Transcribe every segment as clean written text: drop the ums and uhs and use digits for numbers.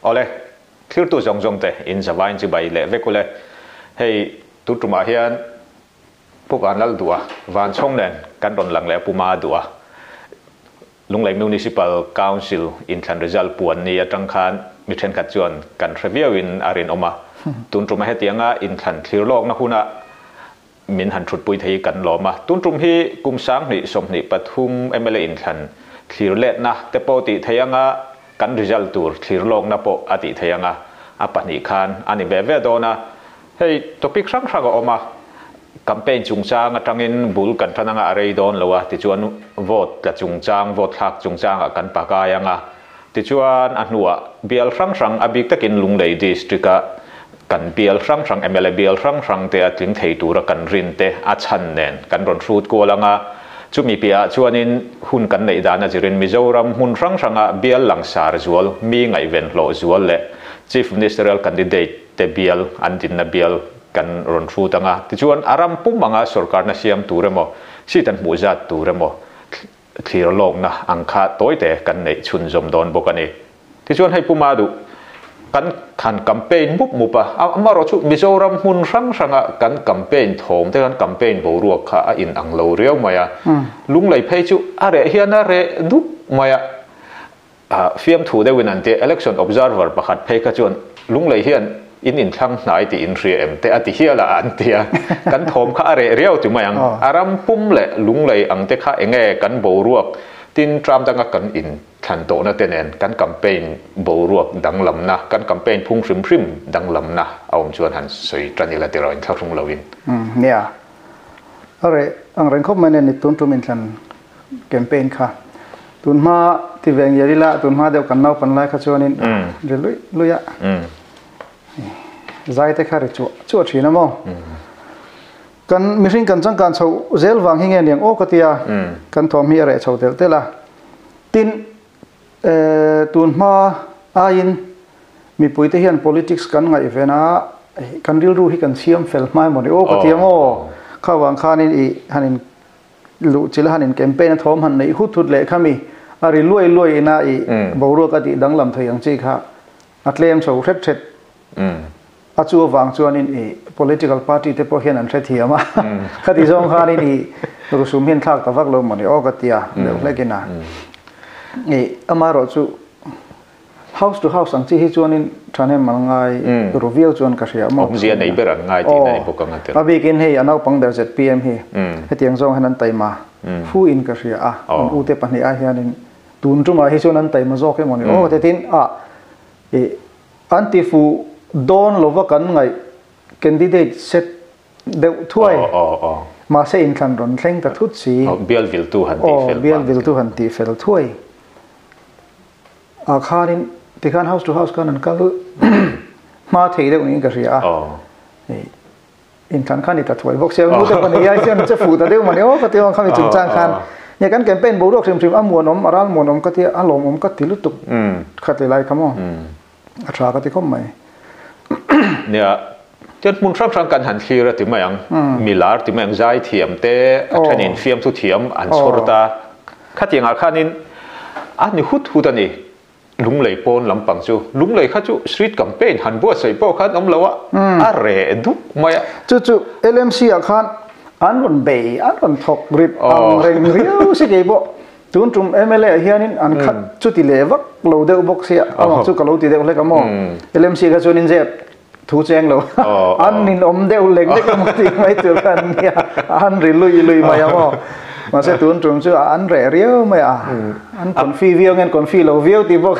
Awle, thlirtu zawng zawng te in zavain chibai leh vek ule. Hei tu tumah hian Pu Vanlal duh a, Vanchhawng nen kan rawn lang leh a Pu Ma duh a. Lunglei Municipal Council inthlan result puan ni atang khan mi thenkhat chuan kan hre viauin a rinawm a. Tun tuma hetianga inthlan thlir lawkna huna min han thutpui thei hi kan lawm a. Tun tum hi kum 2023 mla inthlan thlir letna te pawh tih thei anga kan result tur thlir lawkna pawh a tih thei anga a pahnih khan a ni ve ve dawn a. Hei topic hrang hrang a awm a, campaign chungchang atangin bul kan tan anga a rei dawn lo a, tichuan vote tla chungchang, vote thlak chungchangah kan pakai anga, tichuan a hnuah bial hrang hrang a bik takin Lunglei district a kan bial hrang hrang mla bial hrang hrang te a tling thei tura kan rin te a chhan nen kan rawn hrut kual anga, chumi piahah chuanin hun kan neih dan a zirin Mizoram hmun hrang hranga bial langsar zual, mi ngaihven hlawh zual leh Chief Ministerial candidate te bial an dinna bial kan rawn hrut ang a, tichuan a ram pum anga sorkarna siam tur emaw, seat an hmuh zat tur emaw thlir lawkna ang kha tawite kan neih chhunzawm dawn bawk a ni. Tichuan hei puma duh kan han campaign mup mup a, amaherawh chu Mizoram hmun hrang hranga kan campaign thawm te kan campaign boruak kha a inang lo riau mai a, Lunglei phei chu a reh hian a reh dup mai a. Fiamthu deuhin an ti a, Election Observer pakhat phei kha chuan Lunglei hian in inthlang hnai tih in hria em te a ti hial a an ti a, kan thawm kha a reh riau ti mai ang. A ram pum leh Lunglei ang te kha enge kan boruak tin tram danga kan inthlan tawhna te nen kan campaign boruak danglamna, kan campaign phung hrim hrim danglamna a awm chuan han sawi tan ila tiraw inthlahrung loin. Nia, a reh ang reng khawp mai nen i tun tum inthlan campaign kha tun hma ti ve ngial ila tun hma deuh kan naupan lai kha chuanin ri luih luih a zai te kha ri chuah chuah thin a maw kan mihring kan changkan chho zel vang hi nge niang aw ka tia kan thawm hi a reh chho telh telh a tin tun hma aiin mipui te hian politics kan ngaihven a kan rilru hi kan siam fel hma emaw ni aw ka tia maw kha vang khanin i hanin luh chilh a han in campaign a thawm han neih hut hut leh khami a ri luai luai ina i boruak a tih danglam thei ang chi kha a tlem chho hret hret a chu avang chuanin i political party te pawh hian an hrethiam a khati zawng khanin i rusum hian thlak ta vak lo mawni aw ka tia deuh hlekin a i amaherawhchu House to house ang chi hi chuanin thahnem an ngai ru viau chuan ka hria maw. Awmzia nei ber an ngai tihna ni bawk ang a tel. A bikin hei a naupang ber ZPM hi hetiang zawng hian an taima fu in ka hria a, an ute pahnih ah hianin tun tumah hi chuan an taima zawk emaw ni aw tetin a i an ti fuh dawn lova kan ngaih candidate set deuh thuai mahse inthlan rawn thleng ta thut si. Bial viltu han tih fel. Bial viltu han tih fel thuai. Ah khanin tikhan house to house khan an kal hma thei deuh niin ka hria a. Inthlan khan i ta thuai bawk sia nu te pahnih ai chuan che fuh ta deuh mani aw ka ti ang khami chungchang khan nge kan campaign boruak hrim hrim a muanawm a ral muanawm ka tia a lawmawm ka ti lutuk kha ti lai kha maw a tha ka ti khawp mai. Nia tian hmun hrang hrang kan han thlir a ti mai ang milar ti mai ang zaithiam te a thenin fiamthu thiam an chhawr ta. Khatiangah khanin a ni hut hut a ni. Lunglei pawn lampang chu Lunglei kha chu street campaign han buatsaih pawh khan awm lo a, a reh dup mai a. Chu chu LMC ah khan an rawn bei, an rawn thawk rip ang reng riau si kei pawh. Tun tum mla ah hianin an khat chuti leh vak lo deuh bawk sia, amah chu ka lo ti deuh hlek a maw. LMC kha chuan inzep thu cheng lo, an ninawm deuh lek lek emaw tih mai tur kha an nia, an ri lui lui mai a maw. Mahse tun tum chu an reh riau mai a, an confi viau nge an confi lo viau tih bawk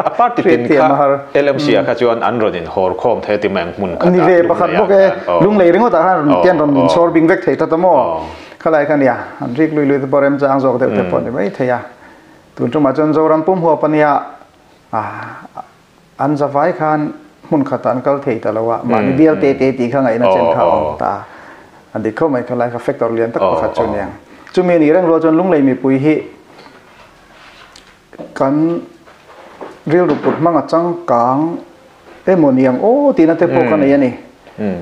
a party tin kha LMC ah kha chuan an rawn in hawr khawm thei a ti mai ang hmun khat ah. Ni ve pakhat bawk e, lunglei ringawt ah khan tian rawn in chhawr bing vek thei ta ta maw. Khalai kha nia, an rik lui lui te pawh remchang zawk deuh te pawh ni mai thei a. Tun tumah chuan Zoram pum huap a nia, An zavai khan hmun khatah an kal thei ta lo a, mahni bial te te tih kha ngaihna chen kha a awm ta a. A dik khawp mai kha lai kha factor lian tak pakhat chu a ni ang. Chumi a nih reng rual chuan Lunglei mipui hi kan rilru put hmang a changkang emaw ni ang aw tihna te pawh ka nei a ni.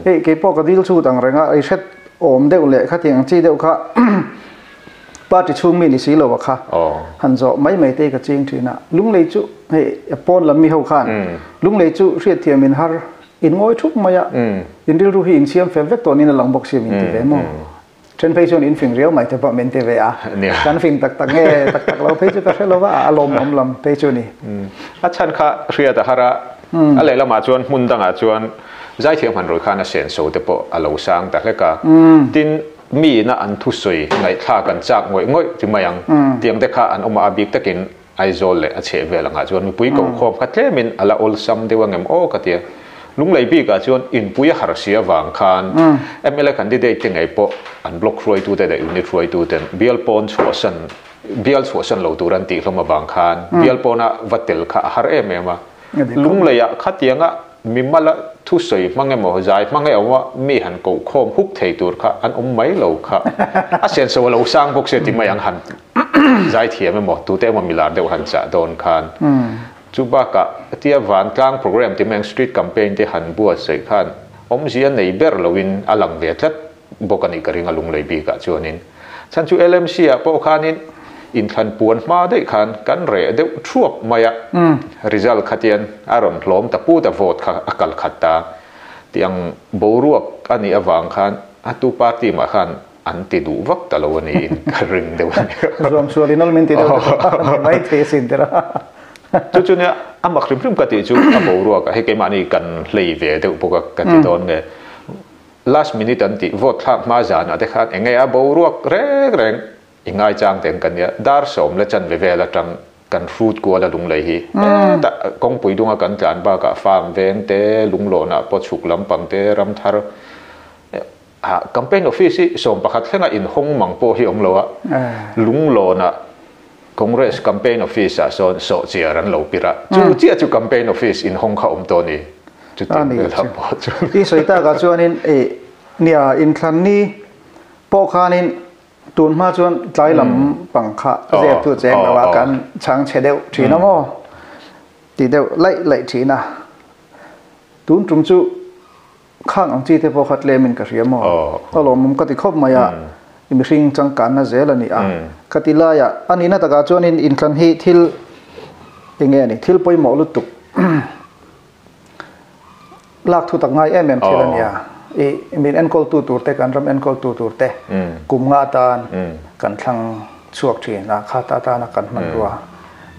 Hei keipawh ka dil chhut ang reng a, i hret awm deuh leh khatiang chi deuh kha Party chhung mi ni si lo a kha. Han zawh mai mai te ka ching thin a. Lunglei chu hei pawn lam mi ho khan Lunglei chu hriatthiam in har in ngawi thup mai a. In rilru hi in siam fel vek tawh niin a lang bawk si min ti ve maw? Then phei chuan in fing riau mai te pawh min ti ve a. Kan fing tak tak nge tak tak lo phei chu ka hre lo va, a lawmawm lam phei chu ni. A chhan kha hriat a har a, a lehlamah chuan hmun dangah chuan zaithiam han rawi khan a senso te pawh a lo sang ta hlek a. Tin, mi ina an thusawi ngaihthlak an chak ngawih ngawih ti mai ang. Tiang te kha an awm a, a bik takin Aizawl leh a chheh vel angah chuan mipui kohkhawm kha tlemin a la awlsam deuh angem aw ka ti a. Lunglei bikah chuan inpui a har si avang khan mla candidate te ngei pawh an block hruaitute leh unit hruaituten bial pawn chhuahsan bial chhuahsan lo tur an tih hlawm avang khan bial pawna va tel kha a har em em a. Lungleiah khatianga Mimala thusawi hmang emaw, zai hmang emaw mi han kohkhawm huk thei tur kha an awm mai lo kha. A senso a lo sang bawk sia ti mai ang han zai thiam emaw, tute emaw milar deuh han chah dawn khan. Chu bakah tia vantlang program ti mai ang street campaign te han buatsaih khan awmzia nei ber loin a lang ve tlat bawk a nih ka ring a lunglei bikah chuanin. Chhan chu LMC ah pawh khanin inthlan puan hma daih khan kan reh deuh thuap mai a, result khatian a rawn hlawm ta put a vote kha a kal khat ta tih ang boruak a nih avang khan a tu party mah khan an ti duh vak ta lo a niin ka ring deuh a ni. Zuam sual in awlmin ti deuh te pawh a ni mai thei asin tira. Chu chu nia a mak hrim hrim ka tih chu a boruak ah hei keimahni kan hlei ve deuh bawk a ka ti dawn nge. Last minute an tih vote thlak hma zanah te khan enge a boruak reng reng i ngaichang teng kan nia, dar sawm la chanve vel atang kan hrut kual a lunglei hi hetah kawngpui dunga kan tlan bakah farm veng te, lunglawnah pawh chhuk lampang te, ramthar ah campaign office hi 11 thlenga inhawng mang pawh hi awm lo a, lunglawnah Congress campaign office ah sawn sawhchiar an lo pir a, chu chiah chu campaign office inhawng kha awm tawh a ni. Chuti vel ah pawh chuan. I sawi tak ah chuanin eh nia inthlan ni pawh khanin tun hma chuan tlai lam pang kha zep tu cheng lo a kan chhang chhe deuh thin a maw ti deuh laih laih thin a. Tun tum chu Khang ang chi te pawh kha tlemin ka hria maw? A lawmawm ka ti khawp mai a, i mihring changkanna zel a ni a. Ka ti lai a, a nihna takah chuanin inthlan hi thil eng nge a ni, thil pawimawh lutuk lak thu tak ngai em em thil a ni a. I min enkawltu tur te, kan ram enkawltu tur te kum nga atan kan thlang chhuak thin a, kha ta atana kan hmanrua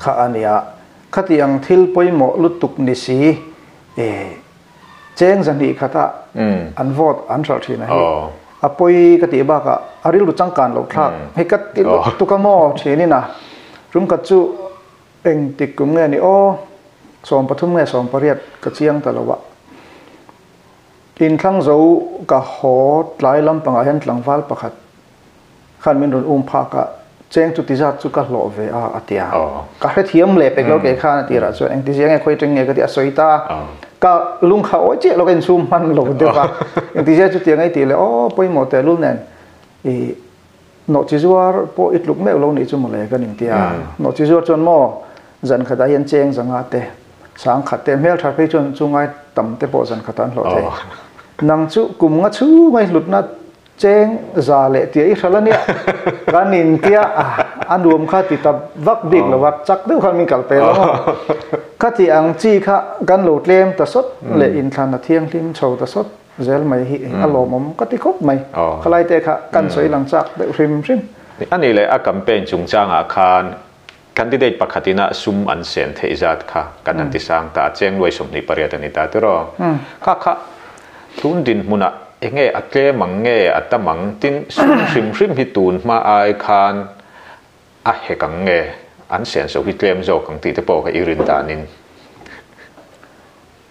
kha a ni a. Khati ang thil pawimawh lutuk ni si, Cheng zahnih khata an vote an hralh thin a hi a pawi ka tih bakah a rilru changkan loh thlak hei ka ti lutuk a maw thinin a tumkhat chu engtik kum nge ni aw 13 nge 18 ka chiang ta lo a inthlang zo ka haw tlai lampangah hian tlangval pakhat Khan min rawn um phak a, cheng chu ti zat chu ka hlawh ve a, a ti a. Ka hrethiam leh pek lo kei khan a tirah chuan engtizia nge khawi teng nge ka ti a sawi ta a. Ka lung kha awi chiah lo ka insum hman lo deuh a. Engtizia chu tiang ei tih leh aw pawimawh tehlul nen i nawhchi zuar pawh i tluk meuh lo nih chu mawle ka ning ti a. Nawhchi zuar chuan maw zan khatah hian cheng zanga te sang khat te hmeltha phei chuan chu ngai tam te pawh zan khatah an hlawh thei. Nang chu kum nga chhunga i hlutna Cheng za leh tia i hral a nia, kan in tia a nuam kha ti ta vak bik lo a, chak deuh khan min kal pel ang aw. Kha ti ang chi kha kan lo tlem ta sawt leh inthlan a thianghlim chho ta sawt zel mai hi a lawmawm ka ti khawp mai. Khalai te kha kan sawi lang chak deuh hrim hrim. A nih leh a campaign chungchangah khan candidate pakhatin a sum an sen theih zat kha kan han ti sang ta a, cheng luai 28 a ni ta tiraw? Kha kha tun dinhmunah enge a tlem ang nge a tam ang tin sum hrim hrim hi tun hma ai khan a hek ang nge an senso hi tlem zawk ang tih te pawh kha i rin danin.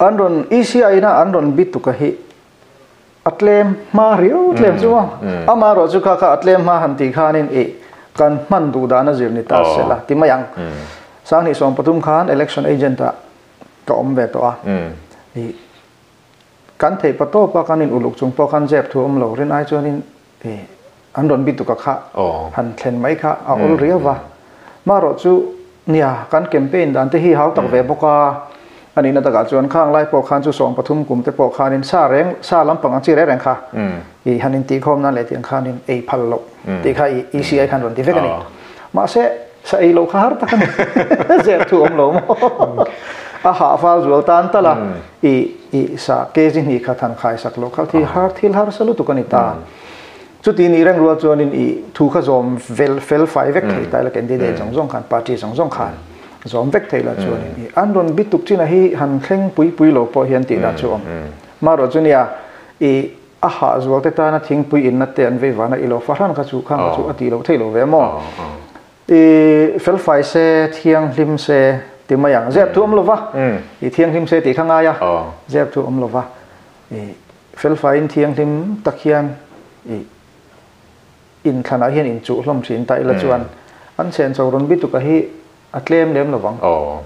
An rawn ECI ina an rawn bi tuk a hi A tlem hma riau tlem chu maw? Amaherawh chu kha kha a tlem hma han tih khanin ih kan hman duh dan a zir ni ta se la ti mai ang. Sanghnih 13 khan election agent ah ka awm ve tawh a. Ih kan theih pa tawp a kan in uluk chung pawh khan zep thu awm lo rin ai chuanin ih an rawn bi tuk a kha han thlen mai kha a awl riau va. Maherawh chu nia kan campaign dan te hi hau tak ve bawk a. A nihna takah chuan khang lai pawh khan chu 13 kum te pawh khanin sa reng sa lampang ang chi reng reng kha i han intihkhawm nan leh tiang khanin ei phal loh tih kha i ECI khan rawn ti vek a ni. Mahse sa ei loh kha har tak a ni. Zep thu awm lo maw? A hah fal zual tan tal a, i i sa kg hnih khat han khai sak loh kha thi har thil harsa lutuk a ni ta. Chuti nih reng rual chuanin i thu kha zawm vel fel fai vek thei ta ila candidate zawng zawng khan party zawng zawng khan zawm vek thei la chuanin i an rawn bi tuk chin a hi han thleng pui pui lo pawh hian tih dan chu awm. Marawh chu nia i a hah zual te tana thingpui inna te an vei vana i lo fahran kha chu khang kha chu a tih loh theih lo ve maw? I fel fai se thianghlim se ti mai ang. Zep thu awm lo va i thianghlim se tih kha ngai a zep thu awm lo va i fel faiin thianghlim tak hian i inthlanah hian inchuh hlawm thin ta ila chuan an chhen chho rawn bituk a hi a tlem lem lo vang. Aw,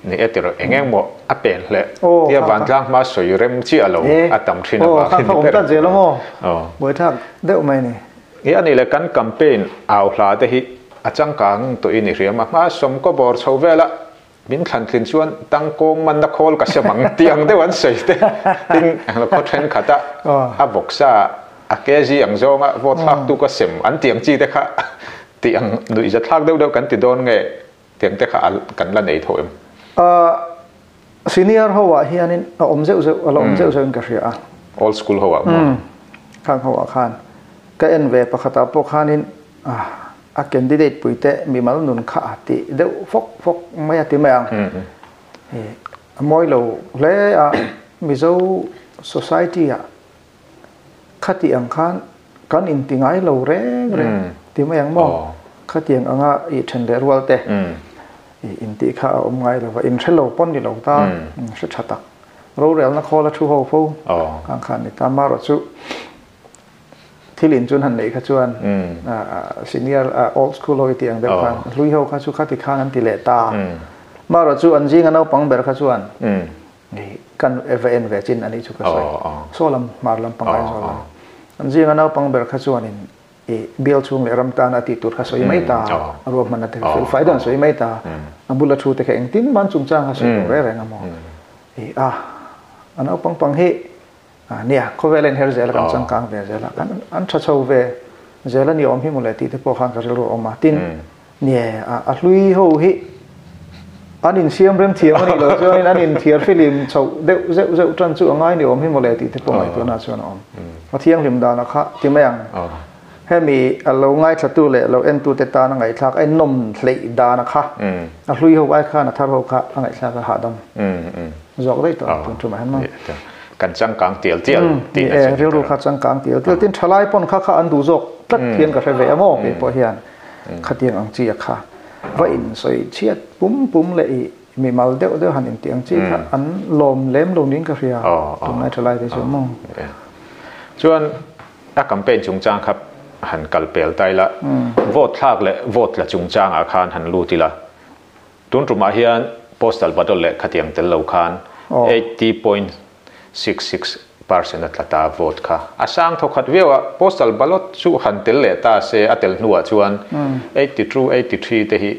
ni e tirh eng eng maw a pen hle tia vantlang hma sawi rem chiah lo a tam thin avang hi ni ber. Aw, kha kha awm tlat zel a maw? Buaithlak deuh mai ni. I a nih le kan campaign au hla te hi a changkang tawhin i hriam a, hma sawmkaw bawr chho vela Min thlan tlin chuan tangkawng manna khawl ka sem ang tih ang deuh an sawi te. Tin, khaw thenkhat a a vawksa a kg ang zawnga vote thlak tu ka sem an tih ang chi te kha tih ang nuihza thlak deuh deuh kan ti dawn nge tiang te kha kan la nei tho em? Senior ho ah hianin a awm zeuh zeuh a la awm zeuh zeuh in ka hria a. Old school ho ah maw? Khang ho ah khan ka en ve pakhat ah pawh khanin a candidate puite mimal nun kha a tih deuh fawk fawk mai a ti mai ang. A mawi lo hle a, Mizo society ah khati ang khan kan inti ngai lo reng reng ti mai ang maw? Khatiang anga i then leh rual te i intih kha a awm ngai lo va, inhre lo pawn ni lo ta, hre tha tak. Rorelna khawl a thu ho fo ang khan ni ta, marawh chu Thil in chun han neih kha chuan senior old school ho i tih ang deuh khan hlui ho kha chu khati khan an ti leh ta. Marawh chu an zinga naupang ber kha chuan kan va en ve chin a nih chu ka sawi. Saw lam hmar lam pangai zawl lam. An zinga naupang ber kha chuanin i bial chhung leh ram tana tih tur kha sawi mai ta. A ruahmanna te kha fel fai dan sawi mai ta. A bula thu te kha engtin man chungchang kha sawi tur reng reng a maw. A a naupang pang hi Nia, khawvel a inher zel a, kan changkang ve zel a, kan an tha chho ve zel a ni awm hi mawle tih te pawh khan ka rilru a awm a. Tin, nie, a hlui ho hi an insiam rem thiam a nih loh chuanin an inthiar filim chhoh deuh zeuh zeuh tan chu a ngai ni awm hi mawle tih te pawh ngaihtuahna chuan a awm. A thianghlim danah kha ti mai ang. Hemi a lo ngaithlatu leh lo entute tan a ngaihthlak a innawm hleih dana kha a hlui ho ai khan a thar ho kha a ngaihthlak a hahdam zawk daih tawh tun ṭumah hian maw. Kan changkang tial tial tih a chu. Rilru kha changkang tial tial tin ṭhalai pawn kha kha an duh zawk tlat hian ka hre ve a maw kei pawh hian khatiang ang chi a kha va insawi chhiat pum pum leh i mimal deuh deuh han intih ang chi kha an lawm lem lo niin ka hria tunlai ṭhalai te chu maw. Chuan A campaign chungchang kha han kal pel ta ila, vote thlak leh vote tla chungchangah khan han lut ila, tun tumah hian postal ballot leh khatiang tel lo khan 80.66% a tla ta vote kha. A sang thawkhat viau a, postal ballot chu han tel leh ta se a tel hnuah chuan 82, 83 te hi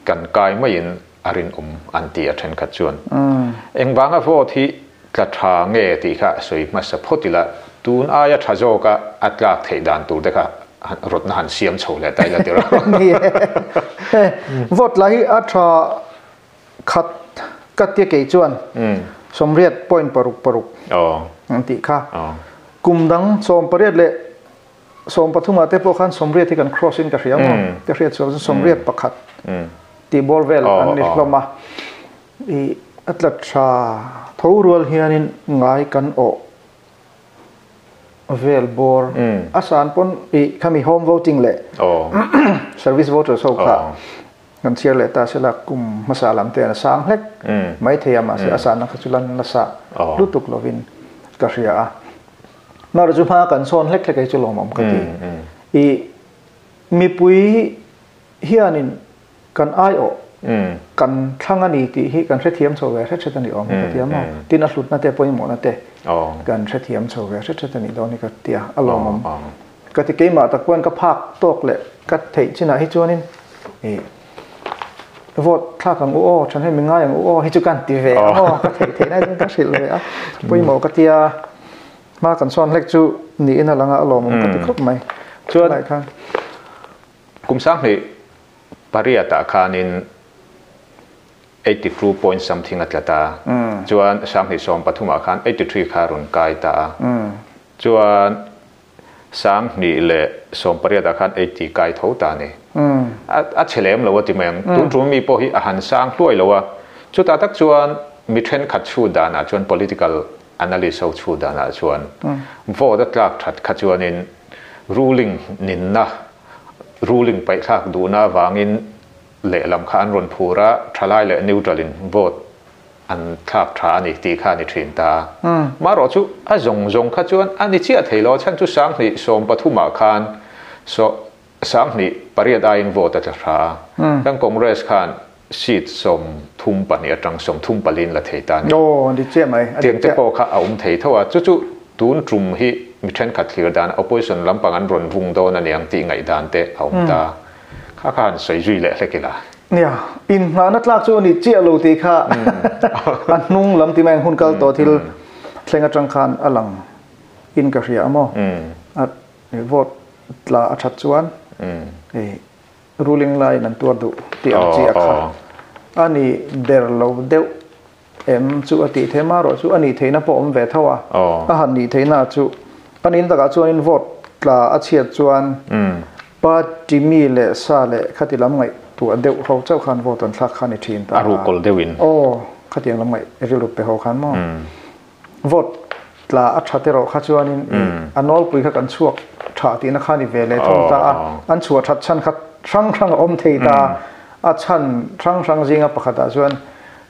kan kai maiin a rinawm an ti a thenkhat chuan. Engvanga vote hi tla tha nge tih kha sawi hmasa phawt ila, tun aia tha zawka a tlak theih dan tur te kha rawtna han siam chho leh ta ila tirh. Ni e, vote la hi a tha khat ka tia kei chuan 86 point paruk paruk an tih kha. Kum dang 18 leh 13 ah te pawh khan 80 hi kan cross in ka hria maw? Ka hriat chhuak chu 81 tih bawr vel an ni hlawm a. I a tla tha tho rual hianin ngai kan awh vel bawr a san pawn i khami home voting leh service voters ho kha kan chhiar leh ta sela kum hmasa lam te an sang hlek mai thei a mahse a sanna kha chu lan nasa lutuk lovin ka hria a. Mar chu hma kan sawn hlek hlek ei chu lawmawm ka ti. I mipui hianin kan aiawh kan thlang a ni tih hi kan hrethiam chho ve hret hret a ni awm hi ka ti a maw. Tin a hlutna te pawimawhna te kan hrethiam chho ve hret hret a nih dawn hi ka ti a, a lawmawm ka ti. Keimah tak pawhin ka phak tawk leh ka theih chinah hi chuanin i. Vote thlak ang u aw, ṭhahnem i ngai ang u aw hi chu kan ti ve a maw, ka theih theih nai chuan ka hrilh ve a, pawimawh ka tia hma kan sawn hlek chu niin a lang a, a lawmawm ka ti khawp mai. Chuan kum sanghnih pariatah khanin 82 point something a tla ta, chuan sanghnih sawm pathumah khan 83 kha a rawn kai ta a, chuan 2018 ah khan 80 kai tho ta a ni. A chhe lem lo a ti mai ang. Tun tum mi pawh hi a han sang hluai lo a. Chutah tak chuan mi thenkhat chhut danah chuan political analyst ho chhut danah chuan vote a tlak that kha chuanin ruling ninna, ruling paihthlak duhna avangin lehlam kha an rawn phur a, thalai leh neutral in vote an thlak tha a ni tih kha a ni thin ta. Marawh chu a zawng zawng kha chuan a ni chiah thei lo, a chhan chu 2013 ah khan saw 2008 aiin vote a tla hra a, kan Congress khan seat 32 atang 34 in la thei ta a ni. Aw, a ni chiah mai. Tiang te pawh kha a awm thei tho a, chu chu tun tum hi mi thenkhat thlir dan opposition lampang an rawn vung dawn a niang tih ngaihdan te a awm ta. Kha kha han sawi zui leh hlek ila. Nia, inngahna tlak chu a ni chiah lo tih kha a hnung lam ti mai ang hun kal tawh thil thleng atang khan a lang in ka hria a maw? A vote tla a that chuan ruling laiin an tuar duh tih ang chi a kha a ni ber lo deuh em chu a tih theih marawh chu a nih theihna pawh awm ve tho a, a han nih theihna chu a nin takah chuanin vote tla a chhiat chuan party mi leh sa leh khati lam ngaihtuah deuh ho chauh khan vote an thlak kha a ni thin ta a ruhkawl deuhin aw khatiang lam ngaih rilru pe ho khan maw vote tla a tha te rawh kha chuanin a nawlpui kha kan chhuak tha tihna kha a ni ve leh thung ta a, an chhuah that chhan kha hrang hrang a awm thei ta a, chhan hrang hrang zinga pakhatah chuan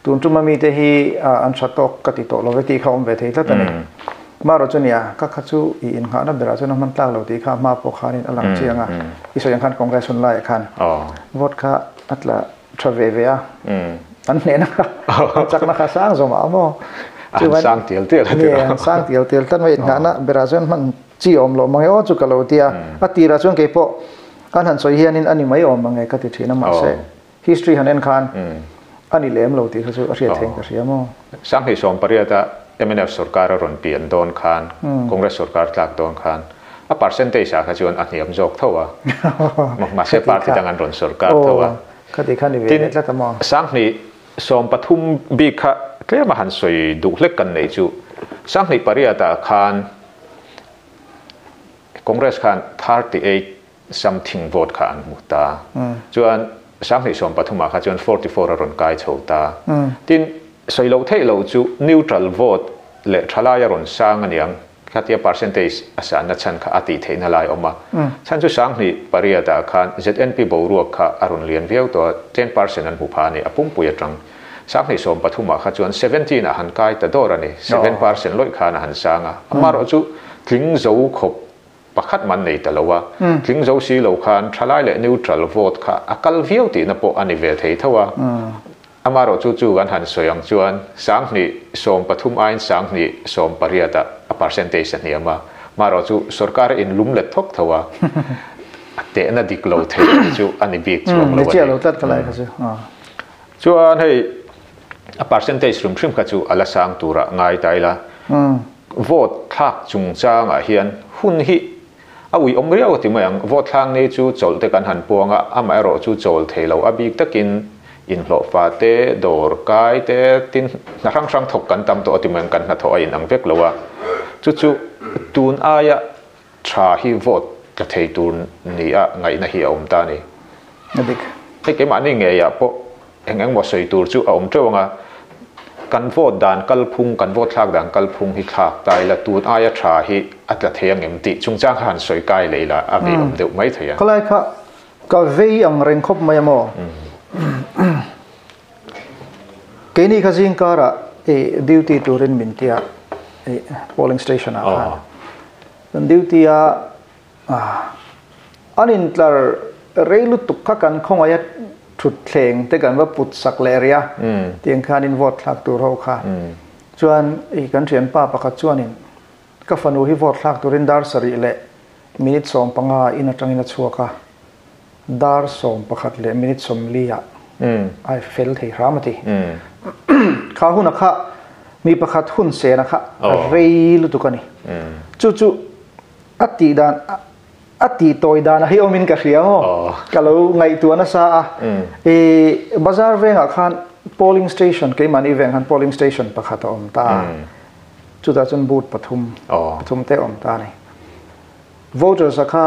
Tun tuma mite hi an tha tawk ka ti tawh lo ve tih kha awm ve thei tlat a ni. Marawh chu nia, ka kha chu i innghahna berah chuan a hman tlak lo tih kha hma pawh khanin a lang chiang a. I sawi ang khan Congress hun laiah khan vote kha a tla tha ve ve a, an hnehna kha, an chakna kha sang zawmah a maw? An sang tial tial a ti lo. An sang tial tial tlat mai, innghahna berah chuan hman chi awm loh mange aw chu ka lo ti a. A tirah chuan keipawh an han sawi hianin a ni mai awm mange ka ti thin a, mahse History han en khan a ni lem lo tih kha chu a hriat theih ka hria maw? 2018 a mnf sorkar a rawn pian dawn khan, Congress sorkar tlak dawn khan a percentage ah kha chuan a hniam zawk tho a, mahse party dang an rawn sorkar tho a. Khati kha ni ve leh tlat a maw? 2013 bik kha tlem a han sawi duh hlek kan neih chu 2008 ah khan Congress khan 38 something vote kha an hmu ta. Chuan 2013 ah kha chuan 44 a rawn kai chho ta. Tin, sawi loh theih loh chu neutral vote leh thalai a rawn sang aniang, khatia percentage a sanna chhan kha a tih theihna lai a awm a. Chhan chu 2008 ah khan ZNP boruak kha a rawn lian viau tawh a, 10% an hmu pha a ni, a pumpui atang. 2013 ah kha chuan 17 ah han kai ta dawr a ni, 7% lawih khan a han sang a. Amaherawhchu tling zo khawp Pakhat man nei ta lo a, tling zo si lo khan thalai leh neutral vote kha a kal viau tihna pawh a ni ve thei tho a. Amaherawh chu chu kan han sawi ang chuan 2013 aiin 2018 ah a percentage a hniam a, maherawh chu sorkar a inlum let thawk tho a, a tehna dik lo thei tih chu a ni bik chuang lo a ni. Chuan hei a percentage hrim hrim kha chu a la sang turah ngai ta ila. Vote thlak chungchangah hian hun hi a ui awm riau a ti mai ang. Vote thlak ni chu chawlh te kan han puang a, amaherawh chu chawl thei lo a bik takin inhlawhfa te, dawr kai te, tin hna hrang hrang thawk kan tam tawh a ti mai ang, kan hnathawh a inang vek lo a. Chu chu tun aia tha hi vote tla thei tur ni a ngaihna hi a awm ta a ni. A dik. Hei keimahni ngeiah pawh eng eng maw sawi tur chu a awm teuh ang a, kan vote dan kalphung, kan vote thlak dan kalphung hi thlak ta ila tun aia tha hi a tla thei ang em tih chungchang kha han sawi kai leh ila a vei awm deuh mai thei a. Khawlai kha ka vei ang reng khawp mai a maw? Keini kha zing karah i duty turin min ti a, i polling station ah khan. Kan duty a, an intlar rei lutuk kha kan khawngaih a thutthleng te kan va put sak leh rih a, tiang khanin vote thlak tur ho kha. Chuan i kan thianpa pakhat chuanin ka fanu hi vote thlak turin dar sarih leh minute 15 in atangin a chhuak a, dar 11 leh minute 40 ah. Ai fel thei hram a ti. Kha huna kha mi pakhat hun sena kha rei lutuk a ni. Chu chu a tih dan a tih tawi dan a hi awmin ka hria maw? Ka lo ngaihtuah nasa a. I bazar vengah khan polling station keimahni veng khan polling station pakhat a awm ta a. Chutah chuan booth pathum pathum te a awm ta a ni. Voters a kha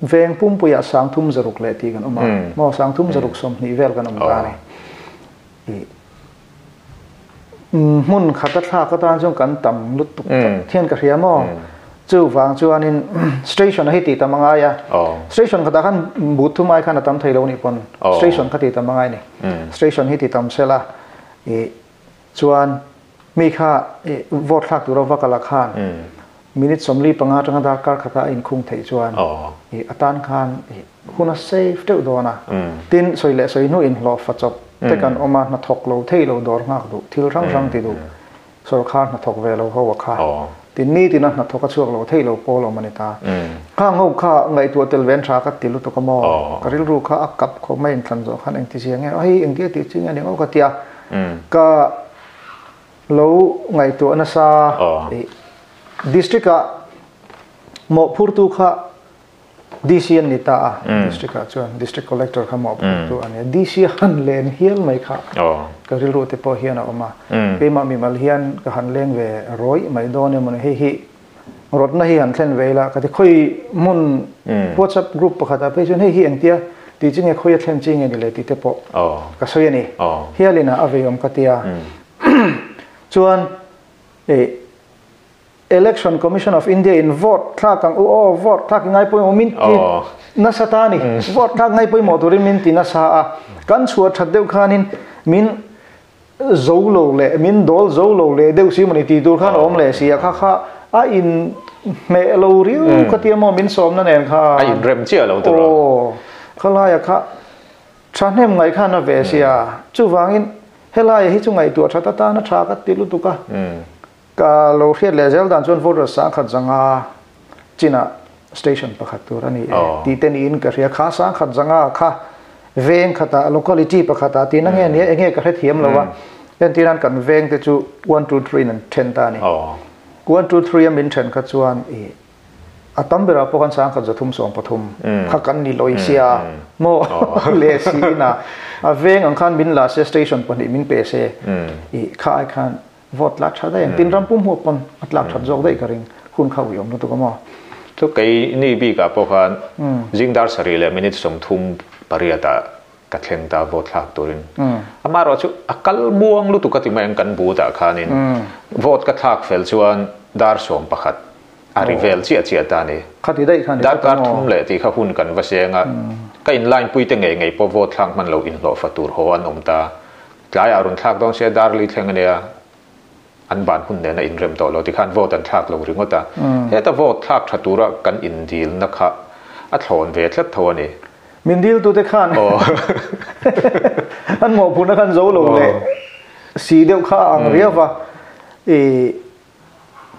veng pumpuiah sangthum zaruk leh tih kan awm a maw? Sangthum zaruk 20 vel kan awm ta a ni. I hmun khat a thlak atan chuan kan tam lutuk tak hian ka hria maw? Chuvang chuanin station a hi tih tam a ngai a. Station khatah khan booth thum ai khan a tam thei lo nih pawn station kha tih tam a ngai a ni. Station hi tih tam sela i chuan mi kha i vote thlak tura va kal ah khan minute 45 atanga darkar khata a inkhung theih chuan i atan khan i Hun a safe deuh dawn a. Tin, sawi leh sawi hnu inhlawh fa chawp te kan awm a, hnathawk lo thei lo dawr nghak duh, thil hrang hrang ti duh, sawrkhar hnathawk ve lo ho a kha. Tin, nitin a hnathawk a chhuak lo thei lo pawl awm a ni ta. Khang ho kha ngaihtuah tel ven tha ka ti lutuk a maw? Ka rilru kha a kap khawp mai inthlan zawh khan engti zia nge, hei engtia tih chi nge ni aw ka ti a. Ka lo ngaihtuah nasa district ah mawhphurtu kha DC an ni ta a, District ah chuan District Collector kha mawhphurtu a ni a. DC a han len hial mai kha ka rilru te pawh hian a awm a. Keimah mimal hian ka han leng ve rawih mai dawn emaw ni, hei hi rawtna hi han thlen ve ila ka ti khawi hmun WhatsApp group pakhat ah phei chuan hei hi engtia tih chi nge khawi a thlen chi nge ni le tih te pawh ka sawi a ni. Hialin a vei awm ka tia. Chuan Election Commission of India in vote thlak ang u aw, vote thlak i ngai pawimawh min ti nasa ta a ni. Vote thlak ngai pawimawh turin min ti nasa a. Kan chhuah that deuh khanin min zo lo leh min dawl zo lo leh deuh si mawni tih tur khan a awm leh si a. Kha kha a in hmeh lo riau ka tia maw min sawmna nen khan. A inrem chiah lo tur a. Aw, khalaia kha thahnem ngaih khan a ve sia. Chuvangin helaia hi chu ngaihtuah that atana tha ka ti lutuk a. Ka lo hriat leh zel dan chuan voter sangkhat zanga chinah station pakhat tur a ni e tih te niin ka hria. Kha sangkhat zanga kha veng khatah locality pakhatah tih na nge nia enge ka hrethiam lo a. Entirnan kan veng te chu one two three in an then ta a ni. One two three a min then kha chuan i A tam berah pawh khan 10 313 kha kan ni lawi sia maw leh si in a a veng ang khan min la se station pahnih min pe se i kha ai khan vote tlak tha daih ang tin ram pum huap pawn a tlak that zawk daih ka ring hun kha ui awm lutuk a maw. Chu kei ni bikah pawh khan zing dar sarih leh minute 38 ah ka thleng ta vote thlak turin amaherawh chu a kal muang lutuk a ti mai ang kan booth ah khanin vote ka thlak fel chuan dar 11 A ri vel chiah chiah ta a ni. Khati daih khan i hre ta maw? Darkar thum leh tih kha hun kan va seng a, ka in line pui te ngei ngei pawh vote thlak hman lo inhlawh fa tur haw an awm ta. Tlaiah rawn thlak dawn sia dar li thleng a nia, an ban hun nen a inrem tawh lo tikhan vote an thlak lo ringawt a. Heta vote thlak tha tura kan indilna kha a thlawn ve tlat tho a ni. Min diltute khan an mawhphurhna khan zo lo leh si deuh kha a ang riau va. I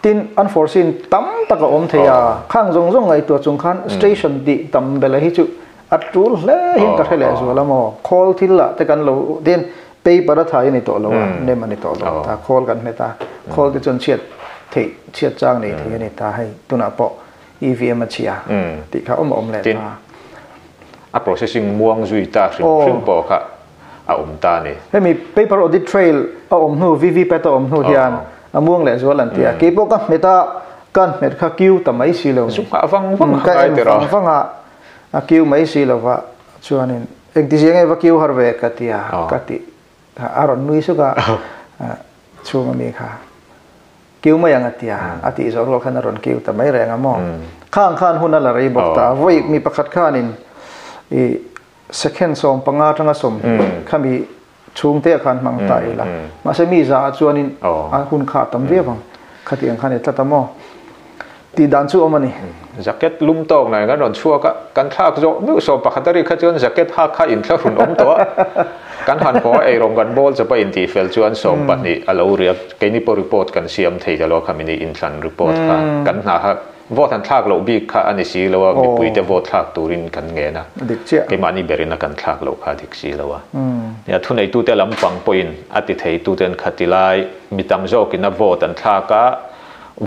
Tin, unforeseen tam tak a awm thei a, khang zawng zawng ngaihtuah chung khan station tih tam bela hi chu a tul hle hian ka hre leh zual a maw? Khawl thil ah te kan lo, tin, paper a thai a ni tawh lo a, nem a ni tawh lo ta, khawl kan hmet a, khawl te chuan chhiat theih, chhiat chang nei thei a ni ta, hei tunah pawh EVM a chhia tih kha awm a awm leh ta. A processing muang zui ta hrim hrim pawh kha a awm ta a ni. Hemi paper audit trail a awm hnu, VVPAT a awm hnu hian a muang leh zual an ti a. Kei pawh ka hmet a, ka hmet kha kiu ta mai si lo. Zu nghah vang vang a ngai tir a. Ka en vang vang a, a kiu mai si lo va, chuanin engtizia nge va kiu har ve ka ti a, ka ti a rawn nui suk a, chhung ami kha. Kiu mai ang a ti a, a tih zawh rual khan a rawn kiu ta mai reng a maw. Khang khan hun a la rei bawk ta, vawi mi pakhat khanin i second 15 atanga sawm khami chhungte ah khan hmang ta ila. Mahse mi za ah chuanin a hun kha a tam viau ang, khati ang khan i tlat a maw. Tih dan chu awm a ni. Jacket lum tawk nen kan rawn chhuak a, kan thlak zawh meuh 11 a ri kha chuan jacket hak kha inthlahrun awm tawh a, kan han haw a eirawng kan bawl chawp a intih fel chuan 12 a lo ri a, keini pawh report kan siam thei ta lo kha mini inthlan report kha kan hna kha. Vote han thlak loh bik kha a ni si lo a, mipuite vote thlak turin kan ngen a, keimahni berin a kan thlak loh kha a dik si lo a. Nia, thuneitute lampang pawhin a ti theituten kha ti lai mi tam zawkin a vote an thlak a,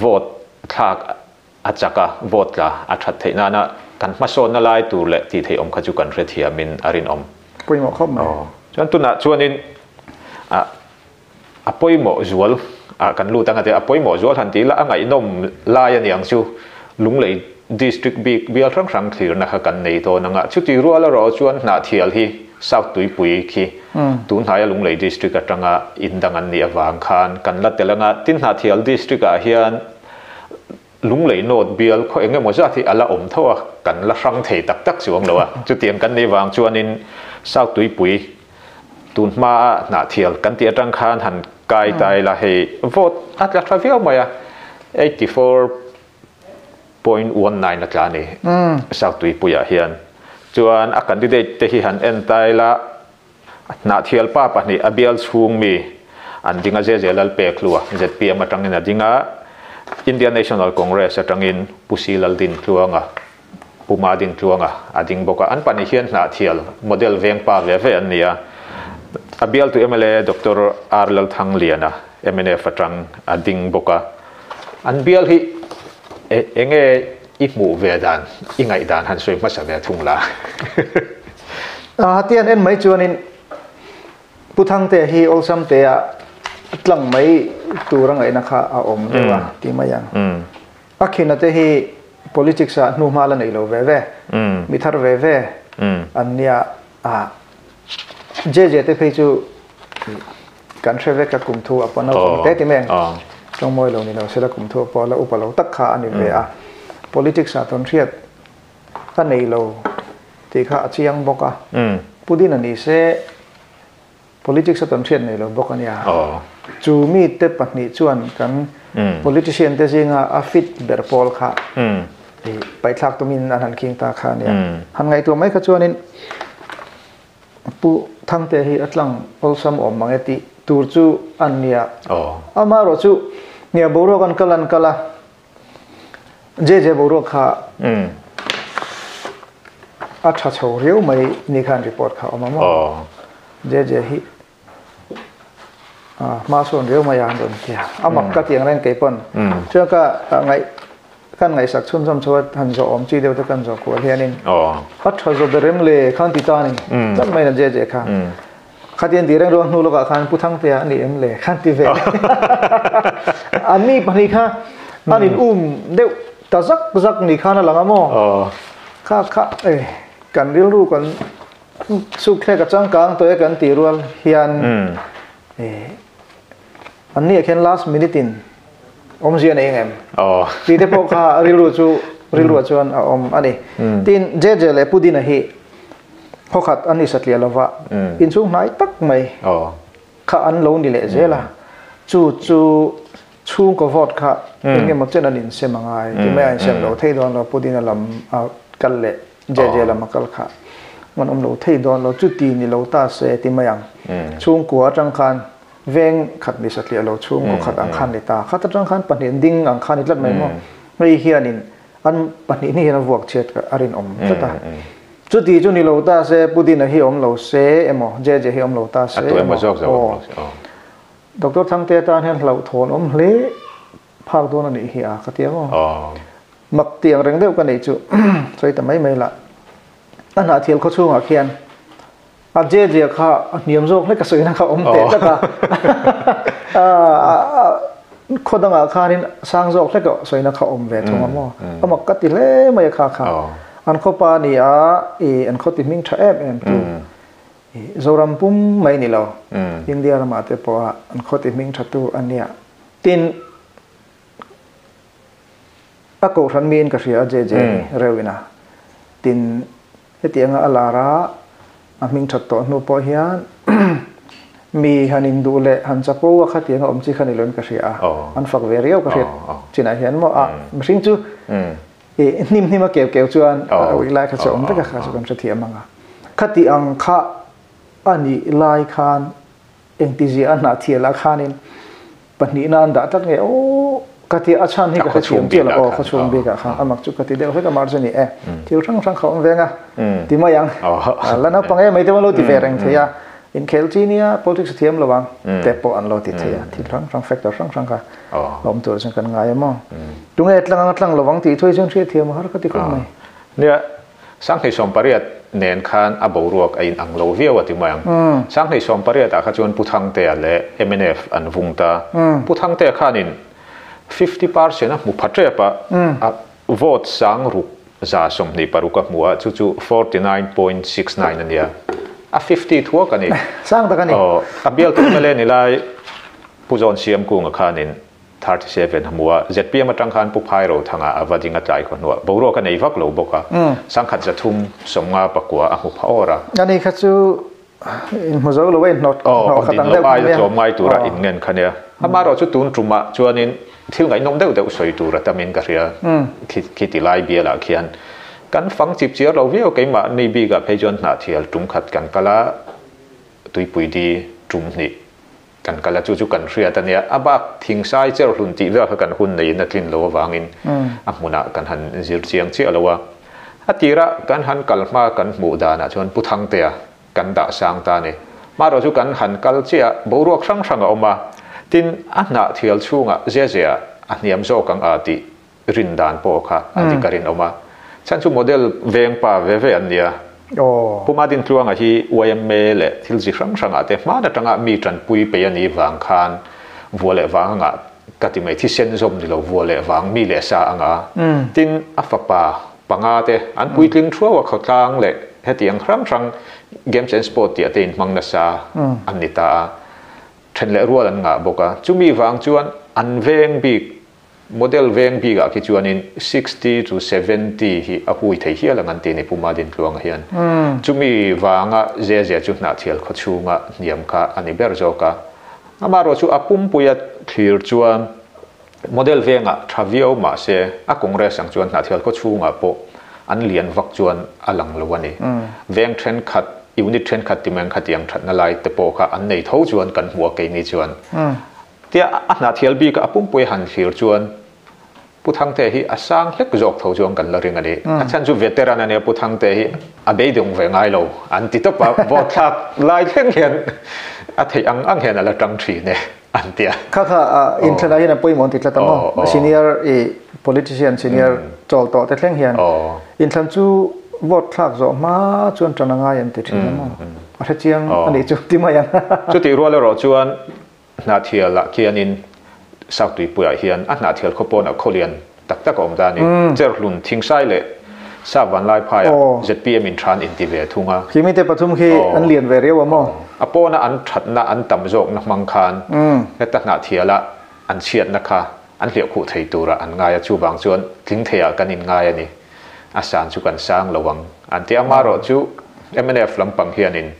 vote thlak a chak a, vote tla a that theih nana kan hmasawnna lai tur leh tih theih awm kha chu kan hrethiamin a rinawm. Pawimawh khawp mai. Chuan tunah chuanin a A pawimawh zual ah kan lut ang a ti a, a pawimawh zual han tih ila a ngaihnawm lai a ni ang chu. Lunglei District bik bial hrang hrang thlirna kha kan nei dawn ang a, chuti rual erawh chuan Hnahthial hi South Tuipui khi tunhnaia Lunglei District atanga in dang an nih avang khan kan la tel ang a, tin Hnahthial District ah hian Lunglei North bial khaw eng emaw zat hi a la awm tho a, kan la hrang thei tak tak chuang lo a. Chutiang kan nih vang chuanin South Tuipui tun hmaa Hnahthial kan tih atang khan han kai ta ila hei vote a tla tha viau mai a, 84.19 a tla a ni South Tuipuiah hian. Chuan a candidate te hi han en ta ila Hnahthial pa pahnih a bial chhung mi an ding a, JJ Lalpekhlua, zpm atangin a ding a, Indian National Congress atangin Pu Si Laldintluanga, Pu Ma Dintluanga a ding bawk a. An pahnih hian Hnahthial model veng pa ve ve an ni a. A bialtu mla Doctor R Lalthangliana, mnf atang a ding bawk a. An bial hi eng nge i hmuh ve dan, i ngaih dan han sawi hmasa ve thung la. A tian en mai chuanin Pu Thangtea hi awlsam te ah tlang mai tur a ngaihna kha a awm deuh a ti mai ang. A khina te hi politics ah hnuhma la nei lo ve ve, mi thar ve ve an nia a. JJ te phei chu kan hre vek a kum thu a pawn a awm te ti mai ang. Tawngmawi lo ni lo sela kum thu a pawh la upa lo tak kha a ni ve a. Politics ah tawn hriat a nei lo tih kha a chiang bawk a. Pu Dina ni se politics a tawn hriat nei lo bawk a nia. Chu mite pahnih chuan kan politician te zinga a fit ber pawl kha paihthlak tumin an han khing ta kha a nia. Han ngaihtuah mai kha chuanin Pu Thangte hi a tlang awlsam awm mang e tih tur chu an nia. Amaherawh chu nia boruak an kal an kal a, JJ boruak kha a tha chho riau mai ni khan report kha awm a maw? JJ hi hma sawn riau mai a an rawn ti a, a mak ka tih ang reng kei pawn. Chuan ka ngaih kan ngaihsak chhunzawm chho a han zawh awm chi deuh te kan zawh kual hianin a tha zawh ber em le khan ti ta a ni tlat mai na JJ kha. Khatian tih reng ruang hnu lawkah khan Pu Thangtea a ni em le khan ti ve. An ni pahnih kha an in um deuh ta zak zak ni khan a lang a maw? Kha kha e kan rilru kan sukthlek a changkang tawh e kan tih rual hian e an ni ah khian last minute in awmzia nei ang em? Tih te pawh kha rilru chu rilruah chuan a awm a ni. Tin JJ leh Pu Dina hi Khawkhat an ni satliah lova, inchhung hnai tak mai kha an lo ni leh zel a, chu chu chhungkaw vote kha eng emaw chen an insem a ngai ti mai a insem lo thei dawn lo, Pudina lam a kal leh JJ lam a kal kha an awm lo thei dawn lo, chuti ni lo ta se ti mai ang. Chhungkua atang khan veng khat ni satliah lo chhungkaw khat ang khan ni ta, khat atang khan pahnih ding ang khan ni tlat mai maw, hei hianin An pahnih hnih hian a vuak chhiat a rinawm tlat a. Chuti chu ni lo ta se, Pu Dina hi awm lo se emaw, JJ hi awm lo ta se emaw, aw. Doctor Thangtea tan hian hlauhthawn awm hle phak dawn a nih hi a, ka ti ang aw. Mak tih ang reng deuh ka neih chu sawi ta mai mai lah. A hnahthial khaw chhungah khian a JJ kha a hniam zawk hlek a sawina kha awm teh tlat a. Khaw dangah khanin sang zawk hlek a sawina kha awm ve thung a maw. A mak ka ti hle mai a kha kha. An khaw pa ni a, i an khaw ti hming tha em em tu. Zoram pum mai ni lo. India ramah te pawh a an khaw ti hming tha tu a nia. Tin, a kohhran miin ka hria a JJ hi reuhin a. Tin, Hetianga a lar a, a hming that tawh hnu pawh hian mi han induh leh han chapo a khatiang a awm chi kha ni loin ka hria a, an fak ve riau ka hriat chinah hian maw a mihring chu i hnim hnim a keu keu chuan a uih lai kha chu a awm vek a kha chu kan hrethiam ang a. Khati ang kha a nih lai khan engtizia a hnah thial ah khanin pahnihna an dah tlat nge aw. Ka ti a chhan hi ka hrethiam chiah lo aw khawchhung bikah khan a mak chu ka ti deuh hlek a mar chu ni e thil hrang hrang kha awm veng a ti mai ang la naupang em mai te pawh an lo ti ve reng thei a inkhel chi nia politics a thiam lo ang te pawh an lo ti thei a thil hrang hrang factor hrang hrang kha awm tur chuan kan ngai a maw tunge tlang anga tlang lovang tih thuai chuan hriatthiam a har ka ti khawp mai. Nia 2018 nen khan a boruak a inang lo viau a ti mai ang. 2018 ah kha chuan Pu Thangtea leh mnf an vung ta. Pu Thangtea khanin 50% a hmu pha tep a, a vote sangruk 26 a hmu a, chu chu 49.69 a nia. A 50 thuak a ni. Sang tak a ni. Aw, a bialtu mla ni lai Pu Zawn Siamkunga khanin 37 a hmu a, zpm atang khan Pu Phai Rothanga a va ding a tlai khaw hnuah boruak a nei vak lo bawk a, 1339 a hmu pha awr a. Ani kha chu inhmu zo lo a inhnawt hnawh khat ang deuh kha nia. Aw, tlawm ngai tura inngen kha nia. Amaherawhchu tun tumah chuanin thil ngaihnawm deuh deuh sawi tur a tamin ka hria. Khiti lai bialah khian kan fang chip chiar lo viau keimahni bikah phei chuan hnahthial tum khat kan kal a, tuipui di tum hnih Kan kal a, chu chu kan hriat a nia. A bak thingsai cher hlun tih vel kha kan hun neiin a tlin lo avangin a hmunah kan han zir chiang chiah lo a. A tirah kan han kal hma kan hmuh danah chuan Pu Thangtea kan dah sang ta a ni. Hmarawh chu kan han kal chiah a, boruak hrang hrang a awm a. Tin, a hnah thial chhungah zia zia a hniam zawk ang a tih rin dan pawh kha a dik a rinawm a. Chhan chu model veng pa ve ve an nia. Pu Madin Tluanga hi yma leh thil chi hrang hrangah te hman atanga mi tanpui pei a nih vang khan vua leh vang anga ka ti mai thisen zawm ni lo vua leh vang mi leh sa anga tin a fapa panga te an puitling thuau a khawtlang leh hetiang hrang hrang games and sport tih ah te inhmang nasa an ni ta a then leh rual an ngah bawk a chumi vang chuan an veng bik Model veng bikah khi chuanin 60 to 70 hi a hui thei hial ang an ti a ni Pu Madintluanga hian. Chumi vanga zia zia chu Hnahthial khaw chhunga hniam kha a ni ber zawk a. Amaherawh chu a pumpuia thlir chuan model vengah tha viau mah se a Congress ang chuan Hnahthial khaw chhungah pawh an lian vak chuan a lang lo a ni. Veng thenkhat, unit thenkhat ti mai ang khatiang thatna lai te pawh kha an nei tho chuan kan hmu a keini chuan. Tia a hnahthial bik a pumpui han thlir chuan Pu Thangtea hi a sang hlek zawk tho chuan kan la ring a ni. A chhan chu veteran a nia Pu Thangtea hi a beidawng ve ngai lo an ti tawp a, vote thlak lai thleng hian a theih ang ang hian a la tang thin e an ti a. Kha kha inthlan ah hian a pawimawh an ti tlat a maw? Senior i politician senior chawl tawh te thleng hian inthlan chu vote thlak zawh hma chuan tan a ngai an ti thin a maw? A hrechiang a nih chu ti mai ang. Chutih rual erawh chuan Hnahthialah khianin South Tuipuiah hian a hnahthial khaw pawnah khawlian tak tak a awm ta a ni. Cherhlun, Thingsai leh Sap Vanlaiphaiah zpm in than inti ve thung a. Khi mite pathum khi an lian ve riau a maw? A pawna an thatna an tam zawkna hmang khan heta hnahthialah an chhiatna kha an hliahkhuh thei turah an ngai a, chuvang chuan tling theiah kan inngai a ni. A san chu kan sang lo ang an ti a, amaherawhchu mnf lampang hianin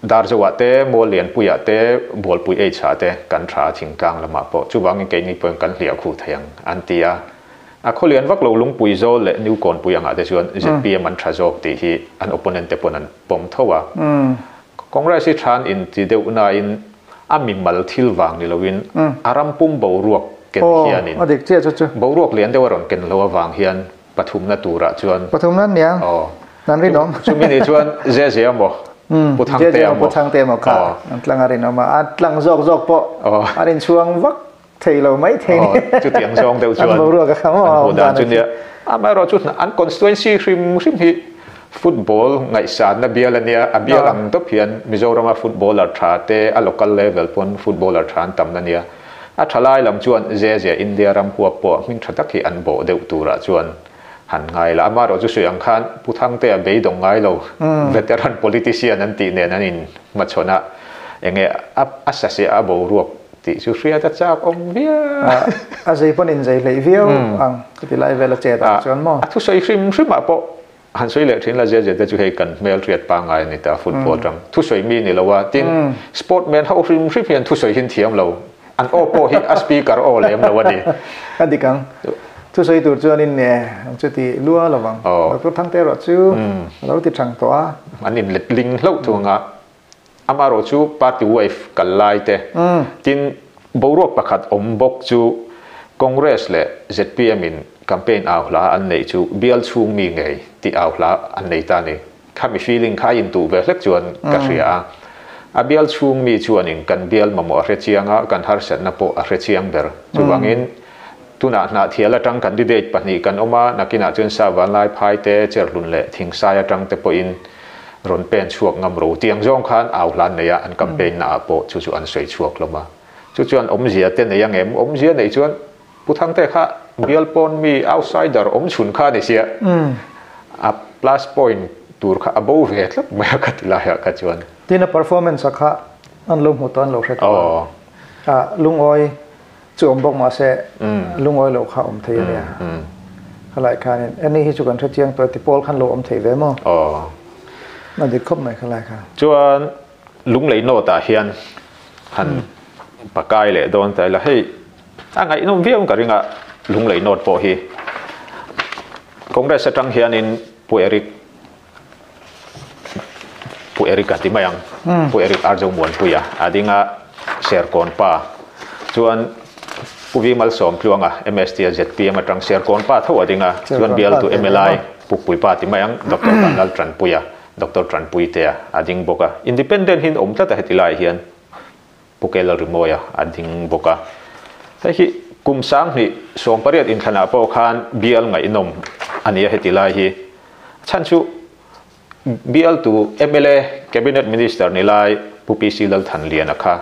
Darzoah te, Muallianpuiah te, Bualpui H-ah te kan tha a thingtlang lamah pawh chuvangin keini pawhin kan hliah khuh thei ang an ti a. A khawlian vak lo Lungpui Zawl leh New Kawnpui angah te chuan zpm an tha zawk tih hi an opponent te pawn an pawm tho a. Congress hi than inti deuh nain a mimal thil vang ni loin a ram pum boruak ken hianin boruak lian deuh a rawn ken lo avang hian Pathumna turah chuan. Pathumna an nia. Aw. An rinawm. Chumi ni chuan ze ze a maw? Pu Thangte a maw? Pu Thangte a maw kha. An tlang a rinawm a. A tlang zawk zawk pawh a rinchhuang vak thei lo mai thei ni. Chutiang zawng deuh chuan. An boruak a kha maw? An hmuh dan chu nia. Amaherawh chu an constituency hrim hrim hi football ngaihsanna bial a nia. A bial ang tawp hian Mizorama footballer tha te a local level pawn footballer tha an tamna nia. A tha lai lam chuan Zezia India ram huap pawh hming tha tak hi an bawh deuh turah chuan han ngai la. Amaherawh chu sawi ang khan Pu Thangtea beidawng ngai lo veteran politician an tih nen an in hmachhawn a, enge a saseh a boruak tih chu hriat a chak awm viau. A zei pawn in zei hleih viau ang chuti lai vel a chet ang chuan maw? A thusawi hrim hrimah pawh Han sawi leh thin la zia zia te chu hei kan hmel hriat pangngai a ni ta football tang thusawi mi ni lo a tin sportman ho hrim hrim hian thusawi hin thiam lo an aw pawh hi a speaker aw lem lo a ni. A dik ang. Thusawi tur chuanin an chu ti lua lo vang. Doctor Thangte erawh chu a lo ti thang tawh a. An inlet ling hlauh thung a. Amaherawh chu party wife kal lai te tin. Boruak pakhat awm bawk chu Congress leh zpm in campaign au hla an neih chu bial chhung mi ngei tih au hla an nei ta a ni. Khami feeling kha a intuh ve hlek chuan ka hria a. A bial chhung mi chuanin kan bial mamawh a hre chiang a, kan harsatna pawh a hre chiang ber. Chuvangin tunah Hnahthial atang candidate pahnih kan awm a, nakinah chuan Sa Vanlai Phai te, Cherhlun leh Thingsai atang te pawhin rawn pen chhuak ngam ro. Tiang zawng khan au hlan nei a, an campaign naah pawh chu chu an sawi chhuak hlawm a. Chu chuan awmzia te nei ang em? Awmzia neih chuan Pu Thangte kha bial pawn mi outsider awm chhun kha a ni sia. A plus point tur kha a bo ve tlat mai a ka ti laiah kha chuan. Tin a performance a kha an lo hmu tawh an lo hre tawh a. Lungawi chu awm bawk mahse lungawi loh kha awm thei a nia. Khalai khanin ani hi chu kan hre chiang tawh e ti pawl khan lo awm thei ve maw? A dik khawp mai khalai kha. Chuan Lunglei note ah hian han pakai leh dawn ta ila hei a ngaihnawm viau ka ring a Lunglei note pawh hi Congress atang hianin Pu Eric Pu Eric a ti mai ang Pu Eric Arzo Muanpuia a ding a Serkawn pa chuan Pu V Malsawmtluanga MST a zpm atang Serkawn pa tho a ding a chuan bialtu mla Pukpui pa ti mai ang Doctor Vanlal Tanpuia Doctor Tanpuitea a ding bawk a, Independent hi an awm tlat a heti laiah hian Pu Kelal Rimawia a ding bawk a. Hei hi kum 2018 inthlanah pawh khan bial ngaihnawm a ni a heti lai hi. A chhan chu bialtu mla Cabinet Minister ni lai Pu PC Lalthanliana kha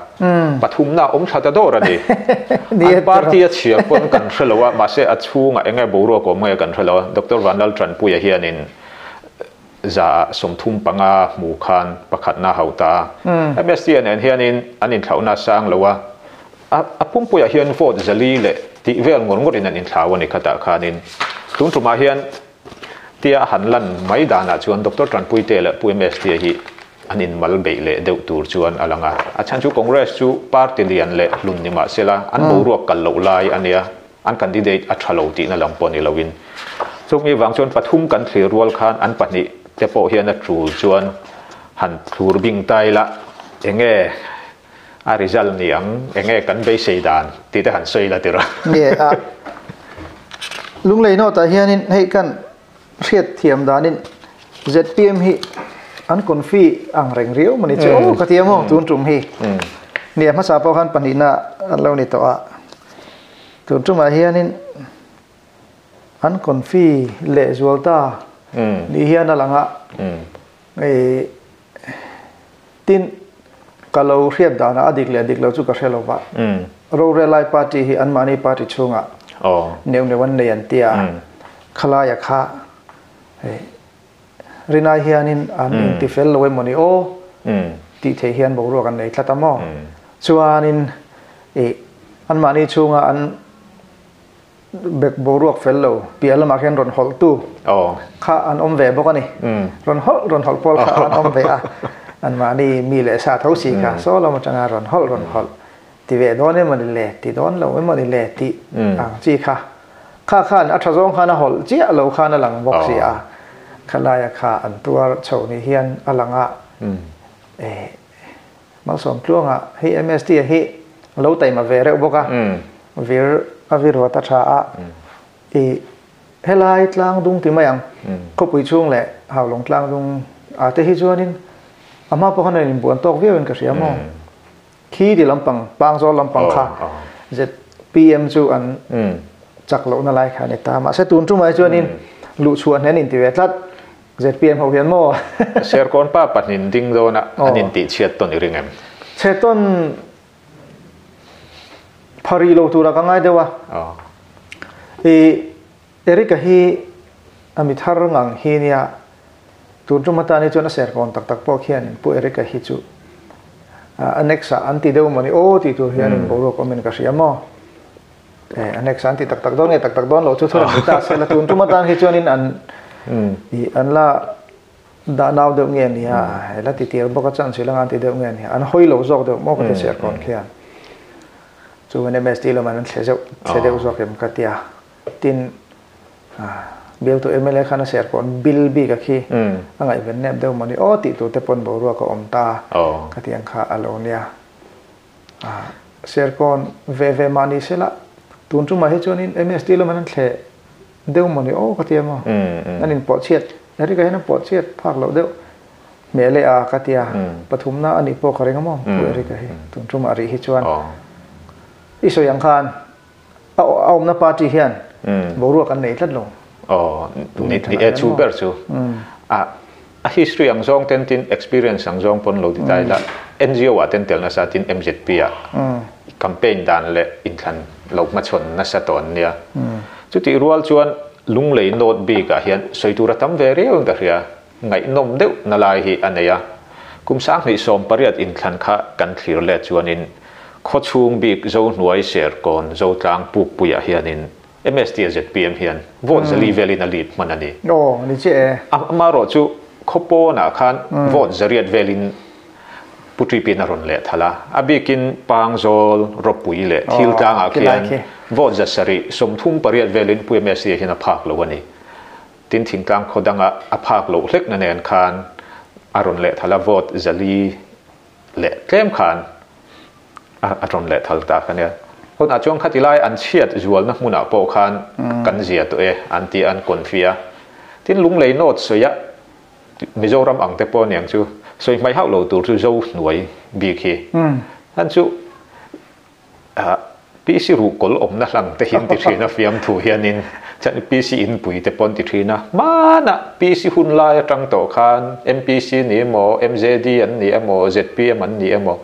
pathumna awm thla ta dawr a ni. An party a chhiar pawn kan hre lo a, mahse a chhungah eng nge boruak awm nge kan hre lo a. Doctor Vanlaltanpuia hianin 35% hmu khan pakhatna hau ta a. MST nen hianin an inthlauhna a sang lo a, a pumpuiah hian vote 400 leh tih vel ngawr ngawrin an inthlau a ni khatah khanin. Tun tumah hian tia a han lan mai danah chuan Doctor Tanpuite leh Pu MST hi an inmal beih leh deuh tur chuan a lang a. A chhan chu Congress chu party lian leh hlun ni mah sela an boruak kal loh lai a nia. An candidate a tha lo tihna lam pawh ni loin. Chumi vang chuan pathum kan thlir rual khan an pahnih te pawh hian a tul chuan han thlur bing ta ila enge a result ni ang, enge kan beisei dan tih te han sawi la tirh a. Nge a Lunglei note ah hianin hei kan hriat thiam danin zpm hi an confi ang reng riau mawni chu aw ka ti a maw tun tum hi. Nia hmasa pawh khan pahnihna an lo ni tawh a. Tun tumah hianin an confi leh zual ta ni hian a lang a, tin ka lo hriat danah a dik leh dik lo chu ka hre lo va, rorel lai party hi anmahni party chhungah neuh neuh an nei an ti a, khalaia kha rinai hianin an intifel lo emawni aw tih theih hian boruak an nei tlat a maw? Chuanin ih anmahni chhunga an bek boruak fel lo piah lamah khian rawn hawlhtu kha an awm ve bawk a ni. Rawn hawlh rawn hawlh pawl kha an awm ve a, anmahni mi leh sa tho si kha saw lam atanga rawn hawlh rawn hawlh ti ve dawn emawni le ti dawn lo emawni le tih ang chi kha Kha khan a tha zawng khan a hawlh chiah lo khan a lang bawk si a, khalaia kha an tuar chho ni hian a lang a, eh Malsawmtluanga hei MST a hi lo taima ve reuh bawk a, vir a vir vat a tha a, i helai tlang dung ti mai ang, khawpui chhung leh Haulawng tlang dung ah te hi chuanin a hma pawh khan a inbuan tawk viau in ka hria maw. Khi ti lampang, Pangzawl lampang kha zpm chu an chak lohna lai kha a ni ta. Mahse tun tumah hi chuanin luhchhuah hnen inti ve tlat zpm ho hian maw? Serkawn pa pahnin ding dawna an intih chhiat tawn i ring em? Chhe tawn pha rih lo tura ka ngai deuh a. I Eric-a hi a mi thar ngang hi nia, tun tum atan hi chuan a serkawn tak tak pawh khianin Pu Eric-a hi chu annex ah an ti deuh mawni aw tih tur hianin boruak awmin ka hria maw? Annex ah an ti tak tak dawn nge tak tak dawn lo chu thu rawn ti ta se la, tun tum atan hi chuanin an an la dah nau deuh nge nia, la ti tir bawk a chance ila ngan ti deuh nge nia, an hawi lo zawk deuh maw ka ti serkawn khian. Chuan MST lamah an thle zeuh thle deuh zawk em ka tia. Tin, bialtu mla khan a ser pawh bill bik a khi a ngaihven nep deuh mawni aw tih tur te pawn boruak a awm ta ka tih ang kha a lo nia. Serkawn ve ve mah ni sela, tun tumah hi chuanin MST lamin an thleh deuh mawni aw ka ti a maw? An inpawh chhiat, Eric-a hian a pawh chhiat phak loh deuh hmel e a ka ti a, pathumna a nih pawh ka ring a maw Pu Eric-a hi tun tumah rih hi chuan i sawi ang khan a awmna party hian boruak an nei tlat lo. Aw, ni e chu ber chu. A a history ang zawng ten tin experience ang zawng pawn lo ti ta ila NGO ah ten tel nasa tin MZP ah campaign dan leh inthlan lo hmachhawn nasa tawh an nia. Chutih rual chuan Lunglei North bik ah hian sawi tur a tam ve riau in ka hria, ngaihnawm deuh na lai hi a nei a. Kum 2018 inthlan kha kan thlir let chuanin khawchhung bik Zohnuai Serkawn Zotlang Pukpuiah hianin MST a zpm hian vote zali velin a lead hman a ni. Aw, ni chiah e. Amaherawh chu khaw pawnah khan vote zariat velin Pu Ṭipi'n a rawn leh thalh a. A bikin Pangzawl, Ropui leh Thiltlangah khian vote 738 velin Pu MST hian a phak lo a ni. Tin, thingtlang khaw danga a phak loh hlekna nen khan a rawn leh thalh a, vote zali leh tlem khan a rawn leh thal tak a nia. Hunah chuan khati lai an chhiat zualna hmunah pawh khan kan zia tawh e an ti a, an confi a. Tin, Lunglei North sawiah Mizoram ang te pawh aniang chu sawi hmai hauh lo tur chu Zo hnuai bik hi. An chu PC ruhkawl awmna hlang te hian ti thin a fiamthu hianin chuan PC inpui te pawh an ti thin a. Hmanah PC hun lai atang tawh khan MPC ni emaw, MJD an ni emaw, zpm an ni emaw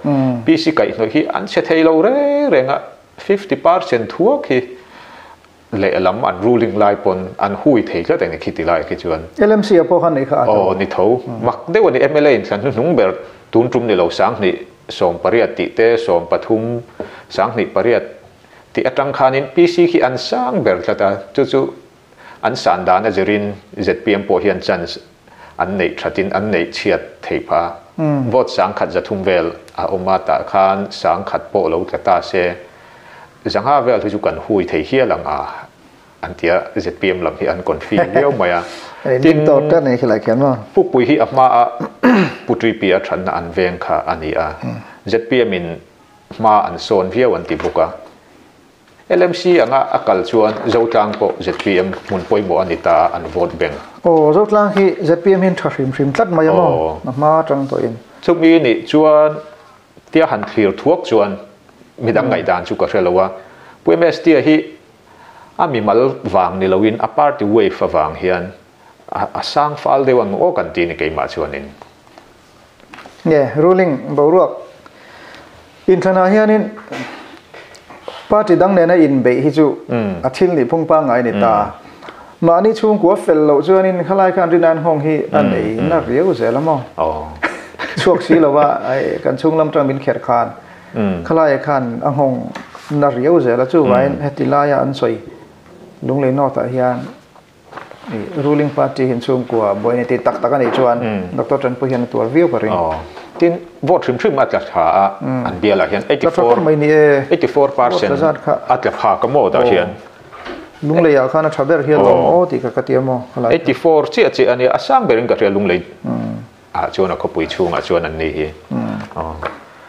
PC kaihhnawih hi an chhe thei lo reng reng a, 50% thuak hi lehlam an ruling lai pawn an hui thei tlat a ni khiti lai khi chuan. LMC ah pawh khan nih kha a tho. Aw ni tho. Mak deuh a ni MLA in thlan hnuhnung ber tun tum ni lo 2018 tih te 13 28 tih atang khanin PC khi an sang ber tlat a chu chu an san dan a zirin zpm pawh hian chance an neih thatin an neih chhiat theih phah a. Vote 130 vel a awm a tah khan 1000 pawh lo tla ta se Zangha vel hi chu kan hui thei hial ang a, an ti a, zpm lam hi an confi viau mai a. Tin, Pukpui hi a hma a Pu Ṭipi a thatna an veng kha a ni a, zpm in hma an sawn viau an ti bawk a. LMC anga a kal chuan Zotlang pawh zpm hmun pawimawh a ni ta a, an vote bank. Aw, Zotlang hi zpm hian tha hrim hrim tlat mai a maw, a hma atang tawhin. Chumi nih chuan Tia han thlir thuak chuan midang ngaihdan chu ka hre lo a, Pu MST-a hi a mimal vang ni loin a party wave avang hian a sang fal deuh ang aw kan ti ni keimah chuanin. Nge ruling boruak inthlanah hianin party dang nena inbeih hi chu a thil nih phung pangngai a ni ta. Mahni chhungkua fel loh chuanin khalai khan rinai nghawng hi a nei na riau zel a maw? Chhuak si lo a, kan chhung lam tang min kherh khan khalai khan a nghawng na riau zel a, chuvain heti laia an sawi Lunglei North ah hian ruling party hian chhungkua buai nei tih tak tak a nih chuan Doctor Tanpui hian a tuar viau ka ring. Tin, vote hrim hrim a tla tha a, an bialah hian 84% a tla phak a maw tah hian. Lunglei ah khan a tha ber hian awm aw tih kha ka ti a maw khalai kha. 84 chiah chiah a nia, a sang berin ka hria Lunglei ah chuan a khawpui chhungah chuan an ni hi.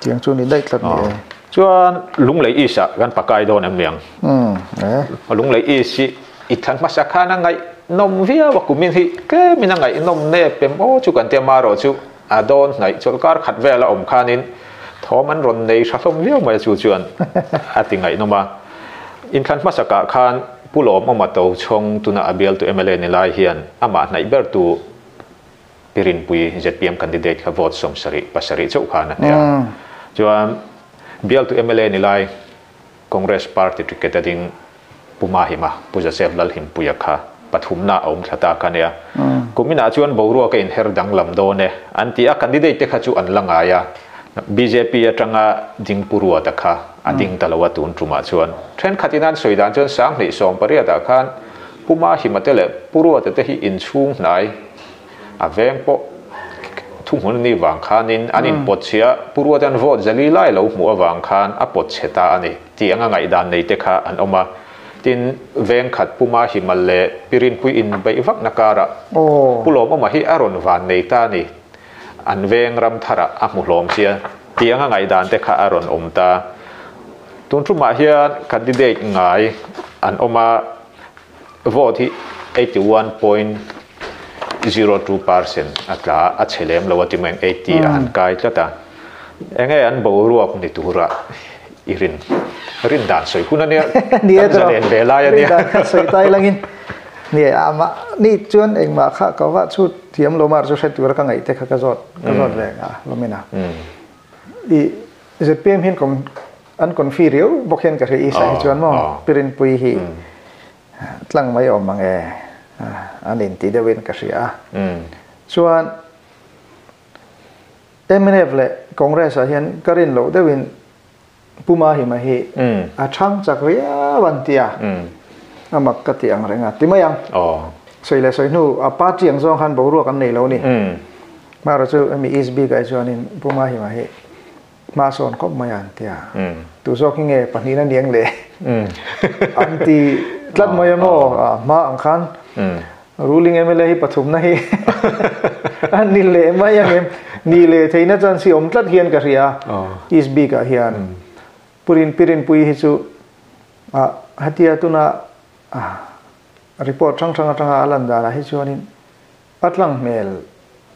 Tiang chu ni daih tlat ni e. Chuan Lunglei East ah kan pakai dawn em niang. Lunglei East hi i thlan hmasa khan a ngaihnawm viau a, kumin hi tlemin a ngaihnawm nep em aw chu kan ti a, marawh chu a dawn hnaih chawlhkar khat vel a awm khanin thawm an rawn nei tha hlawm viau mai a chu chuan a ti ngaihnawm a. Inthlan hmasakah khan Pu Lawmawma Tochhawng tuna a bialtu mla ni lai hian amah hnaih bertu Pi Rinpui zpm candidate kha vote 77 chauh khan a hneh a. Chuan bialtu mla ni lai Congress party ticket a ding Pu Mahima, Pu Joseph Lalhimpuia kha pathumna a awm thla ta kha nia. Kuminah chuan boruak a inher danglam dawn e an ti a, candidate te kha chu an la ngai a, bjp atanga ding Pu Ruata kha a ding ta lo a tun tumah chuan. Thenkhatin an sawi dan chuan 2018 ah khan Pu Mahima te leh Pu Ruata te hi inchhung hnai a veng pawh thuhmun ni vang khanin an inpawt chhia a, Pu Ruata'n vote zali lai lo hmuh avang khan a pawt chhe ta a ni tih anga ngaihdan nei te kha an awm a. Tin, veng khat Pu Mahimal leh Pi Rinpui inbeih vakna karah Pu Lawmawma hi a rawn van nei ta a ni, an veng ram tharah a hmu hlawm sia tih anga ngaihdan te kha a rawn awm ta. Tun tumah hian candidate ngai an awm a, vote hi 81.02% a tla a, a chhe lem lo a ti mai ang, 80 a han kai tlat a. Enge an boruak ni tura i rin rin dan sawi hun a nia, kan zalen ve lai a nia. Rin dan kha sawi tai langin ni a mah ni chuan engmah kha ka va chhut thiam lo mar chu hre tura ka ngaih te kha ka zawt ka zawt ve a hlawmin a. I ZPM hian kom an confi riau bawk hian ka hria Isa hi chuan maw Pirinpui hi tlang mai awm ang e an inti deuhin ka hria a. Chuan mnf leh Congress ah hian ka rin loh deuhin Pu Mahima hi a chhang chak riau an ti a, a mak ka ti ang reng a ti mai ang. Sawi leh sawi hnu a party ang zawng khan boruak an nei lo ni. Hmarawh chu hemi East bik ah chuanin Pu Mahima hi hma sawn khawp mai a an ti a, tu zawk hi nge pahnihna niang le an ti tlat mai a maw, hma ang khan Ruling mla hi pathumna hi a ni leh mai ang em? Ni leh theihna chance hi awm tlat hian ka hria a, East bik ah hian. Purin Pirinpui hi chu ah hetia tuna report hrang hrang atanga a lan danah hi chuanin a tlang hmel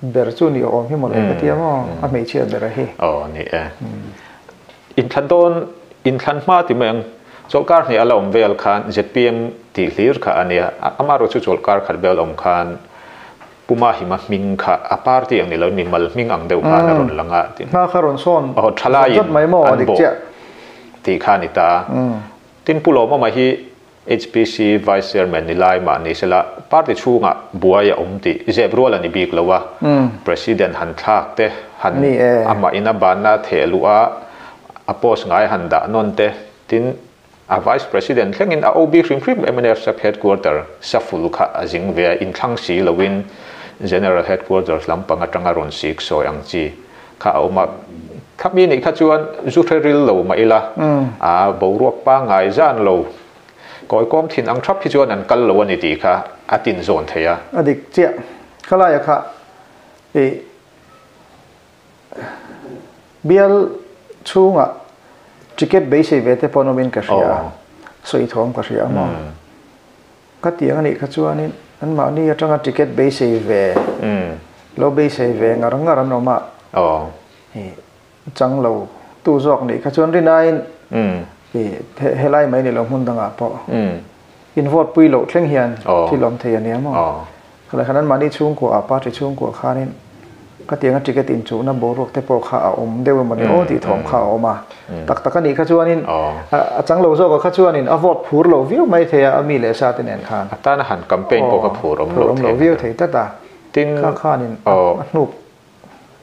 ber chu ni awm hi mawle ka tia maw a hmeichhia ber a hi. Aw ni e. Inthlan dawn inthlan hma ti mai ang chawlhkar hnih a la awm vel khan zpm tih hlir kha a nia amaherawh chu chawlhkar khat vel awm khan Puma Hima hming kha a party ang ni lo mimal hming ang deuh khan a rawn lang a tin Hma kha rawn sawn aw thalaiin an bawh tih kha a ni ta. Tin Pu Lawmawma hi HPC Vice Chairman ni lai mah ni sela party chhungah buai a awm tih zep rual a ni bik lo a, President han thlak te, han amah in a banna theh luh a, a post ngai han dah nawn te, tin a Vice President thlengin a OB hrim hrim mnf Sub Headquarter Saful kha a zing ve a, inthlang si loin General Headquarters lampang atanga rawn sik sawi ang chi kha a awm a, khami nih kha chuan zu hre ril lo mah ila, a boruak pangngai zan lo, kawi kawm thin ang thap hi chuan an kal lo a ni tih kha a tin zawn thei a. A dik chiah. Khalaia kha i bial chhungah ticket beisei ve te pawh an awmin ka hria a, sawi thawm ka hria a maw? Ka tiang a nih kha chuanin anmahni atanga ticket beisei ve, lo beisei ve ngar ngar an awm a, chang lo tu zawk nih kha chuan rinaiin helai mai ni lo hmun dangah pawh in vote pui loh thleng hian thil awm thei a nia maw? Khalai khan anmahni chhungkua ah party chhungkua khanin ka tianga ticket inchuhna boruak te pawh kha a awm deuh emaw ni aw tih thawm kha a awm a. Tak tak a nih kha chuanin a chang lo zawk ah kha chuanin a vote phur lo viau mai thei a, a mi leh sa te nen khan. A tana han campaign pawh kha phur awm lo thei. Viau thei tlat a. Tin kha khanin a hnuk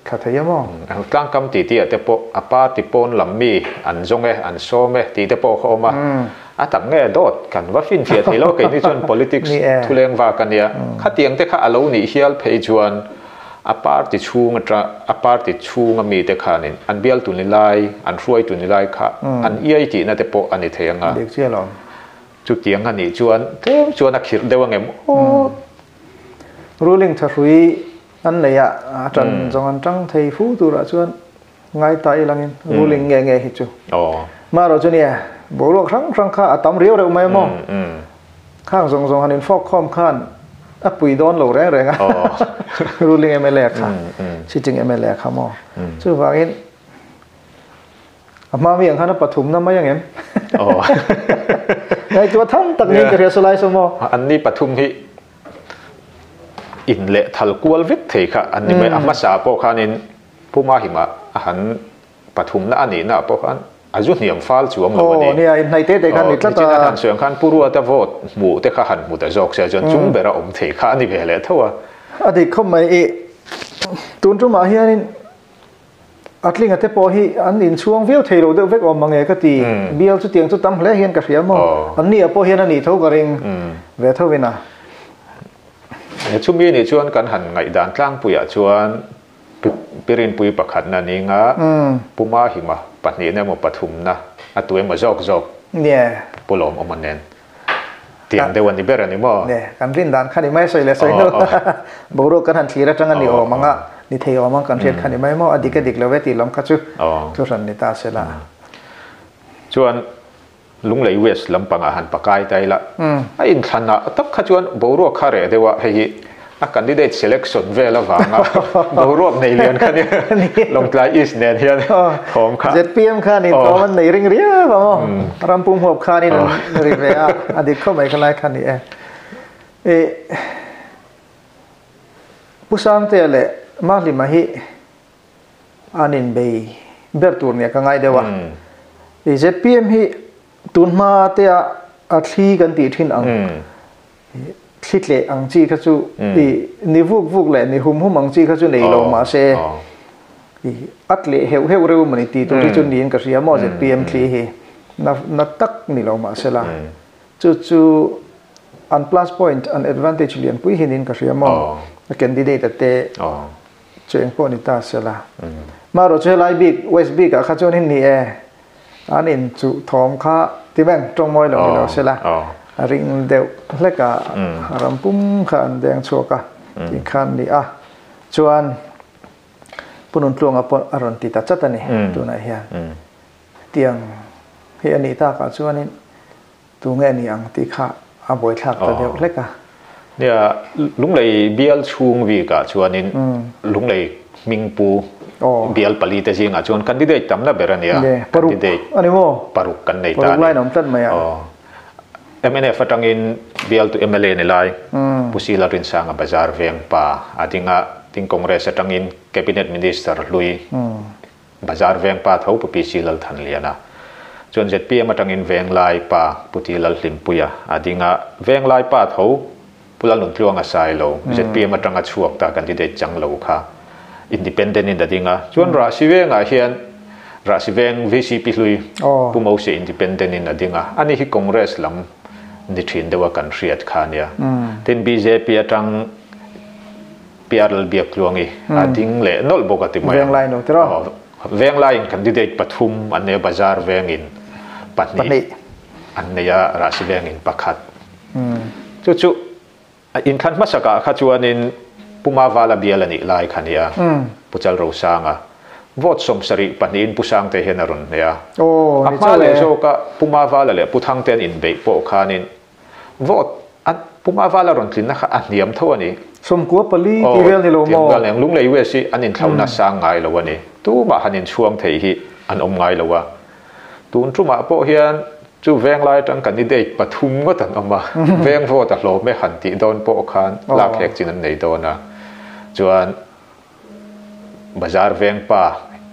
thla thei a maw? Tlangkam titi ah te pawh a party pawn lam mi an zawng e, an sawm e tih te pawh kha awm a. A tak nge dawt kan va finfiah thei lo keini chuan politics thuleng vak a nia. Khatiang te kha a lo nih hial phei chuan a party chhung atang a party chhunga mite khanin an bialtu ni lai, an hruaitu ni lai kha an iai tihna te pawh a ni thei ang a. Chutiang a nih chuan tlem chuan a khirh deuh angem aw. Ruling thahrui an nei a, a tan zawng an tang thei fu turah chuan ngai ta ilangin ruling nge nge hi chu. Marawh chu nia, boruak hrang hrang kha a tam riau reuh mai maw? Khang zawng zawng han infawk khawm khan a pui dawn lo reng reng a, ruling mla kha, sitting mla kha maw? Chuvangin A hma mi ang khan a pathumna mai ang em? Aw. Ngaihtuah tham tak niin ka hria saw lai saw maw? An ni pathum hi in leh thal kual vek thei kha an ni mai. A hmasa pawh khanin Pu Mahima a han pathumna a nihna ah pawh khan a zu hniam fal chuang lo a ni. Aw nia, inhnaih te te khan ni tlat a. Nichin a han sawi ang khan Pu Ruata vote hmuh te kha han hmu ta zawk se chuan chung bera awm thei kha a ni ve leh tho a. A dik khawp mai i tun tumah hianin A tlinga te pawh hi an inchhuang viau thei lo deuh vek awm mange ka ti. Bial chutiang chu tam hle hian ka hria maw? An nia pawh hian a nih tho ka ring ve tho in a. Chumi nih chuan kan han ngaihdan tlangpuiah chuan Pirinpui pakhatna ninga Puma Hima pahnihna emaw pathumna a tu emaw zawk zawk Pu Lawmawma nen tiang deuh a ni ber a ni maw? Ne, kan rin dan kha ni mai sawi leh sawi hnu boruak kan han thlir atang a ni awm ang a, ni thei awm ang kan hriat kha ni mai maw? A dik a dik lo e tih lam kha chu thu hran ni ta se la. Chuan. Lunglei West lampangah han pakai ta ila, a inthlanah tak kha chuan boruak kha reh deuh a, hei hi a candidate selection vel avanga boruak nei lian kha nia, Lawngtlai East nen hian thawm kha. ZPM khanin thawm an nei ring riau a maw, rampum huap khanin an ri ve a, a dik khawp mai kha lai kha ni e. Pu Sangtea leh Mahlima hi an inbei ber tur nia ka ngai deuh a. I ZPM hi tun hma te a a thli kan tih thin ang thli tleh ang chi kha chu i ni vuk vuk leh ni hum hum ang chi kha chu nei lo mahse i a tleh heuh heuh reuh mawni tih tur hi chu niin ka hria maw ZPM thli hi na na tak ni lo mahsela chu chu an plus point an advantage lianpui hi niin ka hria maw a candidate a te Chu eng pawh ni ta sela. Marawh chu helai bik West bik ah kha chuan in ni e. An in chuh thawm kha ti meng tawng mawi lo ni lo sela. A ring deuh hlek a ram pum kha an deng chhuak a tih khan ni a. Chuan Pu Nuntluanga pawh a rawn ti ta chat a ni tunah hian. Tiang hi a nih takah chuanin Tu nge ni ang tih kha a buaithlak ta deuh hlek a. Nia, Lunglei bial chhung bikah chuanin Lunglei hmingpu bial pali te zingah chuan candidate tamna ber a nia. Candidate paruk kan nei ta a ni. Paruk lain awm tlat mai a. Mnf atangin bialtu mla ni lai Pu Sila Rinsanga Bazar veng pa a ding a, tin Congress atangin Cabinet Minister hlui Bazar veng pa tho Pu PC Lalthanliana chuan zpm atangin Venglai pa Pu Ti Lalhlimpuia a ding a, Venglai pa tho Pu Lalnuntluanga Sailo zpm atanga chhuak ta candidate chang lo kha Independent in a ding a, chuan Rahsi vengah hian Rahsi veng vcp hlui Pu Mose Independent in a ding a, ani hi Congress lam ni thin deuha kan hriat kha ania. Tin bjp atang PR Lalbiaktluangi a ding leh nawlh bawk a ti mai ang. Venglai no tiraw? Venglaiin candidate pathum an nei a, Bazar vengin pahnih an nei a, Rahsi vengin pakhat. Chu chu inthlan hmasakah kha chuanin Pu Mavala bial a nih lai kha nia, Pu Chalrosanga vote 72 in Pu Sangte hian a rawn hneh a. A hma leh zawka Pu Mavala leh Pu Thangte an inbeih pawh khanin Vote a Puma vala rawn tlinna kha a hniam tho a ni. 94 tih vel ni lo maw? Aw, tiang Lunglei US hi an inthlauhna sang ngai lo a ni. Tumah han inchhuang thei hi an awm ngai lo a. Tun tumah pawh hian chu venglai atang candidate pathum ngawt an awm a, veng vote a hlawm e han tih dawn pawh khan lak hlek chin an nei dawn a. Chuan Bazar veng pa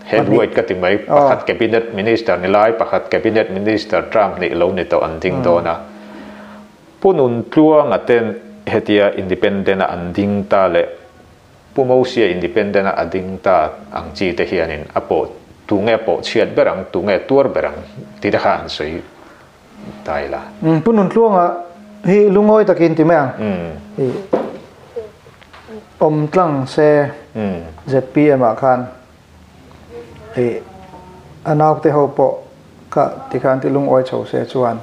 heavyweight ka ti mai, pakhat cabinet minister ni lai, pakhat cabinet minister term hnih lo ni tawh an ding dawn a. Pu Nuntluanga ten hetia independent a an ding ta leh Pu Mosia independent a a ding ta ang chi te hianin a pawh tu nge pawh chhiat ber ang, tu nge tuar ber ang tih te kha an sawi ta ila. Pu Nuntluanga hi lungawi takin ti mai ang. Awm tlang se zpm ah khan ih a naute ho pawh kha tikhan ti lungawi chho se chuan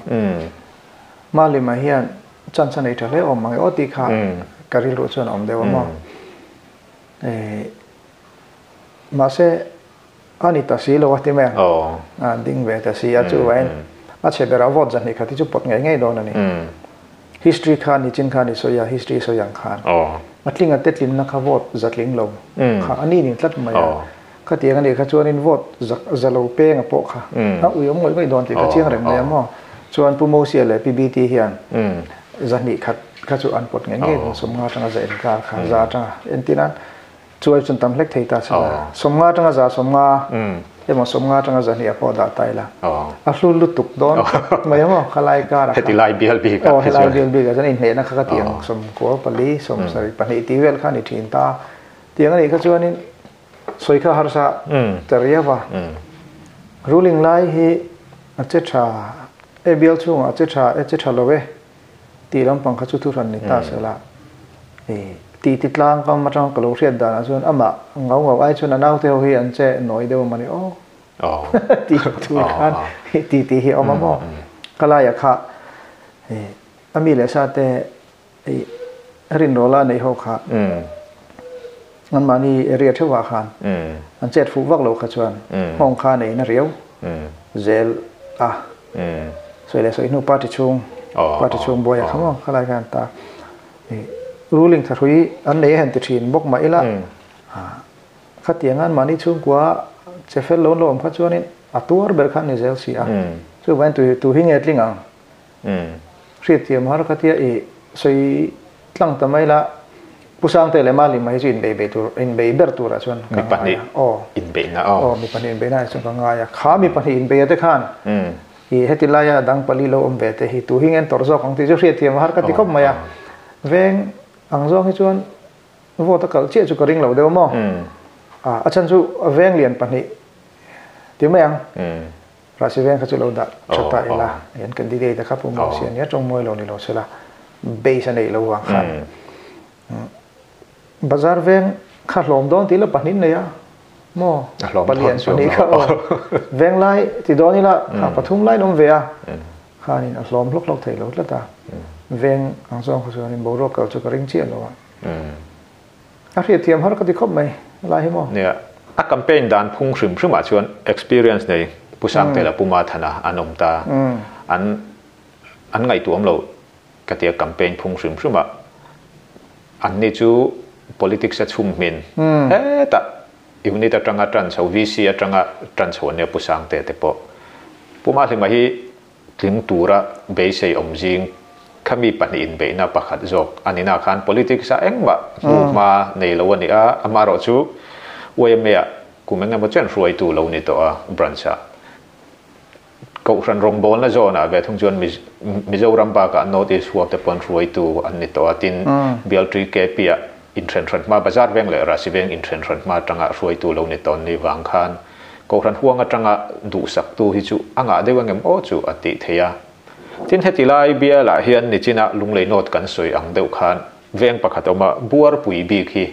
Malima hian chance a nei tha hle awm ang e aw tih kha ka rilru chuan a awm deuh a maw. Mahse a ni ta si lo a ti mai ang. A ding ve ta si a chuvain a chhe berah vote zahnih khat hi chu pawt ngei ngei dawn a ni. History kha nichin khan i sawi a, history sawi ang khan a tlinga te tlinna kha vote za tling lo kha a ni ning tlat mai a. Khatiang a nih kha chuanin vote za za lo penga pawh kha a ui awm ngawih ngawih dawn tih kha chiang reng mai a maw. Chuan Pu Mosia leh PBT hian zahnih khat kha chu an pawt ngei ngei dawn 50 atanga za enkar kha za atanga entir nan Chuai chun tam hlek thei ta se la, 50 atanga za 50 emaw 50 atanga 200 a pawh dah ta ila, a hlu lutuk dawn khawp mai emaw khalai karah kha. Heti lai bial bik ah. Aw helai bial bik ah chuan inhnehna kha ka ti ang 94 72 tih vel kha a ni thin ta. Tiang a nih kha chuanin sawi kha harsa ta riau a. Ruling lai hi a che tha e bial chhungah a che tha e che tha lo e. Tih lampang kha chu thuhran ni ta se la, i tih ti tlang kam atang ka lo hriat danah chuan amah ngau ngau ai chuan a naute ho hi an che nawi deuh a mawni aw tih thu khan tih tih hi a awm a maw. Ka laiah kha i a mi leh sa te i rinrawla neih ho kha anmahni area theuhah khan an chet fuh vak lo kha chuan nghawng kha nei na riau zel a. Sawi leh sawi hnu party chhung party chhung buai a kha maw khalai khan ta ruling thahrui an nei a han ti thin bawk mah ila khatiang an mahni chhungkua che fel lo an lo awm kha chuanin a tuar ber kha an ni zel si a chuvangin tu tu hi nge tling ang hriatthiam har khatia i sawi tlang ta mai la Pu Sangte leh Mali mai chu inbei bei tur inbei ber turah chuan ka ngai a aw inbeihna aw aw mi pahnih inbeihna ah chuan ka ngai a kha mi pahnih inbeia te khan i heti laia dang pali lo awm ve te hi tu hi nge an tawrh zawk ang tih chu hriatthiam a har ka ti khawp mai a veng ang zawng hi chuan vote a kalh chiah chu ka ring lo deuh maw a chhan chu veng lian pahnih ti mai ang Rasi veng kha chu lo dah tha ta ila an candidate a kha pu mawi si ania tawng mawi lo ni lo sela base a neih lo vang khan bazar veng kha hlawm dawn tih la pahnih nei a maw palian pahnih kha aw veng lai ti dawn ila kha pathum lai an awm ve a khanin a hlawm hlawk hlawk thei lo tlat a veng ang zawng kha chuanin boruak kal chu ka ring chiah lo a. A hriatthiam har ka ti khawp mai lai hi maw? Nia, a campaign dan phung hrim hrimah chuan experience nei Pu Sangte leh Pu Mathana an awm ta. An an ngaihtuam lo ka tia campaign phung hrim hrimah anni chu politics a chhum hmin hetah unit atanga tan chho VC atanga tan chho an nia Pu Sangte te pawh. Pu Mahlima hi Tling tura beisei awm zing kha mi pahnih inbeihna pakhat zawk a ni na khan politics ah engmah hmuhma nei lo a ni a, amaherawhchu YMA ah kum eng emaw chen hruaitu lo ni tawh a branch ah Kohhran rawngbawlna zawn ah ve thung chuan Mizoram bakah North East huap te pawn hruaitu an ni tawh a, tin Bialtui KP ah inthen hran hma Bazar Veng leh Rasi Veng inthen hran hma atanga hruaitu lo ni tawn ni vang khan Kohhran huang atanga duhsaktu hi chu a ngah deuh engem aw chu a tih theih a. Tin heti lai bialah hian nichina Lunglei North kan sawi ang deuh khan veng pakhat awm a, Buarpui bik hi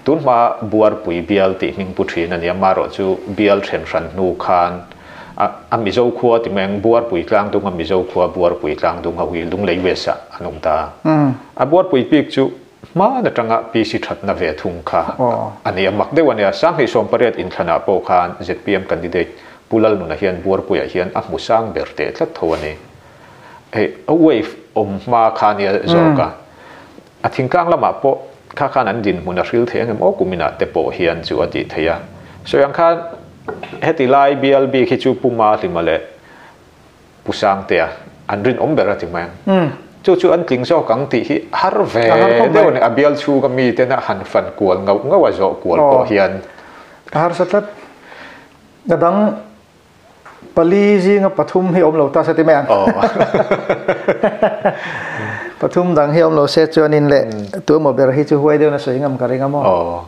tun hma Buarpui bial tih hming pu thin a nia, marawh chu bial then hran hnu khan a Mizo khua ti mai ang Buarpui tlangdunga Mizo khua Buarpui tlangdunga ui Lunglei West ah an awm ta. A Buarpui bik chu Hman atanga PC thatna ve thung kha a ni a, mak deuh a nia. 2018 inthlanah pawh khan zpm candidate Pu Lalnuna hian Buarpuiah hian a hmu sang ber teh tlat tho a ni. Hei a wave awm hma kha a nia zawk a, a thingtlang lamah pawh kha khan an dinhmun a hril thei angem aw kuminah te pawh hian chu a tih theih a. Sawi ang khan heti lai bial bik hi chu Pu Mahlima leh Pu Sangtea an rinawm ber a ti mai ang. Chu chu an tling zawk ang tih hi har ve deuh a ni. A bial chhunga miten a han fan kual ngauh ngauh a zawh kual pawh hian. A harsa tlat. A dang pali zinga pathum hi awm lo ta se ti mai ang. Pathum dang hi awm lo se chuanin leh tuemaw ber hi chu huai deuhin a sawi ngam ka ring a maw.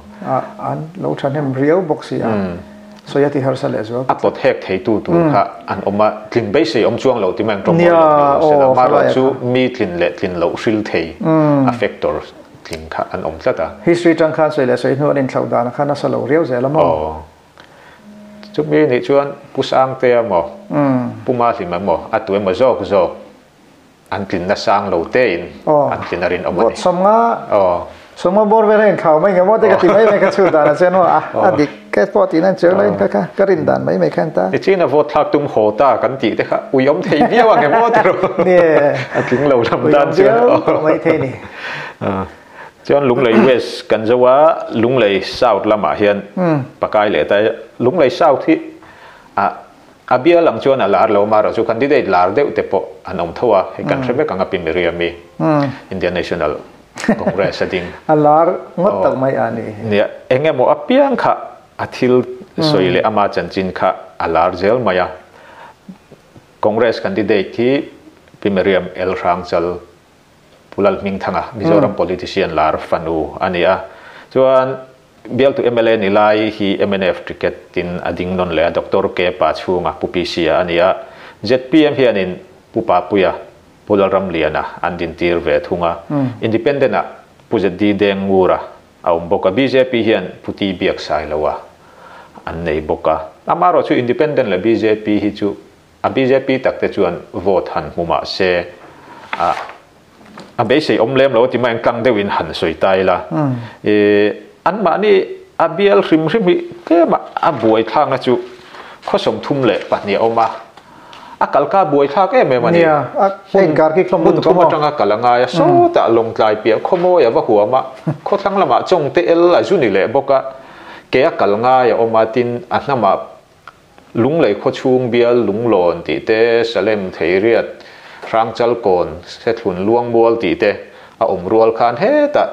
An lo thahnem riau bawk si a. Sawi a ti harsa leh zual. A pawt hek theitu tur kha an awm a, tlin beisei awm chuang lo ti mai ang tawng mawi lo ni lo se la, amaherawh chu mi tlin leh tlin loh hril thei a factor tling kha an awm tlat a. History tang khan sawi leh sawi hnu an inthlauh dan kha nasa lo riau zel a maw? Aw. Chumi nih chuan Pu Sangtea maw, Pu Mahlima maw, a tu emaw zawk zawk An tlinna sang lo tein an tlin a rinawm a ni. Vote sawmnga sawmnga bawr vel a inthlau mai nge maw te ka ti mai mai ka chhut dan a chuan maw a dik ka pawh tihna an chuang loin kha kha ka rin dan mai mai khan ta. Nichin a vote thlak tum haw ta kan tih te kha ui awm thei viau ang em aw ti rawh. A tling lo lam tan chuan. Ui awm viau mai thei ni. Chuan Lunglei West kan zo a, Lunglei South lamah hian pakai leh ta. Lunglei South hi a A bial ang chuan a lar lo marawh chu candidate lar deuh te pawh an awm tho a, hei kan hre vek ang a Pi Miriam-i, Indian National Congress a ding. A lar ngawt tak mai a ni. Nia, eng emaw apiang kha a thil sawi leh ama chanchin kha a lar zel mai a. Congress candidate hi Pi Miriam El Hrangchal Pu Lalhmingthanga, Mizoram politician lar fanu a ni a. Chuan Bialtu mla ni lai hi mnf ticket in a ding nawn leh a, Doctor K Pa chhunga Pu PC a ni a. Zpm hianin Pu Papuia, Pu Lalramliana an dintir ve thung a. Independent ah Pu ZD Dengngura a awm bawk a, bjp hian Pu T Biaksailoa an nei bawk a. Amaherawh chu Independent leh bjp hi chu A bjp tak te chuan vote han hmu mah se a a beisei awm lem lo ti mai ang tlang deuhin han sawi ta ila. I anmahni a bial hrim hrim hi tlema a buai thlakna chu khawsawm 32 a awm a. A kal kha buai thlak em em a ni. Nia, a inkar khi hlawm lutuk a maw? Hmun thum atanga kal a ngai a, sawtah Lawngtlai piah khawmawi a va huam a, khawthlang lamah Chawngte el a zu ni leh bawk a, ke a kal ngai a awm a, tin a hnamah Lunglei khawchhung bial Lunglawn tih te, Salem Theiriat, Hrangchalkawn, Sethlun Luangmual tih te a awm rual khan hetah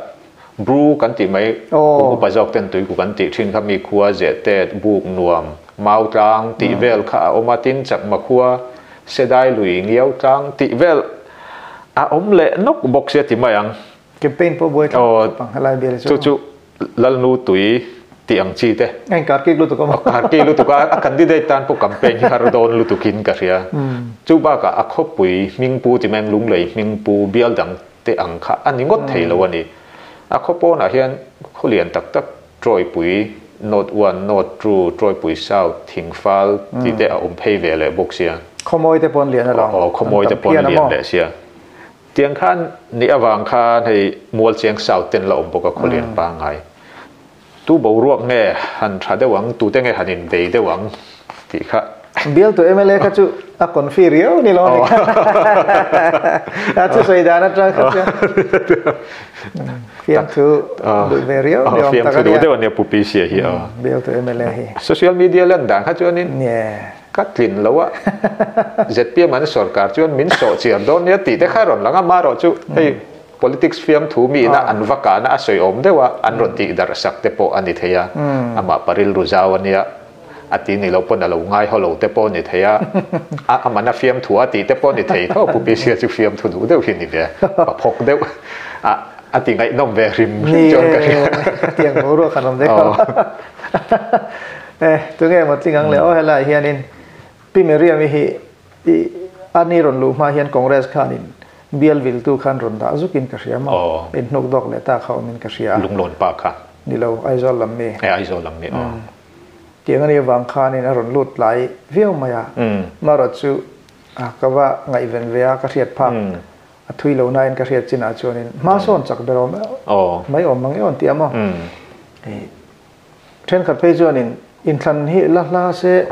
Bru kan tih mai, kum upa zawk ten tuiku kan tih thin kha mi khua Zehtet, Buk Nuam, Mau Tlang tih vel kha a awm a, tin Chakma khua, Sedai Lui, Ngiau Tlang tih vel a awm leh nawk bawk sia ti mai ang. Campaign pawh buai thlak khawp ang helai bial chu. Chu chu Lalnu tui tih ang chi te. A inkar kik lutuk a maw? A kar lutuk a, a candidate tan pawh campaign hi har dawn lutukin ka hria. Chu bakah a khawpui hmingpu ti mai ang Lunglei hmingpu bial dang te ang kha a ni ngawt thei lo a ni. A khaw pawnah hian khaw lian tak tak Trawipui North One, North Two, Trawipui South, Thingfal tih te a awm phei ve leh bawk sia. Khawmawi te pawn lian alawm. Aw, khawmawi te pawn lian leh sia. Tiang khan nih avang khan hei Mualcheng South ten la awm bawk a khaw lian pangngai. Tu boruak nge han tha deuh ang, tute nge han inbei deuh ang tih kha. Bialtu mla kha chu a confi riau ni lo a ni. A thusawi dan atang kha chuan fiamthu duh ve riau ni awm tak a nia. Fiamthu duh deuh a nia Pu Pisia hi. Bialtu mla hi. Social media lan dan kha chuanin ka tlin lo a, zpm an sorkar chuan min sawh chiar dawn nia tih te kha rawn lang a, marawh chu hei Politics fiamthu miina an va kahna a sawi awm deuh a, an rawn tih darh sak te pawh a ni thei a, amah pa rilru zau a nia, a ti ni lo pawn a lo ngai haw lo te pawh a ni thei a, a amana fiamthu a tih te pawh a ni thei tho, Pu Pisia chu fiamthu duh deuh hi ni ve, pa phawk deuh a a ti ngaihnawm ve hrim hrim chuan ka hria. Ni e, tiang boruak han awm deuh. E, tunge maw tling ang le aw helaiah hianin Pi Miriam-i hi i a ni rawn luh hma hian Congress khanin bial viltu khan rawn dah zukin ka hria maw? In hnuk dawk leh ta kha awmin ka hria. Lunglawn pa kha. Ni lo, Aizawl lam mi. E, Aizawl lam mi, aw. Tiang a nih avang khanin a rawn lut tlai viau mai a. Marawt chu ka va ngaihven ve a, ka hriat phak a thui lo nain ka hriat chinah chuanin hma sawn chak ber awm mai awm mang e awn tih a maw? Thenkhat phei chuanin inthlan hi la hla se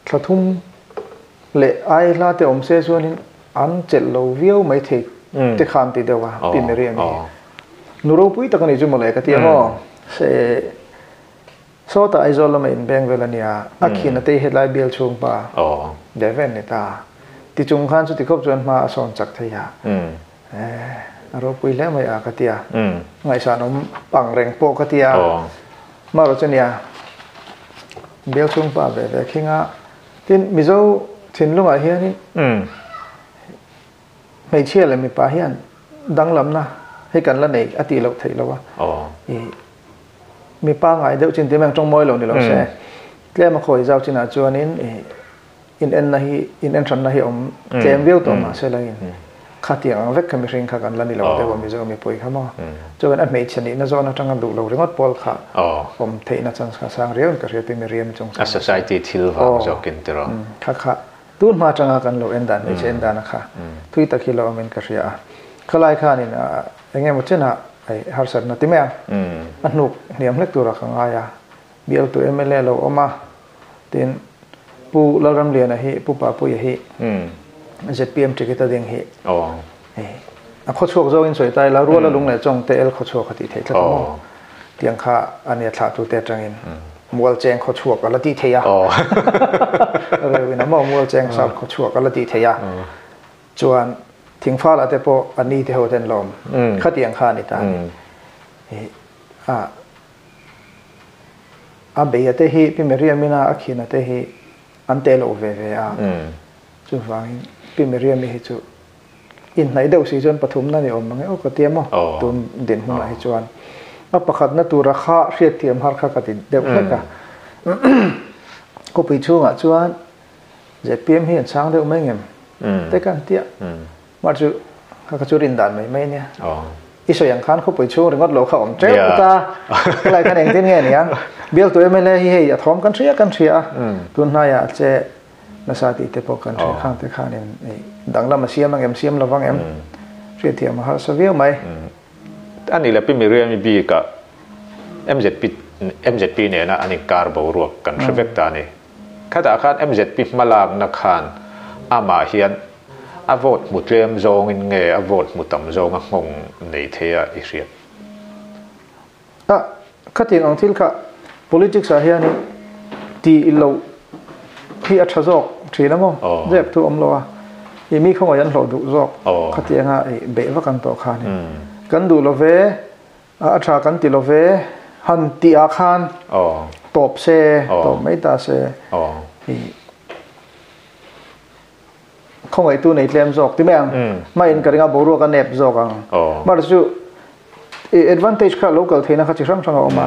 Thla thum leh ai hla te awm se chuanin an chelh lo viau mai thei te khan ti deuh a, Pi Mary a ni. Nu ropui tak a ni chu mawle ka ti a maw? Se sawtah Aizawl lama inbeng vel a nia, a khin a tei hetlai bial chhung pa ve ve ni ta. Tichung khan chuti khawp chuan hma a sawn chak thei a, a ropui hle mai a ka ti a, ngaihsan awm ang reng pawh ka ti a, marawh chu nia. Bial chhung pa ve ve khing a, tin Mizo thinlungah hianin hmeichhia leh mipa hian danglamna hi kan la nei a tih loh theih lo a, i mipa ngai deuh chin tih mai ang tawng mawi lo ni lo se, tlem a khawi zau chinah chuanin i In enna hi, in enhranna hi awm tlem viau tawh mahse langin khatiang ang vek kha mihring kha kan la ni lo deuh a Mizo mipui kha maw. Chuan a hmeichhe nihna zawn atanga duh lo ringawt pawl kha awm theihna chance kha sang riau in ka hria pi Miriam chung sang. A society thil vang zawkin tiraw. Kha kha tun hma atanga kan lo en dan hmeichhe en dana kha thui tak hi lo awmin ka hria a. Khalai khanin eng emaw chenah harsatna ti mai ang a hnuk hniam hlek turah ka ngai a, bialtu mla lo awm a. Tin, Pu Lalramliana hi, Pu Papuia hi zpm ticket a ding hi a khawchhuak zawngin sawi ta ila, Ruala lung leh chawng te el khawchhuak a tih theih tlat a maw? Tiang kha a nia thlahtute atangin Mualcheng khawchhuak a la tih theih a, reuin a maw Mualcheng South khawchhuak a la tih theih a, chuan Thingfala te pawh a ni te ho ten lawm khatiang kha a ni ta a ni. A beia te hi Pi Miriamina a khina te hi an te lo ve ve a, chuvangin Pi Miriami hi chu inhnaih deuh si chuan pathumna ni awm mang e aw ka ti a maw tun dinhmunah hi chuan a pakhatna tura kha hriatthiam har kha ka ti deuh hlek a. Khawpui chhungah chuan zpm hi an chang deuh mai ngem te ka han ti a. Mah chu kha kha chu rin dan mai mai ania. I sawi ang khan khawpui chhung ringawt lo kha awm teuh ta. Helai khan engtin nge nia? Bialtu mla hi hei a thawm kan hria kan hria a. Tun hnaiah che nasa tih te pawh kan hria khang te khanin danglam a siam ang em siam lo vang em? Hriatthiam a harsa viau mai. A ni le Pi Miriam-i bikah MZP MZP nena an inkar boruak kan hre vek ta a ni. Khatah khan MZP hmalakna khan Amah hian a vote hmu tlem zawngin nge a vote hmu tam zawnga nghawng nei thei a i hriat? A, khatiang ang thil kha politics ah hianin tih loh hi a tha zawk thin a maw? Zep thu awm lo a, i mi khawngaih an hlawh duh zawk khatianga i beih vak an tawh khanin kan duh lo ve, a tha kan ti lo ve han tih ah khan tawp se, tawp mai ta se i Khawngaihtu nei tlem zawk ti mai ang. Hmain ka ring a boruak a nep zawk ang. Mahse chu i advantage kha lo kal theihna kha chi hrang hrang a awm a.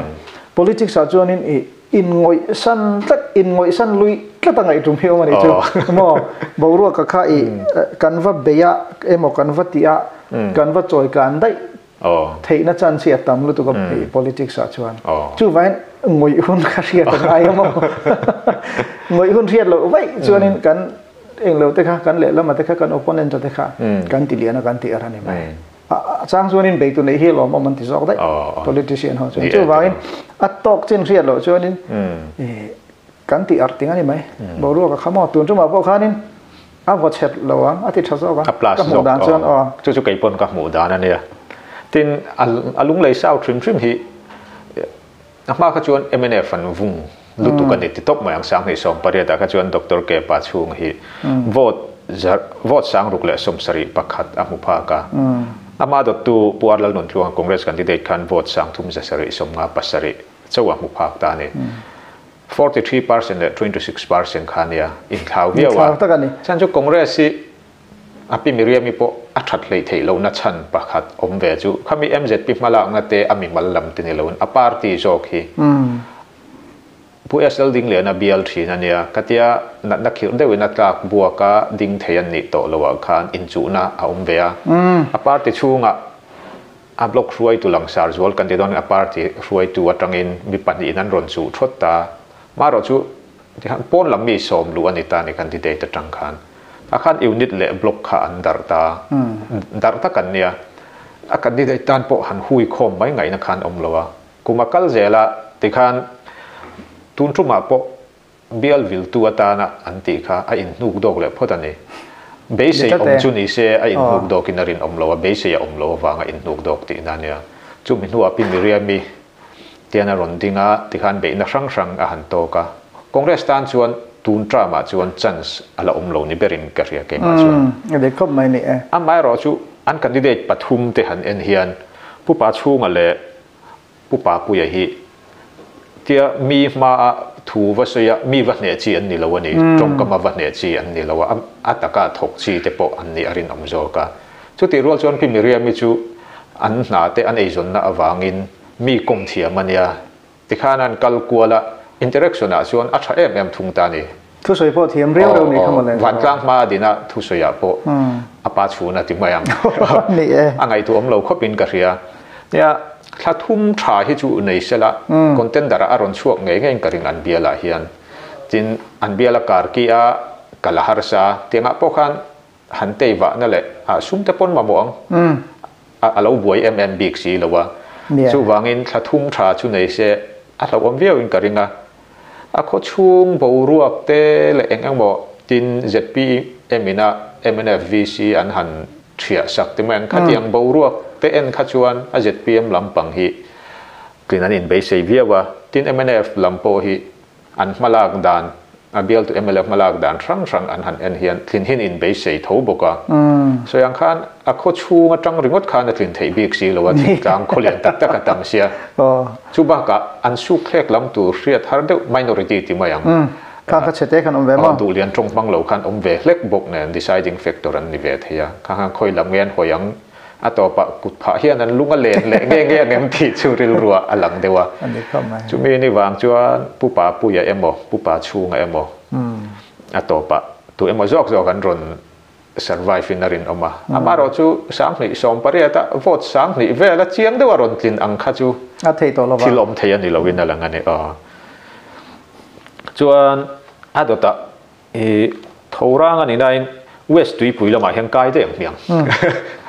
Politics ah chuanin i inngawih san tlat, inngawih san lui tlat a ngaih tum hi a awm a nih chu. Maw? Boruak a kha i kan va bei a emaw kan va tih a kan va chawi kan daih Theihna chance hi a tam lutuk a politics ah chuan. Chuvangin ngawih hun kha hriat a ngai a maw? Ngawih hun hriat loh vaih chuanin kan englo te kha, kan lehlama te kha, kan opponent te kha kan ti lian a kan ti er a ni mai. A chang chuanin beitu neih hi lawmawm an ti zawk daih politician ho chuan. Chuvangin a tawk chin hriat loh chuanin kan ti er ting a ni mai. Boruak a kha maw? Tun tumah pawh khanin A vaw chhet lo ang, a ti tha zawk a. A plus zawk aw. Chu chu kei pawn ka hmuh dan a nia. Tin, a lunglei sau hrim hrim hi a hma kha chuan mnf an vung lutuk a ni ti tawp mai ang. 2018 ah kha chuan Doctor K pa chhung hi vote vote 671 a hmu phak a. Amah dawttu Pu Arlal Nuntluanga Congress candidate khan vote 3757 chauh a hmu phak ta a ni. 43% leh 26% kha nia inthlau viau a. Inthlau tak a ni. Chhan chu Congress hi a pi Miriam-i pawh a that hleih theih lohna chhan pakhat awm ve chu khami MZP hmalakna te a mimal lam te ni loin a party zawk hi Pu SL Dingliana bial thin a nia. Khatia natna khirh deuhin a tlak buaka ding thei an nih tawh loah khan inchuhna a awm ve a. A party chhungah A block hruaitu langsar zual kan ti dawn a party hruaitu atangin mi pahnihin an rawn chuh thawt ta. Marawh chu tikhan pawn lam mi sawm luh a ni ta ni candidate atang khan. A khan unit leh block kha an darh ta. Darh tak an nia. A candidate tan pawh han hui khawm mai ngaihna khan awm lo a. Kum a kal zel a tikhan tun tumah pawh Bial viltu atana an tih kha a inhnuk dawk leh phawt a ni. Beisei awm chu ni se a inhnuk dawkin a rinawm lo a, beisei a awm loh avanga inhnuk dawk tihna a nia. Chumi hnuah Pi Miriam-i tian a rawn ding a, tikhan beihna hrang hrang a han tawk a. Congress tan chuan tun term-ah chuan chance a la awm lo ni berin ka hria keimah chuan. A dik khawp mai ni e. Amaherawhchu an candidate pathum te han en hian Pu Pachhunga leh Pu Papuia hi tia mi hmaa thu va sawi a, mi va hneh chi an ni lo a ni, tawngkama va hneh chi an ni lo a, a taka thawk chi te pawh an nih a rinawm zawk a. Chutih rual chuan Pi Miriam-i chu an hna te an eizawnna avangin mi kawm thiam a nia, tikhan an kal kual a, interaction-ah chuan a tha em em thung ta a ni. Thusawi pawh thiam riau reuh ni kha mawle. Vantlang hma a dina thusawiah pawh a pa chhun a ti mai ang. Ni e. A ngaihtuah awm lo khawpin ka hria. Nia, thla thum tha hi chu nei sela, contender ah a rawn chhuak ngei ngeiin ka ring an bialah hian. Tin, an biala kar ki a kal a harsa. Tiangah pawh khan han tei vahna leh ah sum te pawn mamawh ang. A lo buai em em bik si lo a. Chuvangin thla thum tha chu nei se a hlauhawm viauin ka ring a. A khaw chhung boruak te leh eng emaw tin ZPM ina mnf VC an han thiah sak te mai ang. Khatiang boruak te en kha chuan a ZPM lampang hi tlin an inbeisei viau a, tin mnf lam pawh hi an hmalak dan, a bialtu mla hmalak dan hrang hrang an han en hian tlin hin inbeisei tho bawk a. Sawi ang khan a khaw chhung atang ringawt khan a tlin theih bik si lo a, thingtlang khaw lian tak tak a tam sia. Chu bakah an suk thlek lam tur hriat har deuh minority ti mai ang. Kha kha chhete khan awm ve maw? Duh lian tawng hmang lo khan awm ve hlek bawk nen deciding factor an ni ve thei a. Kha khan khawi lam nge an hawi ang a tawpah kut phah hian an lung a len leh nge nge ang em tih chu rilruah a lang deuh a. Chumi ni vang chuan Pu Papuia emaw Pu Pachhunga emaw a tawpah tu emaw zawk zawk an rawn survive in a rinawm a. Amaherawh chu 2018 a vote 2000 vel a chiang deuh a rawn tlin ang kha chu A thei tawh lo va. Thil awm thei a ni lo in a lang a ni aw. Chuan a dawtah i Thorang a ni nain West Tuipui lamah hian kai daih ang hmiang.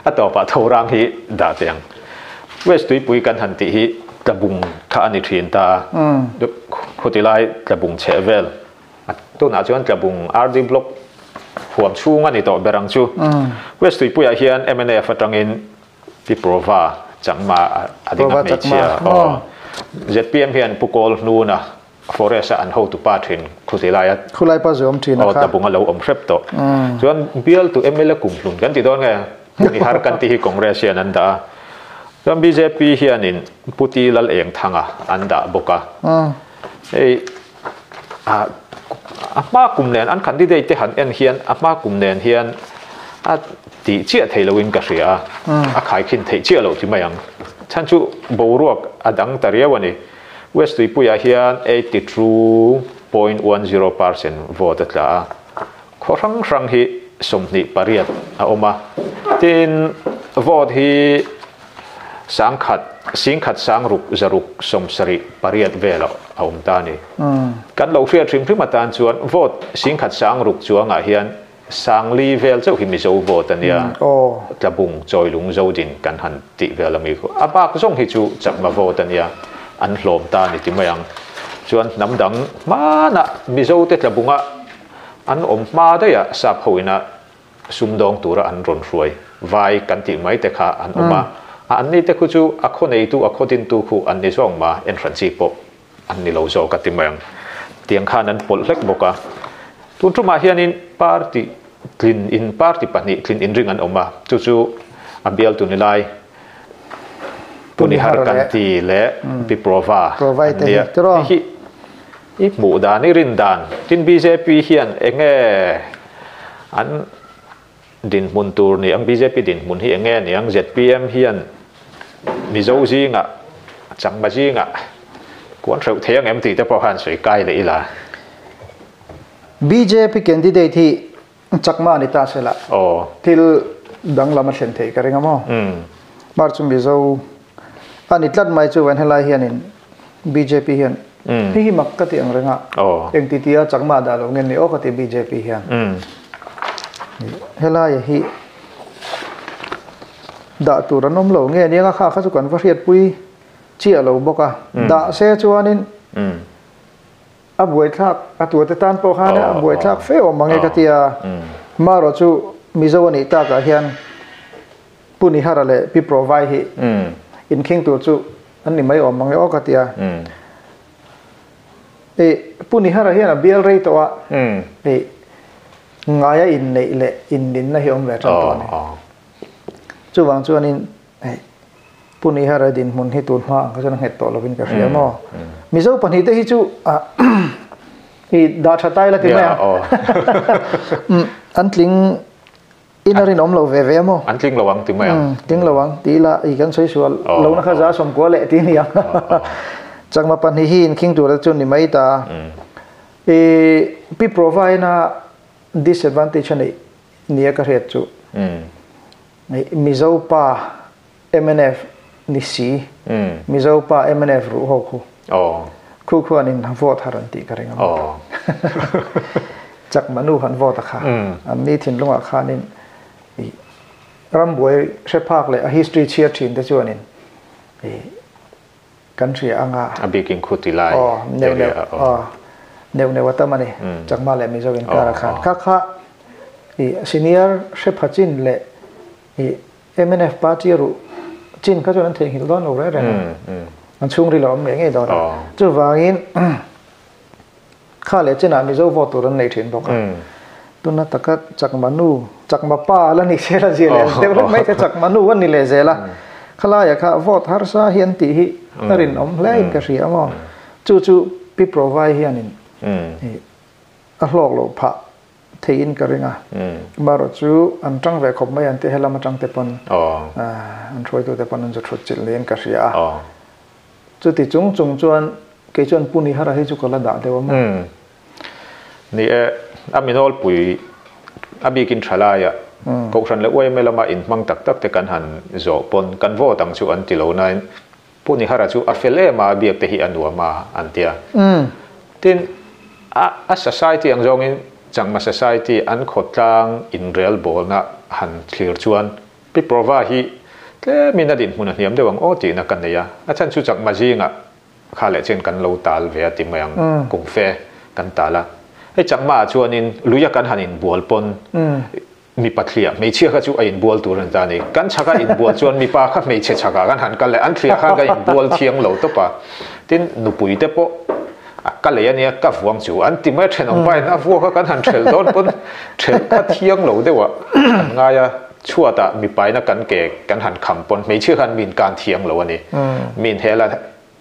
A tawpah Thorang hi dah teh ang. West Tuipui kan han tih hi Tlabung kha a ni thin ta a. Khuti lai Tlabung chheh vel. Tunah chuan Tlabung RD Block. Huam chhung a ni tawh ber ang chu. West Tuipuiah hian mnf atangin Pi Prova Chakma a ding a hmeichhia. Aw. Zpm hian Pu Kawl Hnuna Forest a an hotu pa thin khuti laia Khulai pa zawm thin a kha. Aw tlabung a lo awm hrep tawh. Chuan bialtu mla kumhlun kan ti dawn nge Pu Nihar kan tih hi Congress hian an dah a. Chuan bjp hianin Pu Ti Lal Eng Thanga an dah bawk a. Hei a a hma kum nen an candidate te han en hian a hma kum nen hian a tih chiah thei loin ka hria a. A khaikhin theih chiah loh ti mai ang. Chhan chu boruak a dang ta riau a ni. West Tuipuiah hian 82.10 percent vote a tla a, khaw hrang hrang hi 28 a awm a. Tin, vote hi sangkhat, singkhat sangruk zaruk sawmsarih pariat vel a awm ta a ni. Kan lo hriat hrim hrim atan chuan vote singkhat sangruk chuangah hian Sangli vel chauh hi Mizo vote a nia, Tlabung, Chawilung, Zodin kan han tih vel ami khu. A bak zawng hi chu Chakma vote a nia, an hlawm ta a ni ti mai ang. Chuan hnam dang hmanah Mizo te Tlabunga an awm hma daih a, sap ho ina sumdawng tura an rawn hruai vai kan tih mai te kha an awm a. A anni te khu chu a khaw neitu, a khaw dintu khu an ni zawng ma, enhran chi pawh An ni lo zawk a ti mai ang. Tiang khan an pawlh hlek bawk a. Tun tumah hianin party tlin in party pahnih tlin inring an awm a, chu chu a bialtu ni lai Pu Nihar Kanti leh Pi Prova an nia. Hei hi i hmuh dan, i rin dan, tin bjp hian enge an dinhmun tur ni ang, bjp dinhmun hi enge ni ang, zpm hian Mizo zingah, Changma zingah kuan hreuh thei ang em tih te pawh khan sawi kai leh ila. Bjp candidate hi Chakma ni ta sela thil danglam a thlen theih ka ring a maw? Mar chu Mizo a ni tlat mai chuan helai hianin bjp hian hei hi mak ka ti ang reng a, engti tia Chakma dah lo nge ni aw ka ti bjp hian. Helai hi dah tur an awm lo nge nia kha kha chu kan va hriatpui chiah lo bawk a, dah se chuanin a buaithlak a tuate tan pawh khan a buaithlak fe awm ang e ka ti a, marawh chu Mizo a nih takah hian Pu Nihara leh Pi Provai hi inkhing tur chu an ni mai awm ang e aw ka ti a, Pu Nihara hian a bial rei tawh a, Ngaia inneih leh inninna hi awm ve tan tawh a ni. Chuvang chuanin hei Pu Nihara dinhmun hi tun hma ang kha chuan a nghet tawh lovin ka hria maw. Mizo pahnihte hi chu i dah tha tai la ti mai a. An tling in a rinawm lo ve ve a maw. An tling lo ang ti mai ang. Tling lo ang ti ila i kan sawi sual lo na kha za sawmkua leh ti a ni ang. Chakma pahnih hi inkhing tura chu ni mai ta. I pi provide a disadvantage a neih nia ka hriat chu Mizo pa mnf ni si Mizo pa mnf ruh ho khu khu khuan in vote har an tih ka ring a chakma nu han vote a kha an ni thinlungah khanin i rambuai hre phak leh a history chhiar thin te chuanin i Kan hria ang a. A bikin khu ti lai area a awm. Neuh neuh a tam a ni. Chakma leh Mizo inkar ah khan. Kha kha i senior hre pha chin leh i mnf party a ruh chin kha chuan an theihnghilh dawn lo reng reng a. An chhungril a awm ngei ngei dawn a. Chuvangin kha leh chinah Mizo vote tur an nei thin bawk a. Tuna taka Chakma nu, Chakma pa la ni zel a zia leh deuh hlek mai kha Chakma nu an ni leh zel a. Khalaia kha vote harsa hi an tih hi a rinawm hle in ka hria maw. Chu chu Pi Provai hianin a hlawk loh phah theihin ka ring a. Marawh chu an tang ve khawp mai an ti helam atang te pawn an hruaitute pawn an zu thut chilh niin ka hria a. Chuti chung chung chuan kei chuan Pu Nihara hi chu ka la dah deuh a maw? Ni e, a minawlpui a bikin tha laia Kohhran leh UMA lama inhmang tak tak te kan han zawh pawn kan vote ang chu an ti lo nain Pu Nihara chu a fel em a, a biak te hi a nuam a an ti a. Tin, a a society ang zawngin Changma society an khawtlang inrelbawlna han thlir chuan Pi Prova hi tlemin a dinhmun a hniam deuh ang aw tihna ka nei a, a chhan chu chakma zingah kha leh chen kan lo tal ve a ti mai ang, kum fe kan tal a. Hei Chakma ah chuanin luia kan han inbual pawn mipa thliah hmeichhia kha chu a inbual tur a ni ta a ni. Kan chhaka inbual chuan mipa kha hmeichhe chhakah kan han kal leh an thliah khan kan inbual thiang lo tawp a. Tin, nupui te pawh a ka lei a nia ka vuang chu an ti mai a thenawm pain a vuak a kan han thelh dawn pawn thelh kha thiang lo deuh ah kan ngai a, chhuatah mipaina kan ke kan han kham pawn hmeichhia khan min kan thiang lo a ni. Min hel a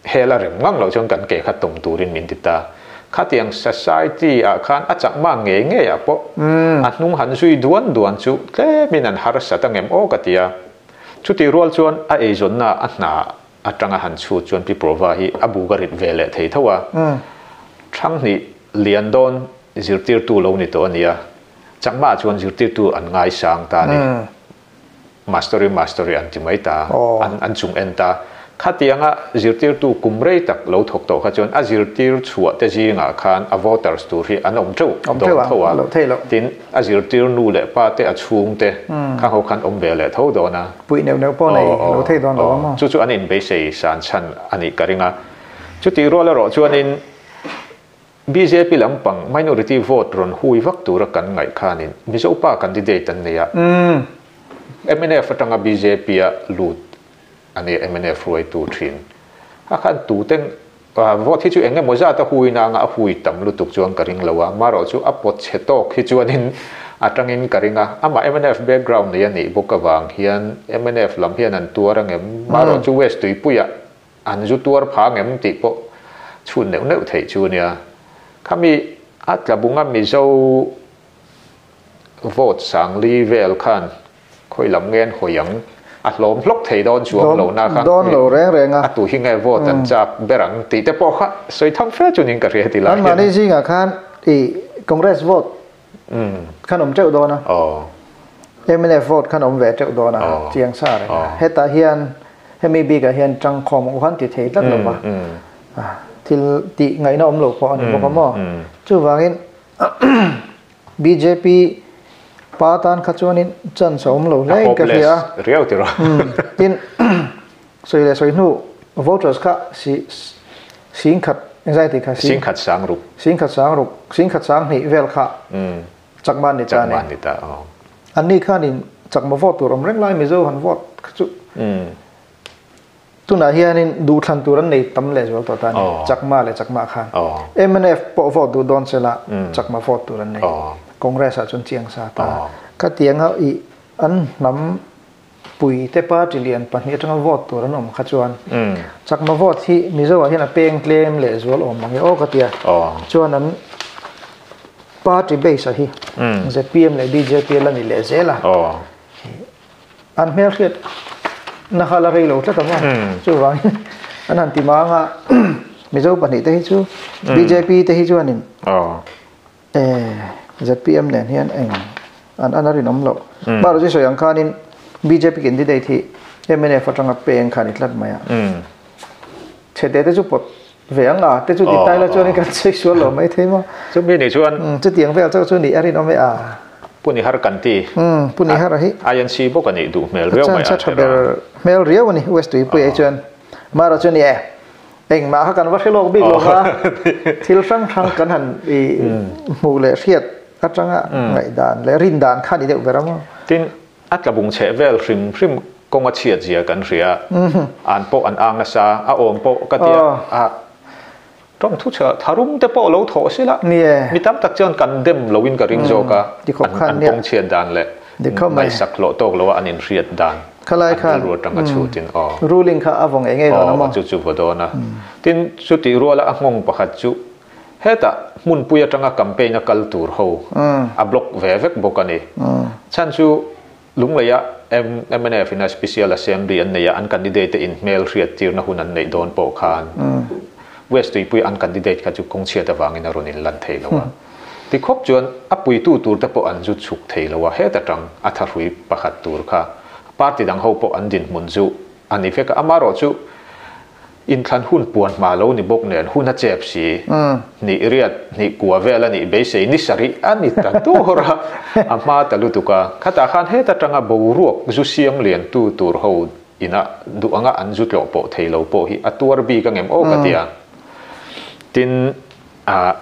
Hel a rem ngang loh chuan kan ke kha tum turin min ti ta. Khatiang society ah khan a chakma ngei ngei ah pawh a hnung han zui duan duan chu tlemin an harsat angem aw ka ti a. Chutih rual chuan a eizawnna a hna atanga han chhut chuan Pi Prova hi a buk a rit ve leh thei tho a. Thanghnih lian dawn zirtirtu lo ni tawh a nia. Chakma ah chuan zirtirtu an ngaisang ta a ni. Mastery mastery an ti mai ta, an an chung en ta. Khatianga zirtirtu kum rei tak lo thawk tawh kha chuan a zirtir chhuah te zingah khan a voters tur hi an awm teuh dawn tho a, tin a zirtir nu leh pa te a chhung te kha ho khan awm ve leh tho dawn a. Puih neuh neuh pawh nei lo thei dawn lo a maw? Chu chu an inbeisei san chhan a nih ka ring a. Chutih rual erawh chuanin Bjp lampang minority vote rawn hui vak tura kan ngaih khanin Mizo pa candidate an nei a, mnf atanga bjp a lut a nia mnf hruaitu thin a khan tuten vote hi chu eng emaw zat a hui nanga a hui tam lutuk chuan ka ring lo a, marawh chu a pawt chhe tawk hi chuanin atangin ka ring a, amah mnf background nei a nih bawk avang hian mnf lam hian an tuar angem, marawh chu West Tuipuiah An zu tuar pha ngem tih pawh chhun neuh neuh theih chu nia. Khami a tlabunga Mizo vote sangli vel khan khawi lam nge an hawi ang? A hlawm hlawk thei dawn chuang lo na kha. Dawn lo reng reng a. A tu hi nge vote an chak ber ang tih te pawh kha sawi tham fe chu niin ka hria ti lai hian. Anmahni zingah khan i Congress vote khan awm teuh dawn a. Mnf vote khan awm ve teuh dawn a, chiang sa reng a. Hetah hian hemi bikah hian tangkhawm u han ti thei tlat lo va, thil tih ngaihna awm lo pawh a ni bawk a maw. Chuvangin bjp pa tan kha chuanin chance a awm lo hle in ka hria a. Riau ti rawh. Tin, sawi leh sawi hnu voters kha si singkhat engzai tih kha singkhat sang ruk singkhat sang ruk singkhat sang hnih vel kha Chakma ni ta ni. Chakma ni ta aw. Anni khanin Chakma vote tur awm reng lai Mizo han vote kha chu tunah hianin duhthlan tur an nei tam leh zual tawh ta ni. Chakma leh Chakma khan. Mnf pawh vote duh dawn sela Chakma vote tur an nei. Congress ah chuan chiang sa ta. Khatianga i an hnam pui te party lian pahnih atanga vote tur an awm kha chuan Chakma vote hi Mizo ah hian a peng tlem leh zual awm ang e aw ka tia. Chuan an Party base a hi zpm leh bjp la ni leh zel a. An hmelhriat na kha la rei lo tlat ang a. Chuvangin an han ti mang a Mizo pahnih te hi chu bjp te hi chuanin zpm nen hian eng an an a rinawm loh. Mahro chu sawi ang khanin bjp candidate hi mnf atanga peng kha a ni tlat mai a. Chhete te chu pawt Ve ang a, te chu ti tai la chuan kan sawi sual lo mai thei maw? Chumi ni chuan. Chutiang vel chauh chu ni a rinawm e a. Pu Nihar kan ti. Pu Nihar a hi. INC bawk a nih duh hmel riau mai a. Chance a tha ber hmel riau a ni West Tuipui ai chuan. Mahrawh chu ni e, engmah kha kan va hre lawk bik lo va, thil hrang hrang kan han i hmuh leh hriat atanga ngaihdan leh rindan kha ni deuh ber a maw? Tin, A tlabung chheh vel hrim hrim kawng a chhiat zia kan hria. An pawh an ang nasa, a awm pawh ka tia a tawng thu chhe tharum te pawh lo thawh sila. Mi tam tak chuan kan dem loin ka ring zawk a, an kawng chhiat dan leh ngaihsak hlawh tawk loa an inhriat dan an rilru atang a chhutin aw. Ruling kha a vawng eng eng dawn a maw? Aw chu chu vaw dawn a. Tin, chutih ruala a nghawng pakhat chu Hetah hmunpui atanga campaign a kal tur ho a block ve vek bawk a ni. Chhan chu Lungleia mnf in a Special Assembly an neih a, an candidate te inhmel hriat tirna hun an neih dawn pawh khan West Tuipui an candidate kha chu kawngchhiat avangin a rawn inlan thei lo a. Tikhawp chuan a puitu tur te pawh an zu chhuk thei lo a, heta tang a thahrui pakhat tur kha party dang ho pawh an dinhmun chu a ni vek a, amaherawh chu Inthlan hun puan hma lo ni bawk nen hun a chep si. Hnih riat, hnih kua vel a nih beisei ni sarih a ni ta dur a, a hma ta lutuk a. Khatah khan heta tanga boruak zu siam lian tu tur ho ina duh anga an zu tlawh pawh thei lo pawh hi a tuar bik angem aw ka ti a. Tin, ah.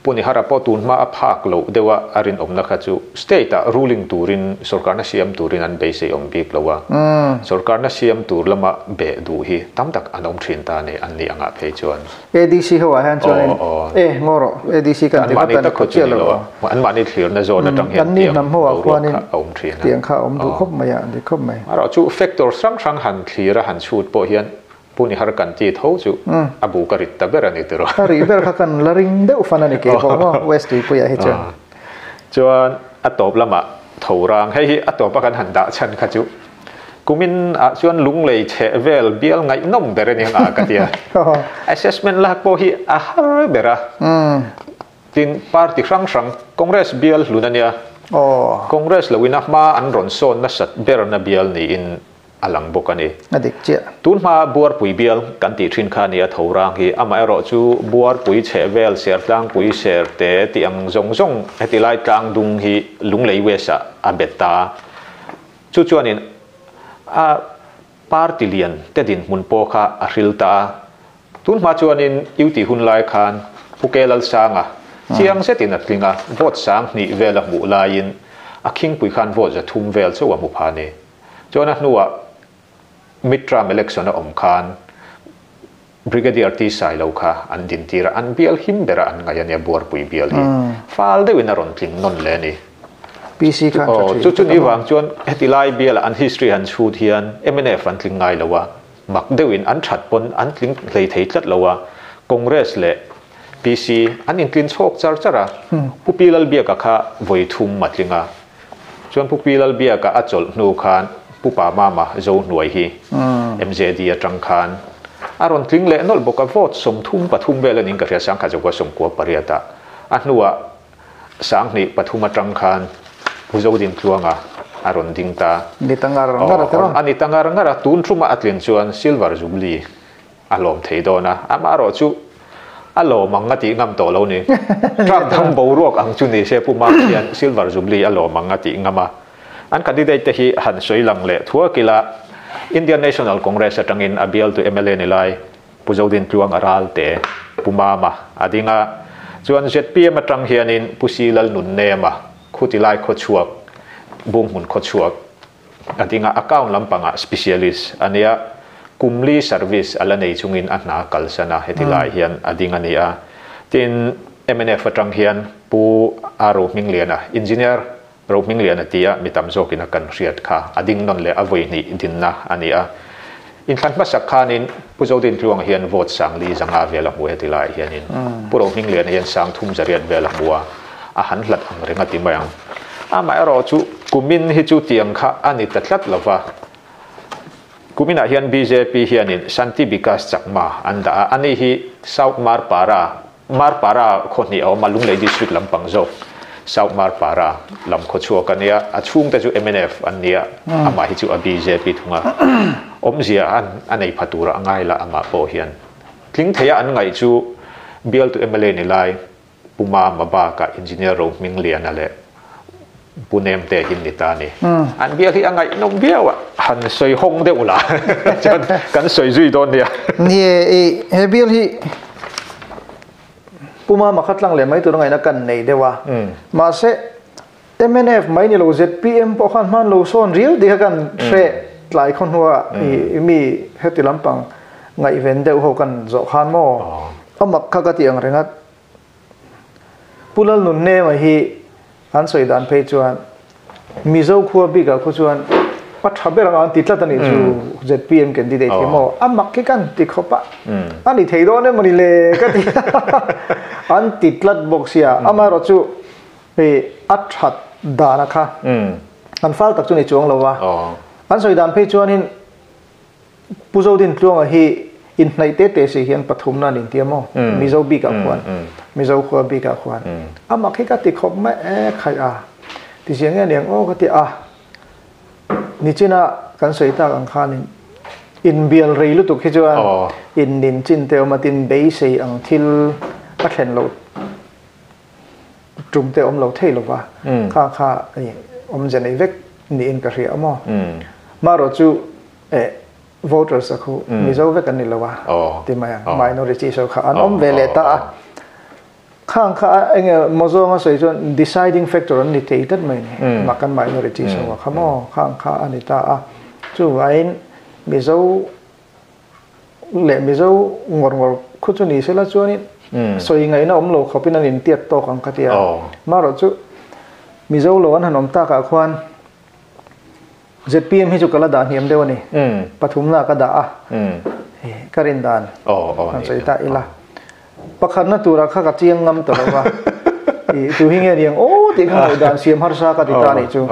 Pu Nihara pawh tun hma a phak loh deuh a a rinawmna kha chu state ah ruling turin sorkarna siam turin an beisei awm bik lo a, sorkarna siam tur lama beh duh hi tam tak an awm thin ta a ni an nih angah phei chuan. ADC ho ah hian chuanin e ngaw rawh ADC kan ti ngawt a ni khaw chiah lo aw. Anmahni thlirna zawn atang hian tiang boruak kha a awm thin a. Tiang kha a awm duh khawp mai a, a dik khawp mai. Amaherawhchu factor hrang hrang han thlir a han chhut pawh hian Pu Nihar kan ti tho chu a bu ka rit ta ber a ni tiraw. Ka rih ber kha kan la ring deuh fan a ni kei pawh maw West Tuipuiah hi chuan. Chuan a tawp lamah tho rang hei hi a tawpa kan han dah chhan kha chu kumin ah chuan lunglei chheh vel bial ngaihnawm ber a ni ang a ka tia. Assessment lak pawh hi a har ber a. Tin party hrang hrang Congress bial hlun a nia. Congress loin a hma an rawn sawn nasat berna bial niin a lang bawk a ni. A dik chiah. Tun hma Buarpui bial kan tih thin kha nia tho rang hi, amaherawh chu Buarpui chheh vel, Sertlangpui ser te tih ang zawng zawng heti lai tlang dung hi Lunglei West ah a bet ta a. Chu chuanin a party lian te dinhmun pawh kha a hril ta a. Tun hma chuanin UT hun lai khan Pu Ke Lalsanga chiang zetin a tling a, vote 2000 vel a hmuh laiin a khingpui khan vote 300 vel chauh a hmu pha a ni. Chuan a hnuah mid-term election a awm khan Brigadier T Sailo kha an dintir a, an bial him bera an ngaih a nia Buarpui bial hi. Fal deuhin a rawn tling nawn leh a ni. PC khan tha thin. Chu chu ni vang chuan heti lai bialah an history han chhut hian mnf an tling ngai lo a, mak deuhin an that pawn an tling hlei thei tlat lo a, Congress leh PC an intlin chhawk char char a, Pu Pi Lalbiaka kha vawi thum a tling a. Chuan Pu Pi Lalbiaka a chawlh hnu khan Pu Pa Mama Zohnuai hi MJD atang khan a rawn tling leh nawlh bawk a, vote 33 vel a niin ka hria, 1998 ah. A hnuah 2003 atang khan Pu Zodintluanga a rawn ding ta. Ni ta ngar ngar a tiraw? A ni ta ngar ngar a, tun thuma a tlin chuan Silver Jubilee A lawm thei dawn a, amaherawh chu a lawm ang a tih ngam tawh lo ni. Trump dang boruak ang chu ni se Pu Mark hian Silver Jubilee a lawm ang a tih ngam a. An candidate te hi han sawi lang leh thuak ila, Indian National Congress atangin a bialtu mla ni lai Pu Zodintluang a ral te, Pu Mama a ding a. Chuan zpm atang hianin Pu Si Lalnunnema, Khutilai khawchhuak, Bunghmun khawchhuak, A dingah account lampangah specialist a nia, kum li service a la nei chungin a hna kalsan a, heti lai hian a ding a ni a. Tin, mnf atang hian Pu A Rohmingliana, Engineer Rohmingliana tia mi tam zawkin a kan hriat kha a ding nawn leh a vawi hnih dinna a ni a. Inthlan hmasak khanin Pu Zodintluanga hian vote 4,500 vel a hmu heti laiah hianin Pu Rohmingliana hian 3,800 vel a hmu a. a han hlat ang reng a ti mai ang. Amaherawhchu kumin hi chu tiang kha a ni ta tlat lo va, kuminah hian bjp hianin Shanti Bikash Chakma an dah a, ani hi South Marpara, Marpara khaw hnih a awm a, Lunglei District lampang zawk South Marpara lam khaw chhuak a nia, a chhungte chu mnf an nia, amah hi chu a bjp thung a, awmzia a nei pha tura a ngai lah amah pawh hian tling theia an ngaih chu bialtu mla ni lai Pu Mama bakah Engineer Rohmingliana leh Pu Nemte hi ni ta a ni. An bial hi a ngaihnawm viau a, han sawi hawng deuh la chuan kan sawi zui dawn nia. Ni e, i he bial hi Pu Mama kha tlang leh mai tur a ngaihna kan nei deuh a. Mahse mnf mai ni lo zpm pawh khan hman lo sawn riau tih kha kan hre tlai khaw hnua i mi heti lampang ngaihven deuh ho kan zawh khan maw a mak kha ka tih ang reng a Pu Lalnunnema hi an sawi dan phei chuan Mizo khua bikah khaw chuan a tha ber anga an ti tlat a nih chu zpm candidate hi maw a mak hi kan ti khawp a a ni thei dawn em a ni le ka ti an ti tlat bawk sia amaherawh chu Hei a that dan a kha an fal tak chu ni chuang lo a, an sawi dan phei chuanin Pu Zodintluanga hi inhnaih te te si hian pathumna an intia maw Mizo bikah khuan Mizo khua bikah khuan a mak hi ka ti khawp mai e khaih a ti zia nge niang aw ka ti a nichina kan sawi tak ang khanin inbial rei lutuk hi chuan in nin chin te awm a tin beisei ang thil a thlen loh Tum te awm lo thei lova, kha kha awmze nei vek niin ka hria maw. Marawh chu eh voters a khu Mizo vek an ni lo a ti mai ang, minority so kha an awm ve leh ta a. Khang kha enge maw zawnga sawi chuan deciding factor an ni thei tlat mai ni. Mah kan minorities ho a kha maw khang kha a ni ta a. Chuvangin Mizo leh Mizo ngawr ngawr khu chu ni sela chuanin sawi ngaihna awm lo khawpin an intiat tawk ang ka ti a. Marawh chu Mizo lo an han awm takah khuan ZPM hi chu ka la dah hniam deuh a ni. Pathumna ka dah a. Ka rin dan han sawi ta ila. Pakhatna tura kha ka chiang ngam ta lo va. Tu hi nge niang aw tih kha ngaihdan siam harsa ka ti ta nih chu.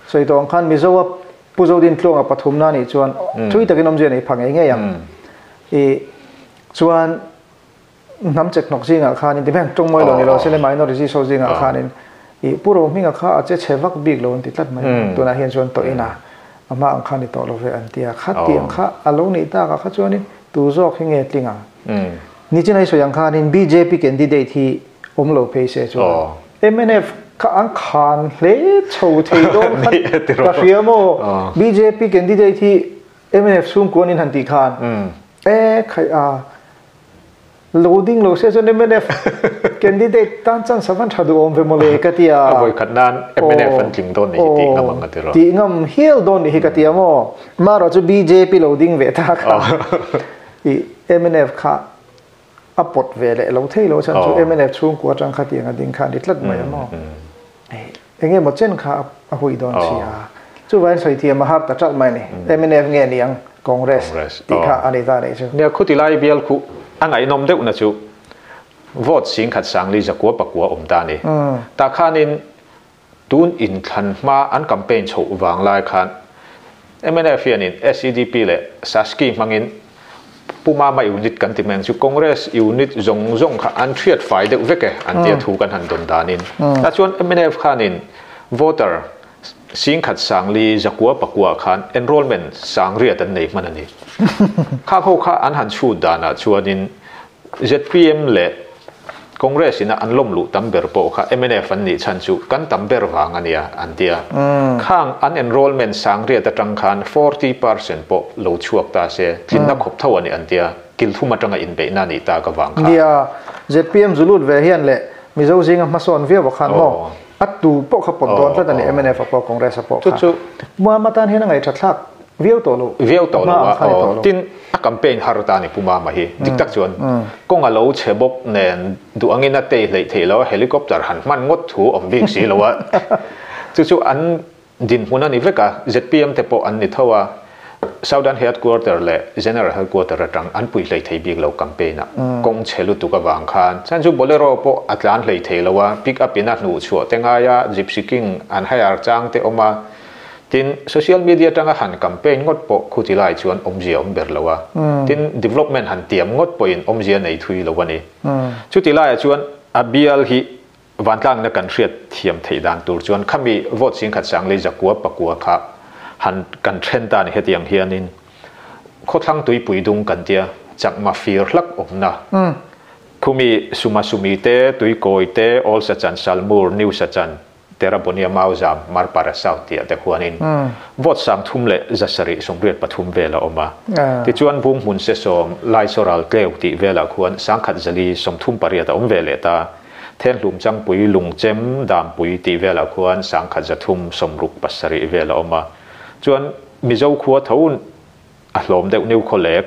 Sawi tawh ang khan Mizo a Pu Zodin Tluanga pathumna nih chuan thui takin awmzia nei pha ngei ngei ang. Chuan hnam chek hnawk zingah khanin ti hian tawng mawi lo ni lo se le minorities ho zingah khanin i Pu Rohminga kha a che chhe vak bik lo an ti tlat mai. Tunah hian chuan tawh ina a hma ang kha ni tawh lo ve an ti a. Kha tiang kha a lo nih takah kha chuanin tu zawk hi nge tling ang. Nichin ai sawi ang khanin BJP candidate hi awm lo phei se chuan MNF kha an khan hle chho thei dawn khan ka hria maw BJP candidate hi MNF chhungkuanin han tih khan e khai a loading lo se chuan MNF candidate tan chan savan tha duh awm ve mawle ka ti a. A vawi khat nan MNF an tling dawn ni hi tih ngam ang a ti rawh. Tih ngam hial dawn ni hi ka ti a maw. Marawh chu BJP loading ve ta kha i MNF kha a pawt ve leh lo thei lo chan chu MNF chhungkua atang kha tiang a ding kha a ni tlat mai a maw. Enge maw chen kha a hui dawn si a. Chuvain sawi thiam a har ta tlat mai ni. MNF nge ni ang Congress tih kha a ni ta nih chu. Nia khuti lai bial khu a ngaihnawm deuh na chu vote singkhat sangli zakua pakua awm ta ni. Tah khanin tun inthlan hma an campaign chhoh vang lai khan MNF hianin SEDP leh Saski hmangin Pu Mama unit kan ti mai ang chu Congress unit zawng zawng kha an hriat fai deuh vek e an tia thu kan han dawn danin. Tah chuan MNF khanin voter singkhat sangli zakua pakua khan enrollment sangriat an nei hman a ni. Khang ho kha an han chhut danah chuanin ZPM leh Congress ina an lawm luh tam ber pawh kha MNF an nih chhan chu kan tam ber vang a nia an ti a. Khang an enrollment sangriat atang khan 40% pawh lo chhuak ta se tlinna khawp tho a ni an ti a, kilthum atanga inbeihna a nih tak avang khan. Nia, ZPM zu lut ve hian leh Mizo zinga hmasawn viau a khan maw? A tu pawh kha pawt dawn tlat a ni MNF a pawh Congress a pawh kha. Chu chu. Muama tan hian a ngaihthathlak viau tawh lo. Viau tawh lo a aw. Tin a campaign har ta ni Pu Mama hi. Dik tak chuan kawng a lo chhe bawk nen duh angin a tei hleih theih lo a helicopter han hman ngawt thu awm bik si lo a. Chu chu an dinhmun a ni vek a, ZPM te pawh an ni tho a, Southern Headquarter leh General Headquarter atang an pui hlei thei bik lo campaign ah kawng chhe lutuk avang khan. Chuan chu Bolero pawh a tlan hlei thei lo a, pick up in a hnuh chhuah te ngai a, Gypsy King an hire chang te awm a, tin social media atanga han campaign ngawt pawh khuti lai chuan awmzia awm ber lo a, tin development han tiam ngawt pawhin awmzia nei thui lo a ni. Chuti laiah chuan a bial hi Vantlangna kan hriat thiam theih dan tur chuan khami vote singkhat sanglei zakua pakua kha han kan then ta ni hetiang hianin khawthlang tuipui dung kan tia chakma fir hlak awmna khumi suma sumi te tuikawi te Old Sachan Salmur New Sachan Terabonia Mauzam Marpara South tih ah te khuanin vote sang thum leh zasarih sawmriat pathum vel a awm a. Tichuan Bunghmun Sesawm Laisoral Tleu tih velah khuan sangkhat zali sawmthum pariat a awm ve leh ta. Thenhlum changpui lungchem dampui tih velah khuan sangkhat zathum sawmruk pasarih vel a awm a. Chuan Mizo khua tho a hlawm deuh New Khawlek,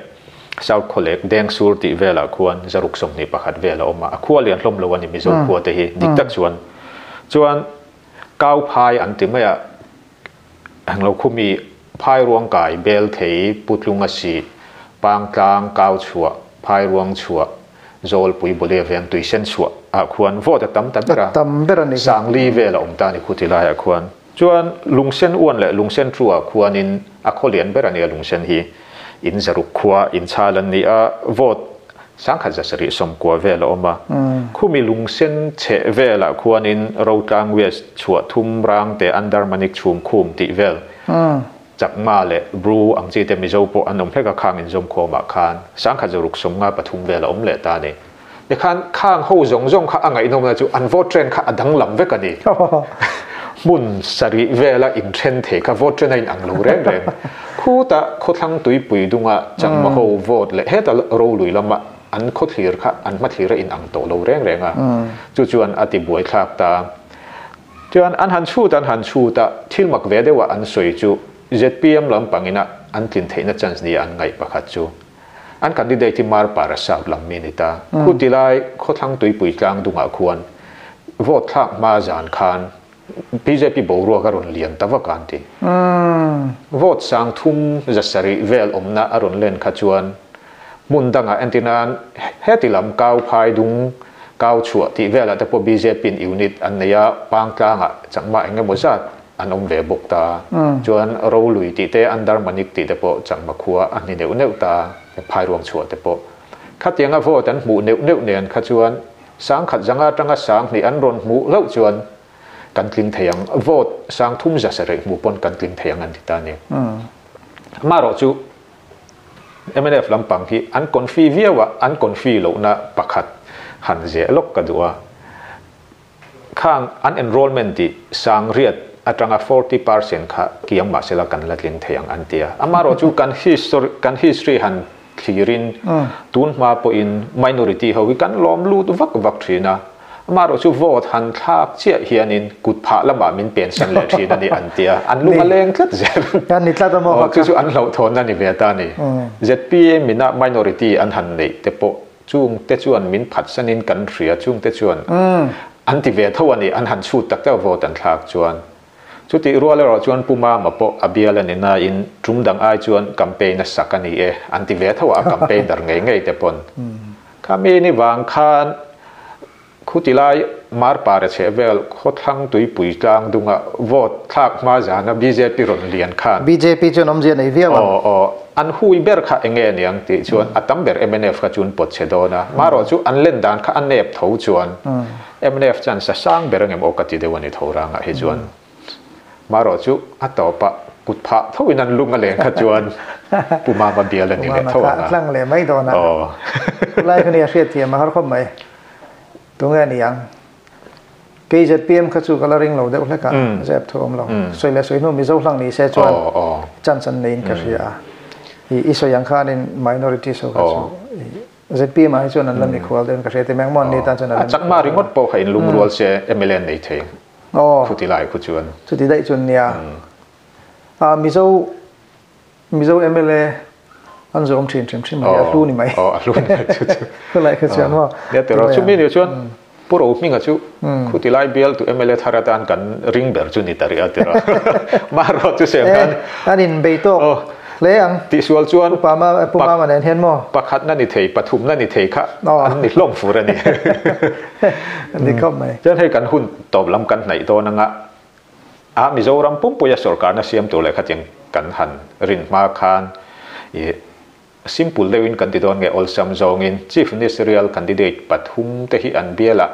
South Khawlek, Dengsur tih velah khuan zaruk 21 vel a awm a. A khua lian hlawm lo a ni Mizo khua te hi dik tak chuan. Chuan Kau phai an ti mai a, englo khumi phai ruang kai bel thei putlung a sih, pangtlang kau chhuah, phai ruang chhuah, Zawlpui Bawlea veng tui sen chhuah ah khuan vote a tam ta ber a, Tam ber a ni. Sangli vel a awm ta a ni khuti laiah khuan. Chuan Lungsen uan leh Lungsen thu ah khuanin a khaw lian ber a nia Lungsen hi in zaruk khua in chhal an ni a, vote sangkhat zasarih sawmkua vel a awm a. Khumi Lungsen chheh velah khuanin Rotlang West chhuah thum rang te Andarmanik chhum khum tih vel Chakma leh Bru ang chi te Mizo pawh an awm hlek a khang inzawm khawmah khan sangkhat zaruk sawmnga pathum vel a awm leh ta a ni. Tikhan khang ho zawng zawng kha a ngaihnawmna chu an vote trend kha a danglam vek a ni. Hmun sarih vela inthen thei kha vote trend a inang lo reng reng. Khutah khawthlang tuipui dunga Chakma ho vote leh heta rolui lama. an khawthlir kha an hmathlir a inang tawh lo reng reng a, chu chuan a ti buaithlak ta. Chuan an han chhut an han chhut a, thil mak ve deuha an sawi chu zpm lampangina an tlin theihna chance nia an ngaih pakhat chu an candidate hi Marpara South lam mi a ni ta. Khuti lai khawthlang tuipui tlang dungah khuan vote thlak hma zan khan bjp boruak a rawn lian ta vak a an ti. Vote sang thum zasarih vel awmna a rawn len kha chuan hmun dangah entir nan heti lam kau phai dung kau chhuah tih velah te pawh bjp in unit an nei a, pangtlangah changma eng emaw zat an awm ve bawk ta. Chuan Rolui tih te Andarmanik tih te pawh changma khua a hni neuh neuh ta, phairuang chhuah te pawh. Khatianga vote an hmuh neuh neuh nen kha chuan sangkhat zanga atanga sanghnih an rawn hmuh hlauh chuan kan tling thei ang, vote sang thum za sarih hmuh pawn kan tling thei ang an ti ta a ni. Amaherawh chu mnf lampang hi an confi viau a, an confi lohna pakhat han zeh lawk ka duh a. Khang an enrollment tih sang riat atanga 40% kha kiang mahsela kan la tling thei ang an ti a. Amaherawh chu kan history kan history han thlirin tun hma pawhin minority ho hi kan lawm lut vak vak thin a, amaherawh chu vote han thlak chiah hianin kut phah lamah min pensan leh thin a ni an ti a, an lung a leng tlat zel. An ni tlat a maw kha? Chu chu an hlauhthawnna ni ve ta a ni. ZPM ina minority an han neih te pawh chung te chuan min phatsanin kan hria, chung te chuan an ti ve tho a ni, an han chhut tak tak vote an thlak chuan. Chutih rual erawh chuan Pu Mama pawh a bial a ni nain tum dang ai chuan campaign a sak a ni e, an ti ve tho a, a campaigner ngei ngei te pawn. Khami ni vang khan khuti lai Marpara chheh vel khawthlang tuipui tlang dunga vote thlak hma zana bjp rawn lian khan. Bjp chuan awmzia nei viau ang. Aw aw, an hui ber kha eng nge niang tih chuan a tam ber mnf kha chun pawt chhe dawn a, marawh chu an len dan kha a nep tho chuan Mnf chuan sa sang ber angem aw ka ti deuh a ni tho rangah hi chuan marawh chu a tawpah kut phah tho in an lung a leng kha chuan Pu Mama bial a ni leh tho ang a. Tlang leh mai dawn a. Khulai kha nia hriat thiam a har khawp mai. Tunge a ni ang? Kei zpm kha chu ka la ring lo deuh hlek a, zep thu awm lo. Sawi leh sawi hnu Mizo hlang ni se chuan chance an neiin ka hria a. I sawi ang khanin minorities ho kha chu ZPM ah hi chuan an la mikhual deuhin ka hria ti mai ang ni tan chuan an la mikhual. Chakma ringawt pawh kha inlungrual se MLA an nei thei. Khuti lai khu chuan. Chuti daih chuan nia. Mizo Mizo MLA an zawm thin hrim hrim a hlu ni mai. A hlu ni mai chu chu. Khulai kha chuan maw. Nia tiraw chumi ni chuan Pu Rohminga chu khuti lai bial tu MLA thar atan kan ring ber chu ni ta rih a tiraw. Marawh chu sem khan. An inbei tawk. Hle ang. Tihsual chuan Upa ma Pu Mama nen hian maw? Pakhatna ni thei, pathumna ni thei kha an ni hlawm fur a ni. An ni khawp mai. Chuan hei kan hun tawp lam kan hnaih dawn anga a Mizoram pumpuia sorkarna siam tur leh khatiang kan han rin hma khan i simple deuhin kan ti dawn nge awlsam zawngin Chief Ministerial candidate pathum te hi an bialah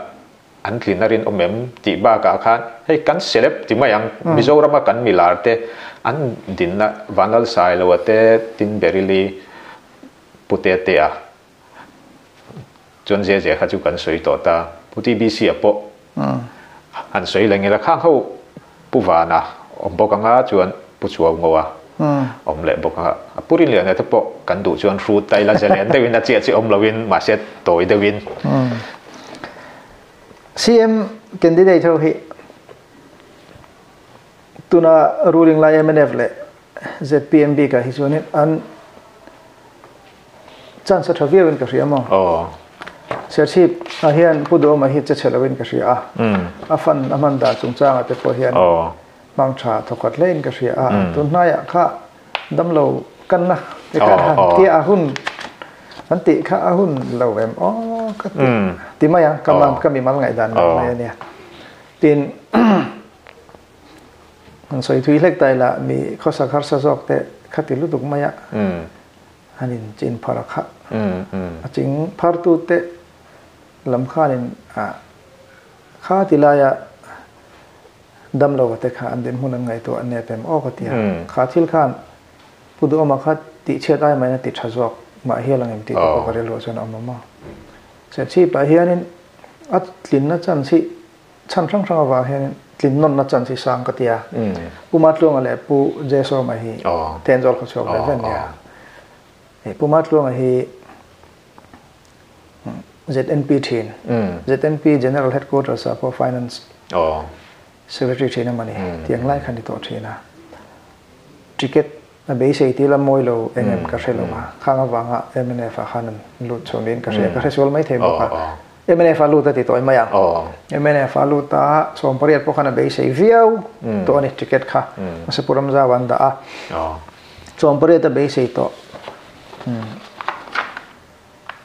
An tlin a rinawm em tih bakah khan hei kan celeb ti mai ang, Mizorama kan milar te an dinna Vanlalsailoa te, Tinberili, Pu Tetea chuan Zeze kha chu kan sawi tawh ta, Pu TBC a pawh han sawi leh ngila khang ho Pu Vana awm bawk anga chuan Pu Chuaungoa awm leh bawk anga a Pu Rinliana te pawh kan duh chuan hrut ta ila zalen deuhin a chiah chiah awm loin mahse tawi deuhin. CM candidate ho hi tuna ruling lai mnf leh zpm bikah hi chuanin an Chance a tha viau in ka hria maw? Aw. Serchhip ah hian Pu Duhawma hi che chhe lo in ka hria a. A fan a hman dan chungchang ah te pawh hian hmang tha thawkhat hle in ka hria a. Tun hnaiah kha damlo kanna te kha han tia a hun an tih kha a hun lo em aw ka ti ti mai ang ka mam ka mimal ngaihdan mai mai a nia. Tin han sawi thui hlek ta ila mi khawsak harsa zawk te kha ti lutuk mai a. An in chin phar a kha. A ching phartute lam khanin a kha ti laia damlo te kha an dinhmun an ngaihtuah an nep em aw ka ti a. Kha thil khan Pu Duhawma kha tihchhiat ai maiin a ti tha zawk mah hial ang em tih te pawh ka rilruah chuan a awm awm a. Serchhipah hianin a tlinna chance hi Chhan hrang hrang avang hian tlin nawnna chance hi sang ka ti a. Pu Matluanga leh Pu Jesawma hi Thenzawl khaw chhuak ve ve an nia. Pu Matluanga hi ZNP thin. ZNP General Headquarters ah pawh Finance Secretary thin a mawni tiang lai kha ni tawh thin a. Ticket a beisei tih la mawi lo eng em ka hre lo a, khang avanga mnf ah khan an lut chho niin ka hria, ka hre sual maithei bawk a. Mnf a lut a ti tawh mai ang. Mnf a lut a, 18 pawh khan a beisei viau tawh a ni ticket kha. Mahse Pu Ramzau an dah a. 18 a beisei tawh.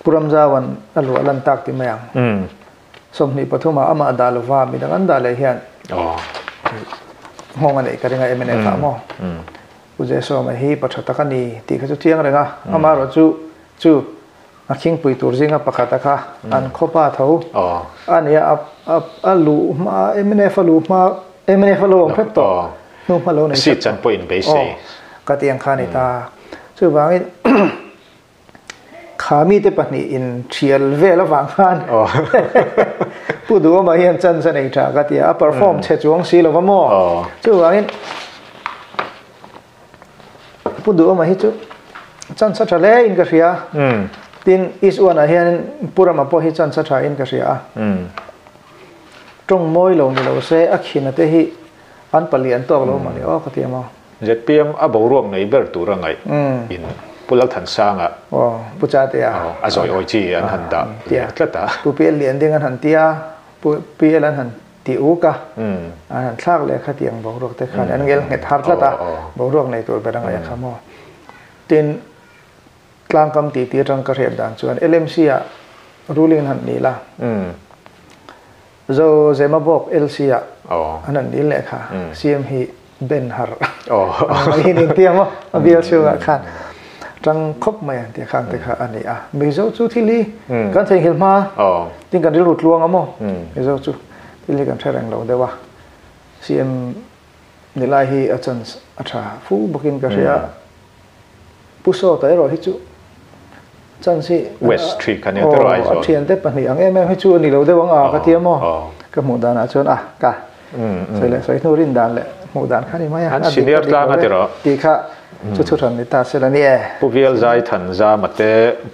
Pu Ramzau an a luah lan tak ti mai ang. 23 ah amah dah lova midang an dah leh hian nghawng a neih ka ring a mnf ah maw. Pu Jesawma hi pa tha tak a ni tih kha chu chiang reng a. Amaherawh chu chu A khingpui tur zinga pakhata kha an khawpa tho a nia, a luh hma mnf a luh hma mnf a lo awm hrep tawh hnu hma lo nei hrep tawh pawh in beisei ka ti ang kha a ni ta. Chuvangin kha mite pahnih in thial vel avang khan Pu Duhawma hian chance a nei tha ka ti a, a perform chhe chuang si lova maw. Chuvangin Pu Duhawma hi chu chance a tha hle in ka hria. Tin, East One ah hianin Pu Rama pawh hi chance a tha in ka hria a. Tawng mawi lo ni lo se a khina te hi an palian tawk lo mah ni aw ka ti a maw. ZPM a boruak nei ber tur a ngaih in Pu Lalthansanga Pu Chatea a zawi awi chi an han dah leh tlat a. Pu PL Lianding an han ti a, Pu PL an han Ti uk a, an han thlak leh kha tiang boruak te khan an ngel nghet har tlat a, boruak nei tur ber a ngaih a kha maw. Tin, tlangkam titi atang ka hriat dan chuan LMC ah ruling an han nil a, Zo Zemabawk LC ah an han nil leh kha, CM hi Ben har ang mai hi nin tia maw, a bial chhungah khan tang khawp mai ang tih khang te kha a ni a. Mizo chu thil hi kan theihnghilh hma tin kan rilru tluang a maw, Mizo chu thil hi kan hre reng lo deuh a. CM ni lai hi a chance a tha fu bawkin ka hria. Pu Sawta erawh hi chu chance hi West Tree kha nia te rawh Aizawl. A thiante pahnih ang em em hi chu a ni lo deuh ang a ka ti a maw. Ka hmuh danah chuan a ka sawi leh sawi hnu rin dan leh hmuh dan kha ni mai a. An senior tlang a ti rawh. Tih kha chu thu hran ni ta se la ni e. Pu Bial Zai Than Zama te.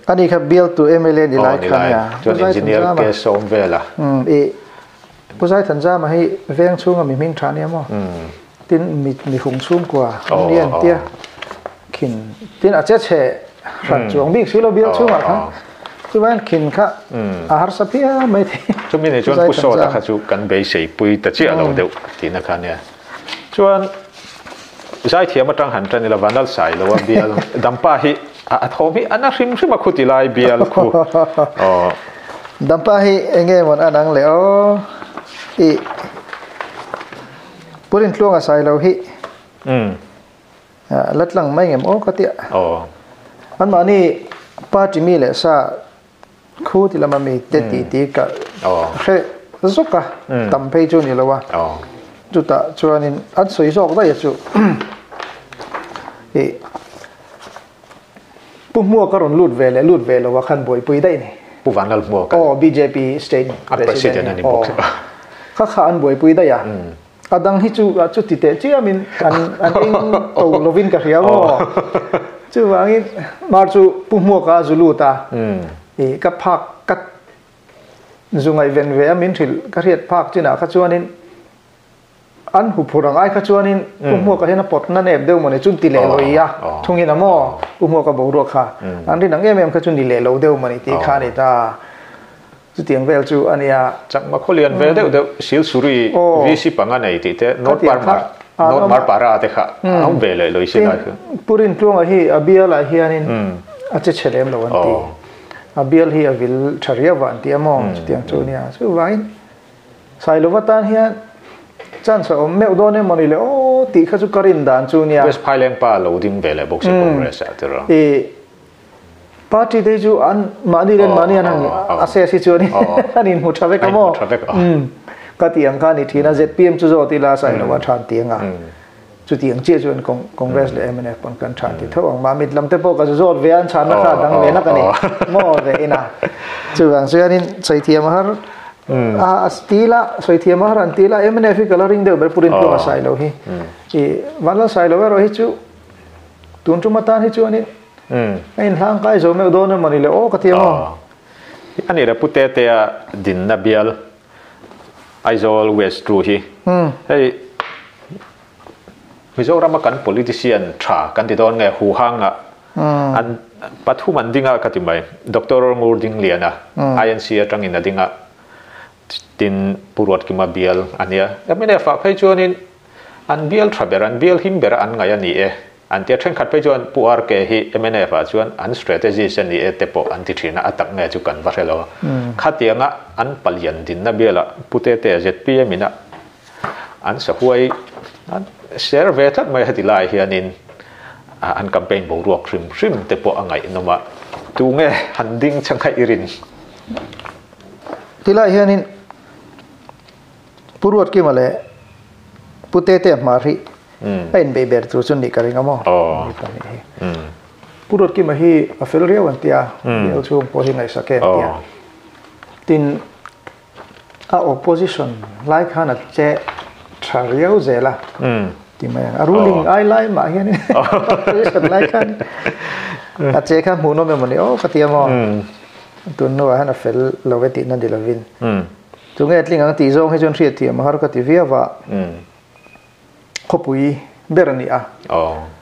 Ani kha bialtu mla ni lai kha nia. Chuan engineer ke sawm vela. I Pu Zai Than Zama hi veng chhunga mi hming tha nia maw. Tin mi mi hung chhungkua an ni an tia khin tin a che chhe hran chuang bik si lo bial chhungah khan chuan khin kha a harsa phian mai thei. Chumi ni chuan Pu Sawta kha chu kan beisei pui ta chiah lo deuh tihna kha nia. Chuan zaithiam atang han tan ila Vanlal Sailoa bial Dampa hi a thawm hi a na hrim hrim a khuti lai bial khu. Aw. Dampa hi enge mawn a nang le aw i Pu Rintluanga Sailo hi la tlang mai ngem aw ka tia. Anmahni party mi leh sa khu ti lama mi te ti ti ka hre zawk a, tam phei chu ni lo a. Chutah chuanin an sawi zawk daih a chu. I Pu Hmuaka rawn lut ve leh lut ve lo a khan buaipui daih ni. Pu Vanlal Hmuaka. Aw BJP state president a ni bawk. Kha kha an buaipui daih a. A dang hi chu chu ti teh chiamin an an eng to lovin ka hria maw. Chuvangin mar chu Pu Hmuaka a zu lut a. I ka phak ka zu ngaihven ve a min hrilh ka hriat phak chinah kha chuanin An hu phur ang ai kha chuanin Pu Hmuaka hian a pawt na nep deuh mawni chu ti leh lo i a, thungin a maw Pu Hmuaka boruak kha an rin ang em em kha chu ni leh lo deuh mawni tih kha a ni ta. Chutiang vel chu a nia. Chakma khawlian ve deuh deuh Silsuri VC panga nei tih te North Parmar North Marpara te kha a awm ve leh lo i si lai chu. Pu Rintluanga hi a bialah hianin a che chhe lem lo an ti. A bial hi a vil tha riau a an ti a maw chutiang chu a nia. Chuvangin Sailova tan hian chance a awm meuh dawn em mawni le aw tih kha chu ka rin dan chu nia. West Phaileng pa lo ding ve leh bawk si Congress ah tiraw. I party te hi chu an mahni leh mahni an han assess hi chuan an inhmu tha vek a maw. Ka tih ang kha a ni thin a ZPM chu zawt ila Sailova than tih anga chuti ang chiah chuan Congress leh mnf pawn kan than ti tho ang. Mamit lam te pawh ka zu zawt ve a an chhanna kha a dang ve nak a ni maw ve ina. Chuvang chuanin sawi thiam a har a ti la sawi thiam a har an ti la mnf hi ka la ring deuh ber Pu Rintluanga Sailo hi. I Vanlal Sailo erawh hi chu tun tum atan hi chuanin a inhlangkai zo meuh dawn emawni le aw ka ti a maw. Ani le Pu Tetea dinna bial Aizawl West ru hi hei Mizorama kan politician tha kan ti dawn nge huhanga an pathum an dinga ka ti mai. Doctor Ngur Dingliana INC atangin a dinga tin Pu Ruatkima bial ania. MNF ah phei chuanin an bial tha ber an bial him ber an ngai ani e. An tia thenkhat phei chuan Pu RK hi MNF ah chuan an strategist ani e te pawh an ti thin a, a tak nge chu kan va hre lo. Khatianga an palian dinna bialah Pu Tetea ZPM ina an sahuai an share ve tlat mai heti lai hianin an campaign boruak hrim hrim te pawh a ngaihnawm a, tu nge han ding changa i rin? Ti lai hianin Pu Ruatkima leh Pu Tetea hmar hi a inbeih ber tur chu nih ka ring a maw? Ni pahnih hi. Pu Ruatkima hi a fel riau an tia, bial chhung pawh hi ngaihsak e an tia. Tin, a opposition lai khan a che tha riau zel a ti mai ang. A ruling ai lai mah hian opposition lai khan a che kha hmuh nawm emaw ni aw ka ti a maw? Tun hnuah hian a fel lo e tihna ni lovin. Tunge tling ang tih zawng hi chuan hriatthiam a har ka ti viau a. Khawpui ber a ni a,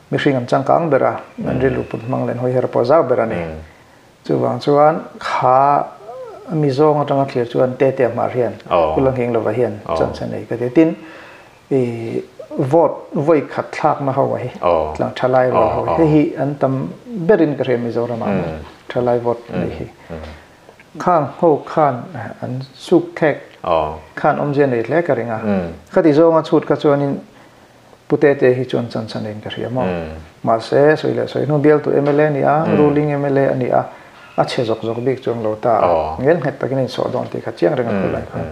mihring an changkang ber a, an rilru put hmang leh an hawi her pawh zau ber a ni. Chuvang chuan kha mi zawng atanga thlir chuan Tetea hmar hian Pu Langhing lova hian chance a nei ka ti. Tin, i vote vawi khat thlakna ho a hi, tlang thalai rual ho hi, hei hi an tam berin ka hria Mizoramah thalai vote nei hi. Khang ho khan an suk thlek khan awmzia nei hle ka ring a. Khati zawnga chhut kha chuanin Pu Tete hi chuan chan chhan in ka hria maw. Mahse sawi leh sawi hnu bialtu mla a ni a, ruling mla a ni a, a chhe zawk zawk bik chuang lo ta a. Ngel nghet takin a insawh dawn tih kha chiang reng a khul lai khan.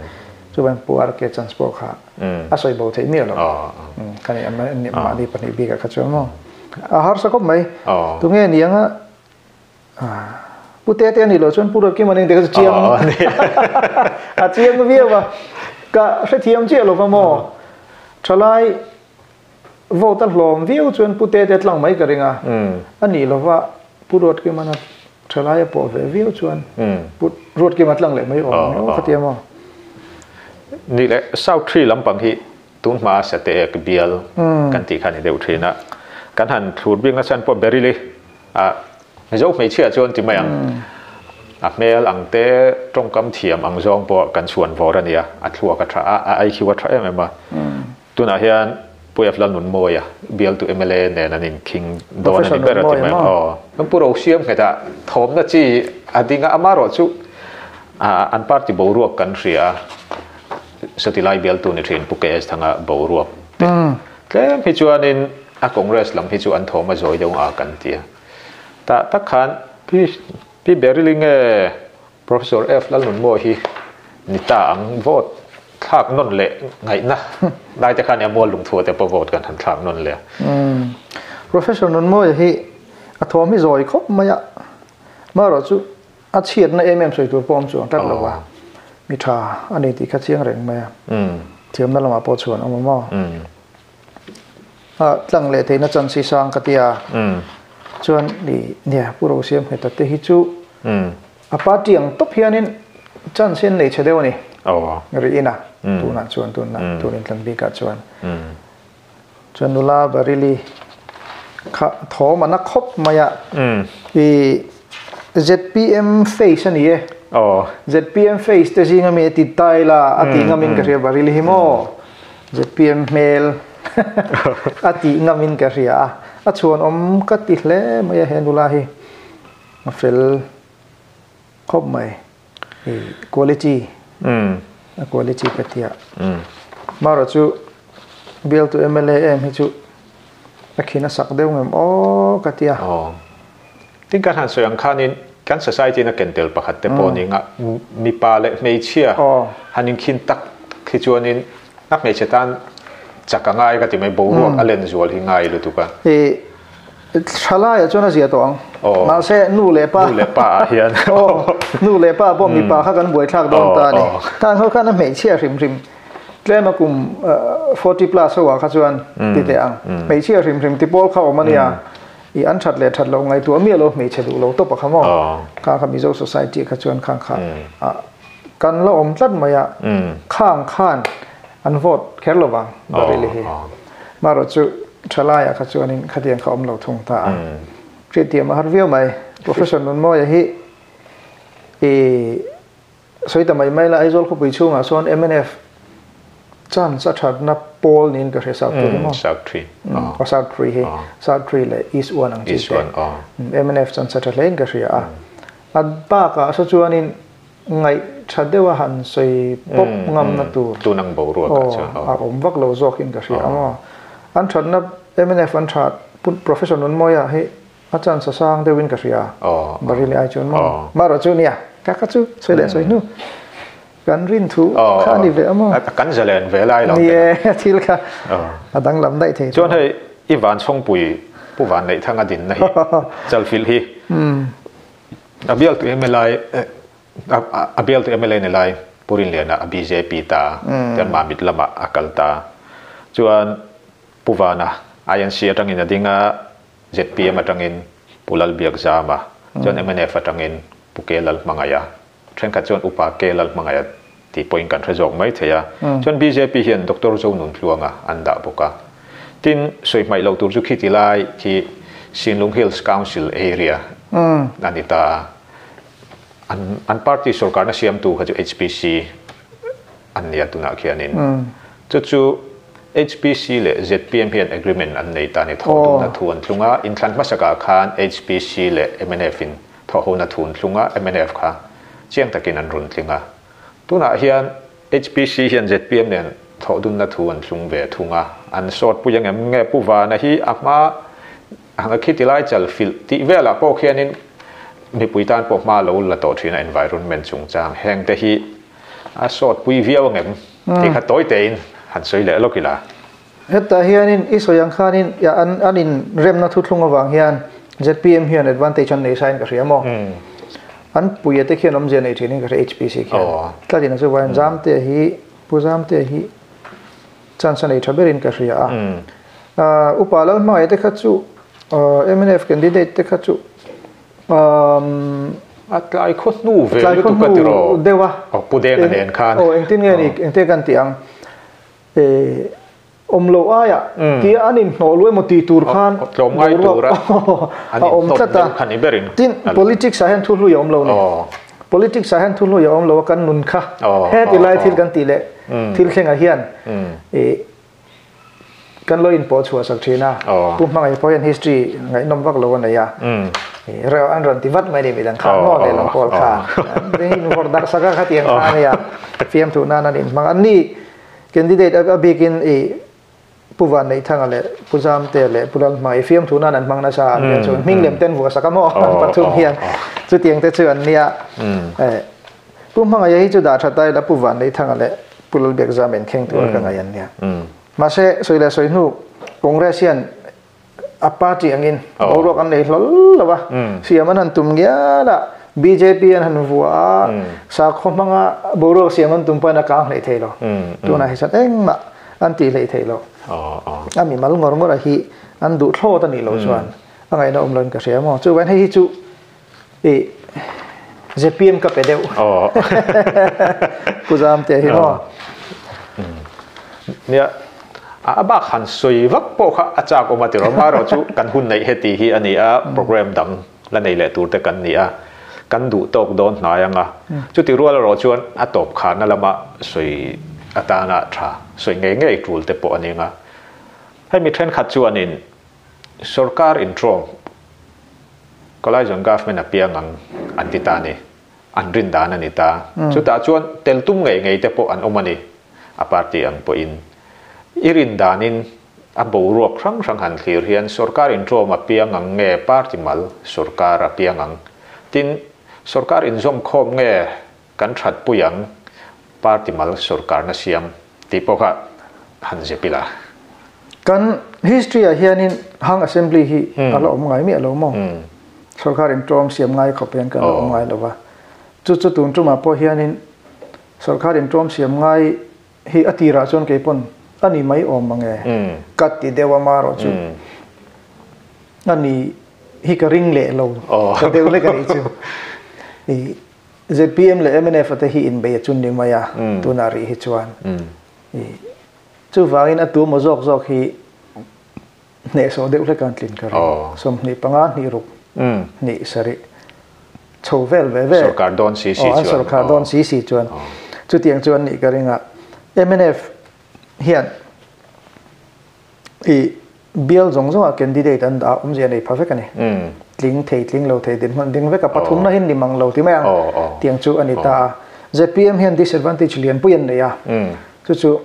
Chuvan Pu RK chance pawh kha a sawi bo theih miah lo. Khani mahni pahnih bikah kha chuan maw. A harsa khawp mai. Tunge ni anga Pu Tete a nih loh chuan Pu Ruatkima nen te kha chu chiang a chiang viau a, ka hrethiam chiah lo va maw? Thalai vote a hlawm viau chuan Pu Tete tlang mai ka ring a, a nih lo va Pu Ruatkima na thalai a pawh ve viau chuan Pu Ruatkima tlang leh mai awm ang emaw ka ti a maw? Nih leh South Tree lampang hi tun hma Sate ek bial kan tih kha a ni deuh thin a, kan han thlur bik nasa an pawh Berili A Mizo hmeichhia chuan ti mai ang. A hmel ang te, tawngkam thiam ang zawng pawh kan chhuan vawr a nia. A thluak a tha a, a IQ a tha em em a. Tunah hian Pu F Lalnunmawia bialtu mla nen an inkhing dawn a ni ber a ti mai ang. Aw. Kan Pu Rosiam nghetah thawmna chi a ding a, amaherawh chu an party boruak kan hria a, Satilai bialtu ni thin Pu KS Thanga boruak te Tlem hi chuanin a Congress lam hi chu an thawm a zawi deuh a kan ti a. Tah tak khan Pi Pi Beryl-i nge Professor F Lalnunmawi hi ni ta ang vote thlak nawn leh ngaihna lai te khan nia mual lungthua te pawh vote kan han thlak nawn leh a. Professor Nunmawia hi a thawm hi zawi khawp mai a, marawh chu a chhiatna em em sawi tur pawh awm chuang tlat lo a, mi tha a ni tih kha chiang reng mai a, thiamna lamah pawh chhuan awm a maw? A tlang leh theihna chan si sang ka ti a, chuan i nia Pu Rosiam Ngheta te hi chu a party ang tawp hianin chance hi an nei chhe deuh a ni, ri ina tunah chuan tunah tun intlan bikah chuan. Chuan nula Baryli kha thawm a na khawp mai a, i zpm face a ni e, zpm face te zinga mi a ti ta ila a tih ngamin ka hria Baryli hi maw zpm hmel a tih ngamin ka hria a, a chhuanawm ka ti hle mai a he nula hi a fel khawp mai. I quality a quality ka tia marawh chu bialtu mla em hi chu a khin a sak deuh ngem aw ka tia. Aw. Tin kan han sawi ang khanin kan society in a ken tel pakhat te pawh ni nga mipa leh hmeichhia han inkhin tak hi chuanin a hmeichhe tan chak a ngai ka ti mai boruak a len zual hi ngai lutuk a. I Thalaiah chuan a zia tawh ang. Mahse nu leh pa. Nu leh pa ah hian. Nu leh pa pawh mipa kha kan buaithlak dawn ta a ni. Khang ho khan a hmeichhia hrim hrim tlem a kum 40 plus ho ah kha chuan ti teh ang. Hmeichhia hrim hrim ti pawl kha awm a nia. I an that leh that lo ngai tu ami lo hmeichhe duh lo tawp a kha maw kha kha Mizo society kha chuan khang kha kan la awm tlat mai a khang khan an vote kher lo vang Baryl hi marawh chu thalai ah kha chuanin khatiang kha awm lo thung ta a hriatthiam a har viau mai Professor Nunmawia hi i Sawi ta mai mai la, Aizawl khawpui chhungah sawn mnf chance a thatna pawl niin ka hria South Tree hi maw? South Tree. Aw South Tree hi. South Tree leh East One ang chi te. East One aw. Mnf chance a tha hlein ka hria a. A bakah saw chuanin ngaih tha deuha han sawi pawp ngamna tur. Tun ang boruak ah chuan aw. A awm vak lo zawkin ka hria a maw? An thatna mnf an that Professor Nunmawia hi A chance a sang deuhin ka hria. Baryl ai chuan maw? Marawh chu nia, ka kha chu sawi leh sawi hnu. Kan rin thu kha a ni ve a maw? Kan zalen ve lai lo. Ni e, thil kha a danglam daih thei. Chuan hei i Vanchhawngpui Pu Vanneihthanga dinna hi Chalfilh hi a bialtu MLA a bialtu MLA ni lai Pu Rinliana a bjp ta chuan Mamit lamah a kal ta. Chuan Pu Vana INC atangin a ding a. Zpm atangin Pu Lalbiakzama, chuan mnf atangin Pu Ke Lalhmangaia, thenkhat chuan Upa Ke Lalhmangaia tih pawhin kan hre zawk mai thei a. Chuan bjp hian Doctor Zonunhluanga an dah bawk a. Tin, sawi hmaih loh tur chu khiti lai khi Sinlung Hills Council area a ni ta a. An party sorkarna siamtu kha chu HPC an nia tunah khianin. Chu chu HPC leh zpm hian agreement an nei ta a ni. Thawh duhna thu an thlung a, inthlan hmasakah khan HPC leh mnf in thawh hona thu an thlung a, mnf kha chiang takin an rawn tling a. Tunah hian HPC hian zpm nen thawh dunna thu an thlung ve thung a, an sawt pui angem nge Pu Vana hi a hma hanga khiti lai chal filh tih velah pawh khianin mipui tan pawh hma lo la tawh thin a environment chungchang heng te hi A sawt pui viau angem tih kha tawi tein han sawi leh lawk ila. Hetah hianin i sawi ang khanin an inremna thuthlung avang hian zpm hian advantage an nei sain ka hria maw? An puia te khian awmzia nei thinin ka hria HPC khian. Tlatin a chuvain Zamtea hi Pu Zamtea hi chance a nei tha berin ka hria a. Upa Lalhmangaih te kha chu mnf candidate te kha chu A tlai khaw hnu ve lutuk a tiraw? Deuh a. Aw Pu Denga nen khan. Aw engtin nge ni engte kan tih ang awm loh aia tia an inhnawh luai emaw tih tur khan tlawm ngai tura a awm tlat a. Tin politics ah hian thu hlui a awm lo ni. Politics ah hian thu hlui a awm lo a kan nun kha heti lai thil kan tih leh thil thlengah hian Kan lo inpawh chhuah sak thin a, Pu Hmangaih pawh hian history ngaihnawm vak lo a nei a, reu an rawn ti vat mai ni midang kha maw lehlam pawl kha in vawrh darh sak a khatiang kha a nia, fiamthu nan an inhmang a ni candidate a bikin i Pu Vanneihthanga leh Pu Zamtea leh Pu Lalhmai fiamthu nan an hmang nasa an nia chuan hming lem ten vuah sak a maw an pathum hian chutiang te chu an nia. Pu Hmangaih hi chu dah tha ta ila Pu Vanneihthanga leh Pu Lalbiakzama inkheng tur ka ngaih an nia. Mahse, sawi leh sawi hnu Congress hian a party angin boruak an nei hlawl lo a, siam an han tum ngial a, bjp an han vua a, sakhaw hmanga boruak siam an tum pawhin a kang hleih thei lo. Tunah hi chuan engmah an tih hleih thei lo. A mimal ngawr ngawr a hi an duh thlawt a nih loh chuan a ngaihna awm loin ka hria maw. Chuvain hei hi chu I zpm ka pe deuh. Pu Zamte hi maw. Nia, a bak han sawi vak pawh kha a chak awm a tiraw. Marawh chu kan hun neih heti hi a ni a, program dang la nei leh tur te kan ni a, kan duh tawk dawn hnai ang a. Chuti rual erawh chuan a tawp kharna lama sawi atana tha sawi ngei ngei tul te pawh a ning a. Hemi thenkhat chuanin sorkar intrawm Collison Government a piang ang an ti ta a ni. An rin dan a ni ta. Chutah chuan tel tum ngei ngei te pawh an awm a ni. A party ang pawhin i rin danin a boruak hrang hrang han thlir hian sorkar intrawm a piang ang nge party mal sorkar a piang ang? Tin, sorkar inzawmkhawm nge kan that pui ang party mal sorkarna siam tih pawh kha han zep ila. Kan history ah hianin Hang Assembly hi a la awm ngai miah lo maw? Sorkar in tawng siam ngai khawp hian kan la awm ngai lo va. Chu chu tun tumah pawh hianin sorkar in tawng siam ngai hi a tirah chuan kei pawn a ni mai awm mange ka ti deuh a marawh chu a ni. hi ka ring leh lo ta deuh lek a nih chu. I ZPM leh mnf te hi inbei a chun ni mai a tunah rih hi chuan. I chuvangin a tu maw zawk zawk hi hnehsawh deuh hlek an tlin ka ring. 25 hnih ruk hnih sarih chho vel ve ve. Sorkar dawn si si chuan. An sorkar dawn si si chuan. Chutiang chu an nih ka ring a. Mnf hian i bial zawng zawngah candidate an dah awmzia nei pha vek a ni. Tling thei tling lo thei dinhmun ding vek a pathumna hi ni mang lo ti mai ang tiang chu a ni ta a. ZPM hian disadvantage lianpui an nei a. Chu chu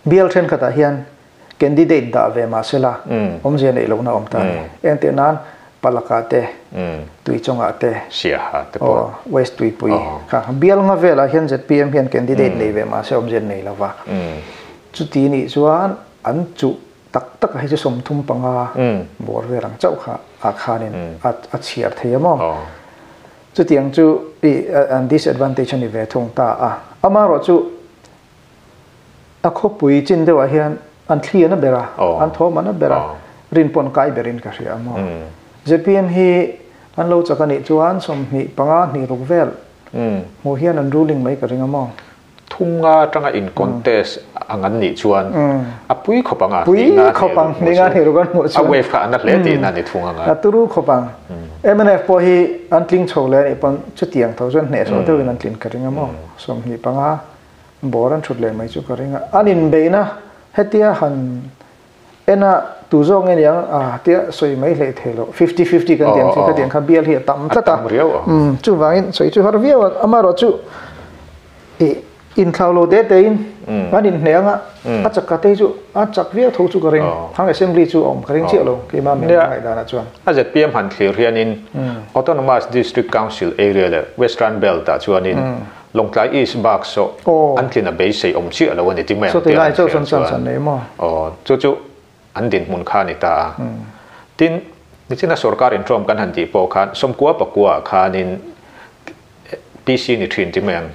bial thenkhatah hian candidate dah ve mah sela awmzia neih lohna awm ta a ni. Engteh nan Palakah te, Tuichawngah te, Siaha te pawh. West Tuipui kha bial nga velah hian ZPM hian candidate nei ve mah se awmzia nei lo va. Chuti nih chuan an chuh tak tak a hei chu 35 bawr vel ang chauh kha ah khanin a chhiar thei a maw? Chutiang chu an disadvantage a ni ve thung ta a. Amaherawhchu A khawpui chin deuhah hian an thli an a ber a, an thawm an a ber a, rin pawn kai berin ka hria a maw. ZPM hi an lo chak a nih chuan 25 hnih ruk vel hmuh hian an ruling mai ka ring a maw. Thunga atanga in contest ang an nih chuan a pui khawp ang a, pui khawp ang, hnih nga hnih ruk an hmuh chuan a wave kha a na hle tihna a ni thung ang a. A turu khawp ang. Mnf pawh hi an tling chho leh a nih pawn chutiang tho chuan hnehsawh deuhin an tlin ka ring a maw. 25 Bawr an thut leh mai chu ka ring a, an inbeihna hetia han en a tu zawk nge niang a tia sawi mai hlei thei lo, fifty fifty kan tih ang chi khatiang kha bial hi a tam tlat a, chuvangin sawi chu har viau a, amaherawh chu ih inthlau lo te te in an inhneh ang a, a chak te hi chu a chak viau tho chu ka ring, hang assembly chu a awm ka ring chiah lo keimah mi ngaihdan ah chuan. A ZPM han thlir hianin Autonomous District Council area leh Western Belt ah chuanin Lawngtlai East bak saw an tlin a beisei awm chiah lo a ni ti mai ang tia an hriat chuan aw chu chu an dinhmun kha a ni ta a. Tin, nichina sorkar inṭawm kan han tih pawh khan 90 pakua ah khanin PC ni ṭhin ti mai ang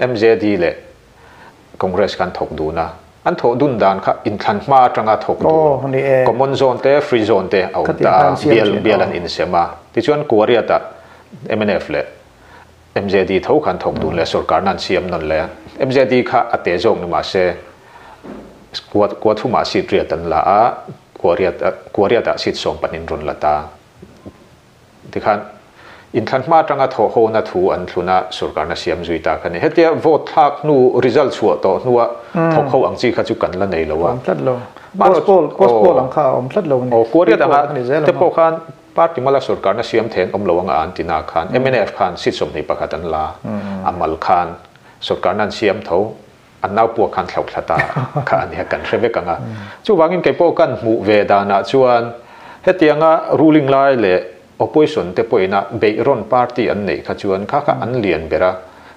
MJD leh Congress khan thawk dun a. An thawh dun dan kha inthlan hma aṭanga thawk dun common zone te free zone te a awm ta a, bial bial an insem a. Tichuan Kuariatah mnf leh MJD tho khan thawk dun leh sorkarna an siam nawn leh a, MJD kha a te zawk ni mah se kua kua thumah seat riat an la a, kua riat kua riatah seat 12 in rawn la ta. Tikhan inthlan hma atanga thawh hona thu an thlun a, sorkarna siam zui ta kha ni. Hetia vote thlak hnu result chhuah tawh hnua thawk ho ang chi kha chu kan la nei lo a. Awm tlat lo. Post poll post poll ang kha a awm tlat lo a ni. Aw, kua riat anga te pawh khan Party mala sorkarna siam theih an awm lo anga an ti na khan mnf khan seat 21 an la a mal khan sorkarna an siam tho an nau puak khan thlauh thla ta kha a nia kan hre vek ang a. Chuvangin kei pawh kan hmuh ve danah chuan hetianga ruling lai leh opposition te pawhina beihrawn party an neih kha chuan kha kha an lian ber a.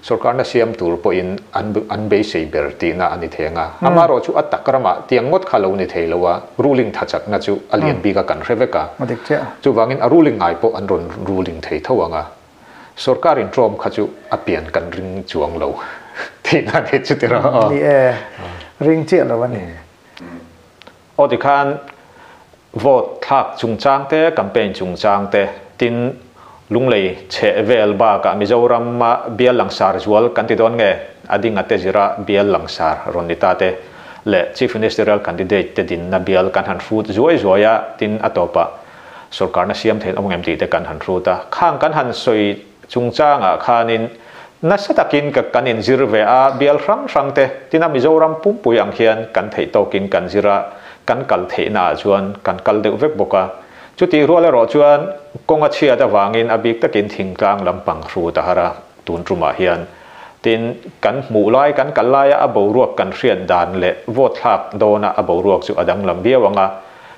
Sorkarna siam tur pawhin an an beisei ber tihna a ni thei ang a. Amaherawh chu a tak ramah tiang ngawt kha lo ni thei lo a, ruling thachakna chu a lian bik a kan hre vek a. Chuvangin a ruling ngai pawh an rawn ruling thei tho ang a. Sorkar inṭawm kha chu a pian kan ring chuang lo tihna a ni chu tiraw aw. Ni e, ring chiah lo a ni. Aw tikhan vote thlak chungchang te, campaign chungchang te, tin Lunglei chheh vel bakah Mizoram a bial langsar zual kan ti dawn nge? A dinga te zira bial langsar rawn ni ta te leh Chief Ministerial candidate te dinna bial kan han hrut zuai zuai a, tin a tawpah sorkarna siam theih an awm ngem tih te kan han hrut a. Khang kan han sawi Chungchangah khanin nasa takin ka kan inzir ve a, bial hrang hrang te tina Mizoram pumpui ang hian kan theih tawkin kan zir a, kan kal theihnaah chuan kan kal deuh vek bawk a. Chutih rual erawh chuan kawng a chhiat avangin a bik takin thingtlang lampang hrut a har a, tun tumah hian tin kan hmuh lai kan kal laia a boruak kan hriat dan leh vote thlak dawna a boruak chu a danglam viau ang a,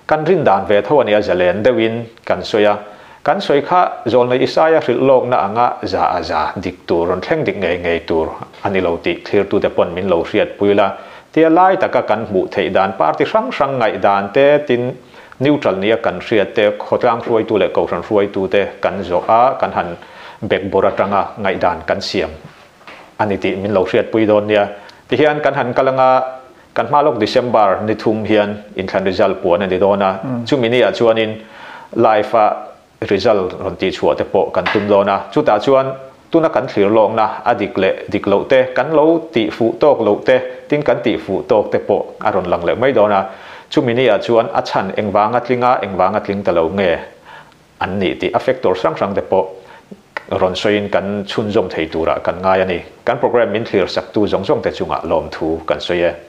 kan rin dan ve tho a nia zalen deuhin kan sawi a. Kan sawi kha Zawlnei Isaia hrilh lawkna anga za a za dik tur, rawn thleng dik ngei ngei tur a ni lo tih thlirtute pawn min lo hriatpui la. Tia lai taka kan hmuh theih dan party hrang hrang ngaihdan te, tin neutral nia kan hriat te, khawtlang hruaitu leh kohhran hruaitu te kan zawh a, kan han backbawr atanga ngaihdan kan siam a ni tih min lo hriatpui dawn nia. Tihian kan han kal anga kan hma lawk December ni thum hian inthlan result puan a ni dawn a, chumi ni ah chuanin. Live a result rawn tih chhuah te pawh kan tum dawn a, chutah chuan tuna kan thlir lawkna a dik leh dik loh te, kan lo tih fuh tawk loh te, tin kan tih fuh tawk te pawh a rawn lang leh mai dawn a. Chumi ni ah chuan a chhan engvang a tling a, engvang a tling ta lo nge an nih tih a factor hrang hrang te pawh rawn sawiin kan chhunzawm thei turah kan ngai a ni. Kan program min thlir saktu zawng zawng te chungah lawmthu kan sawi e.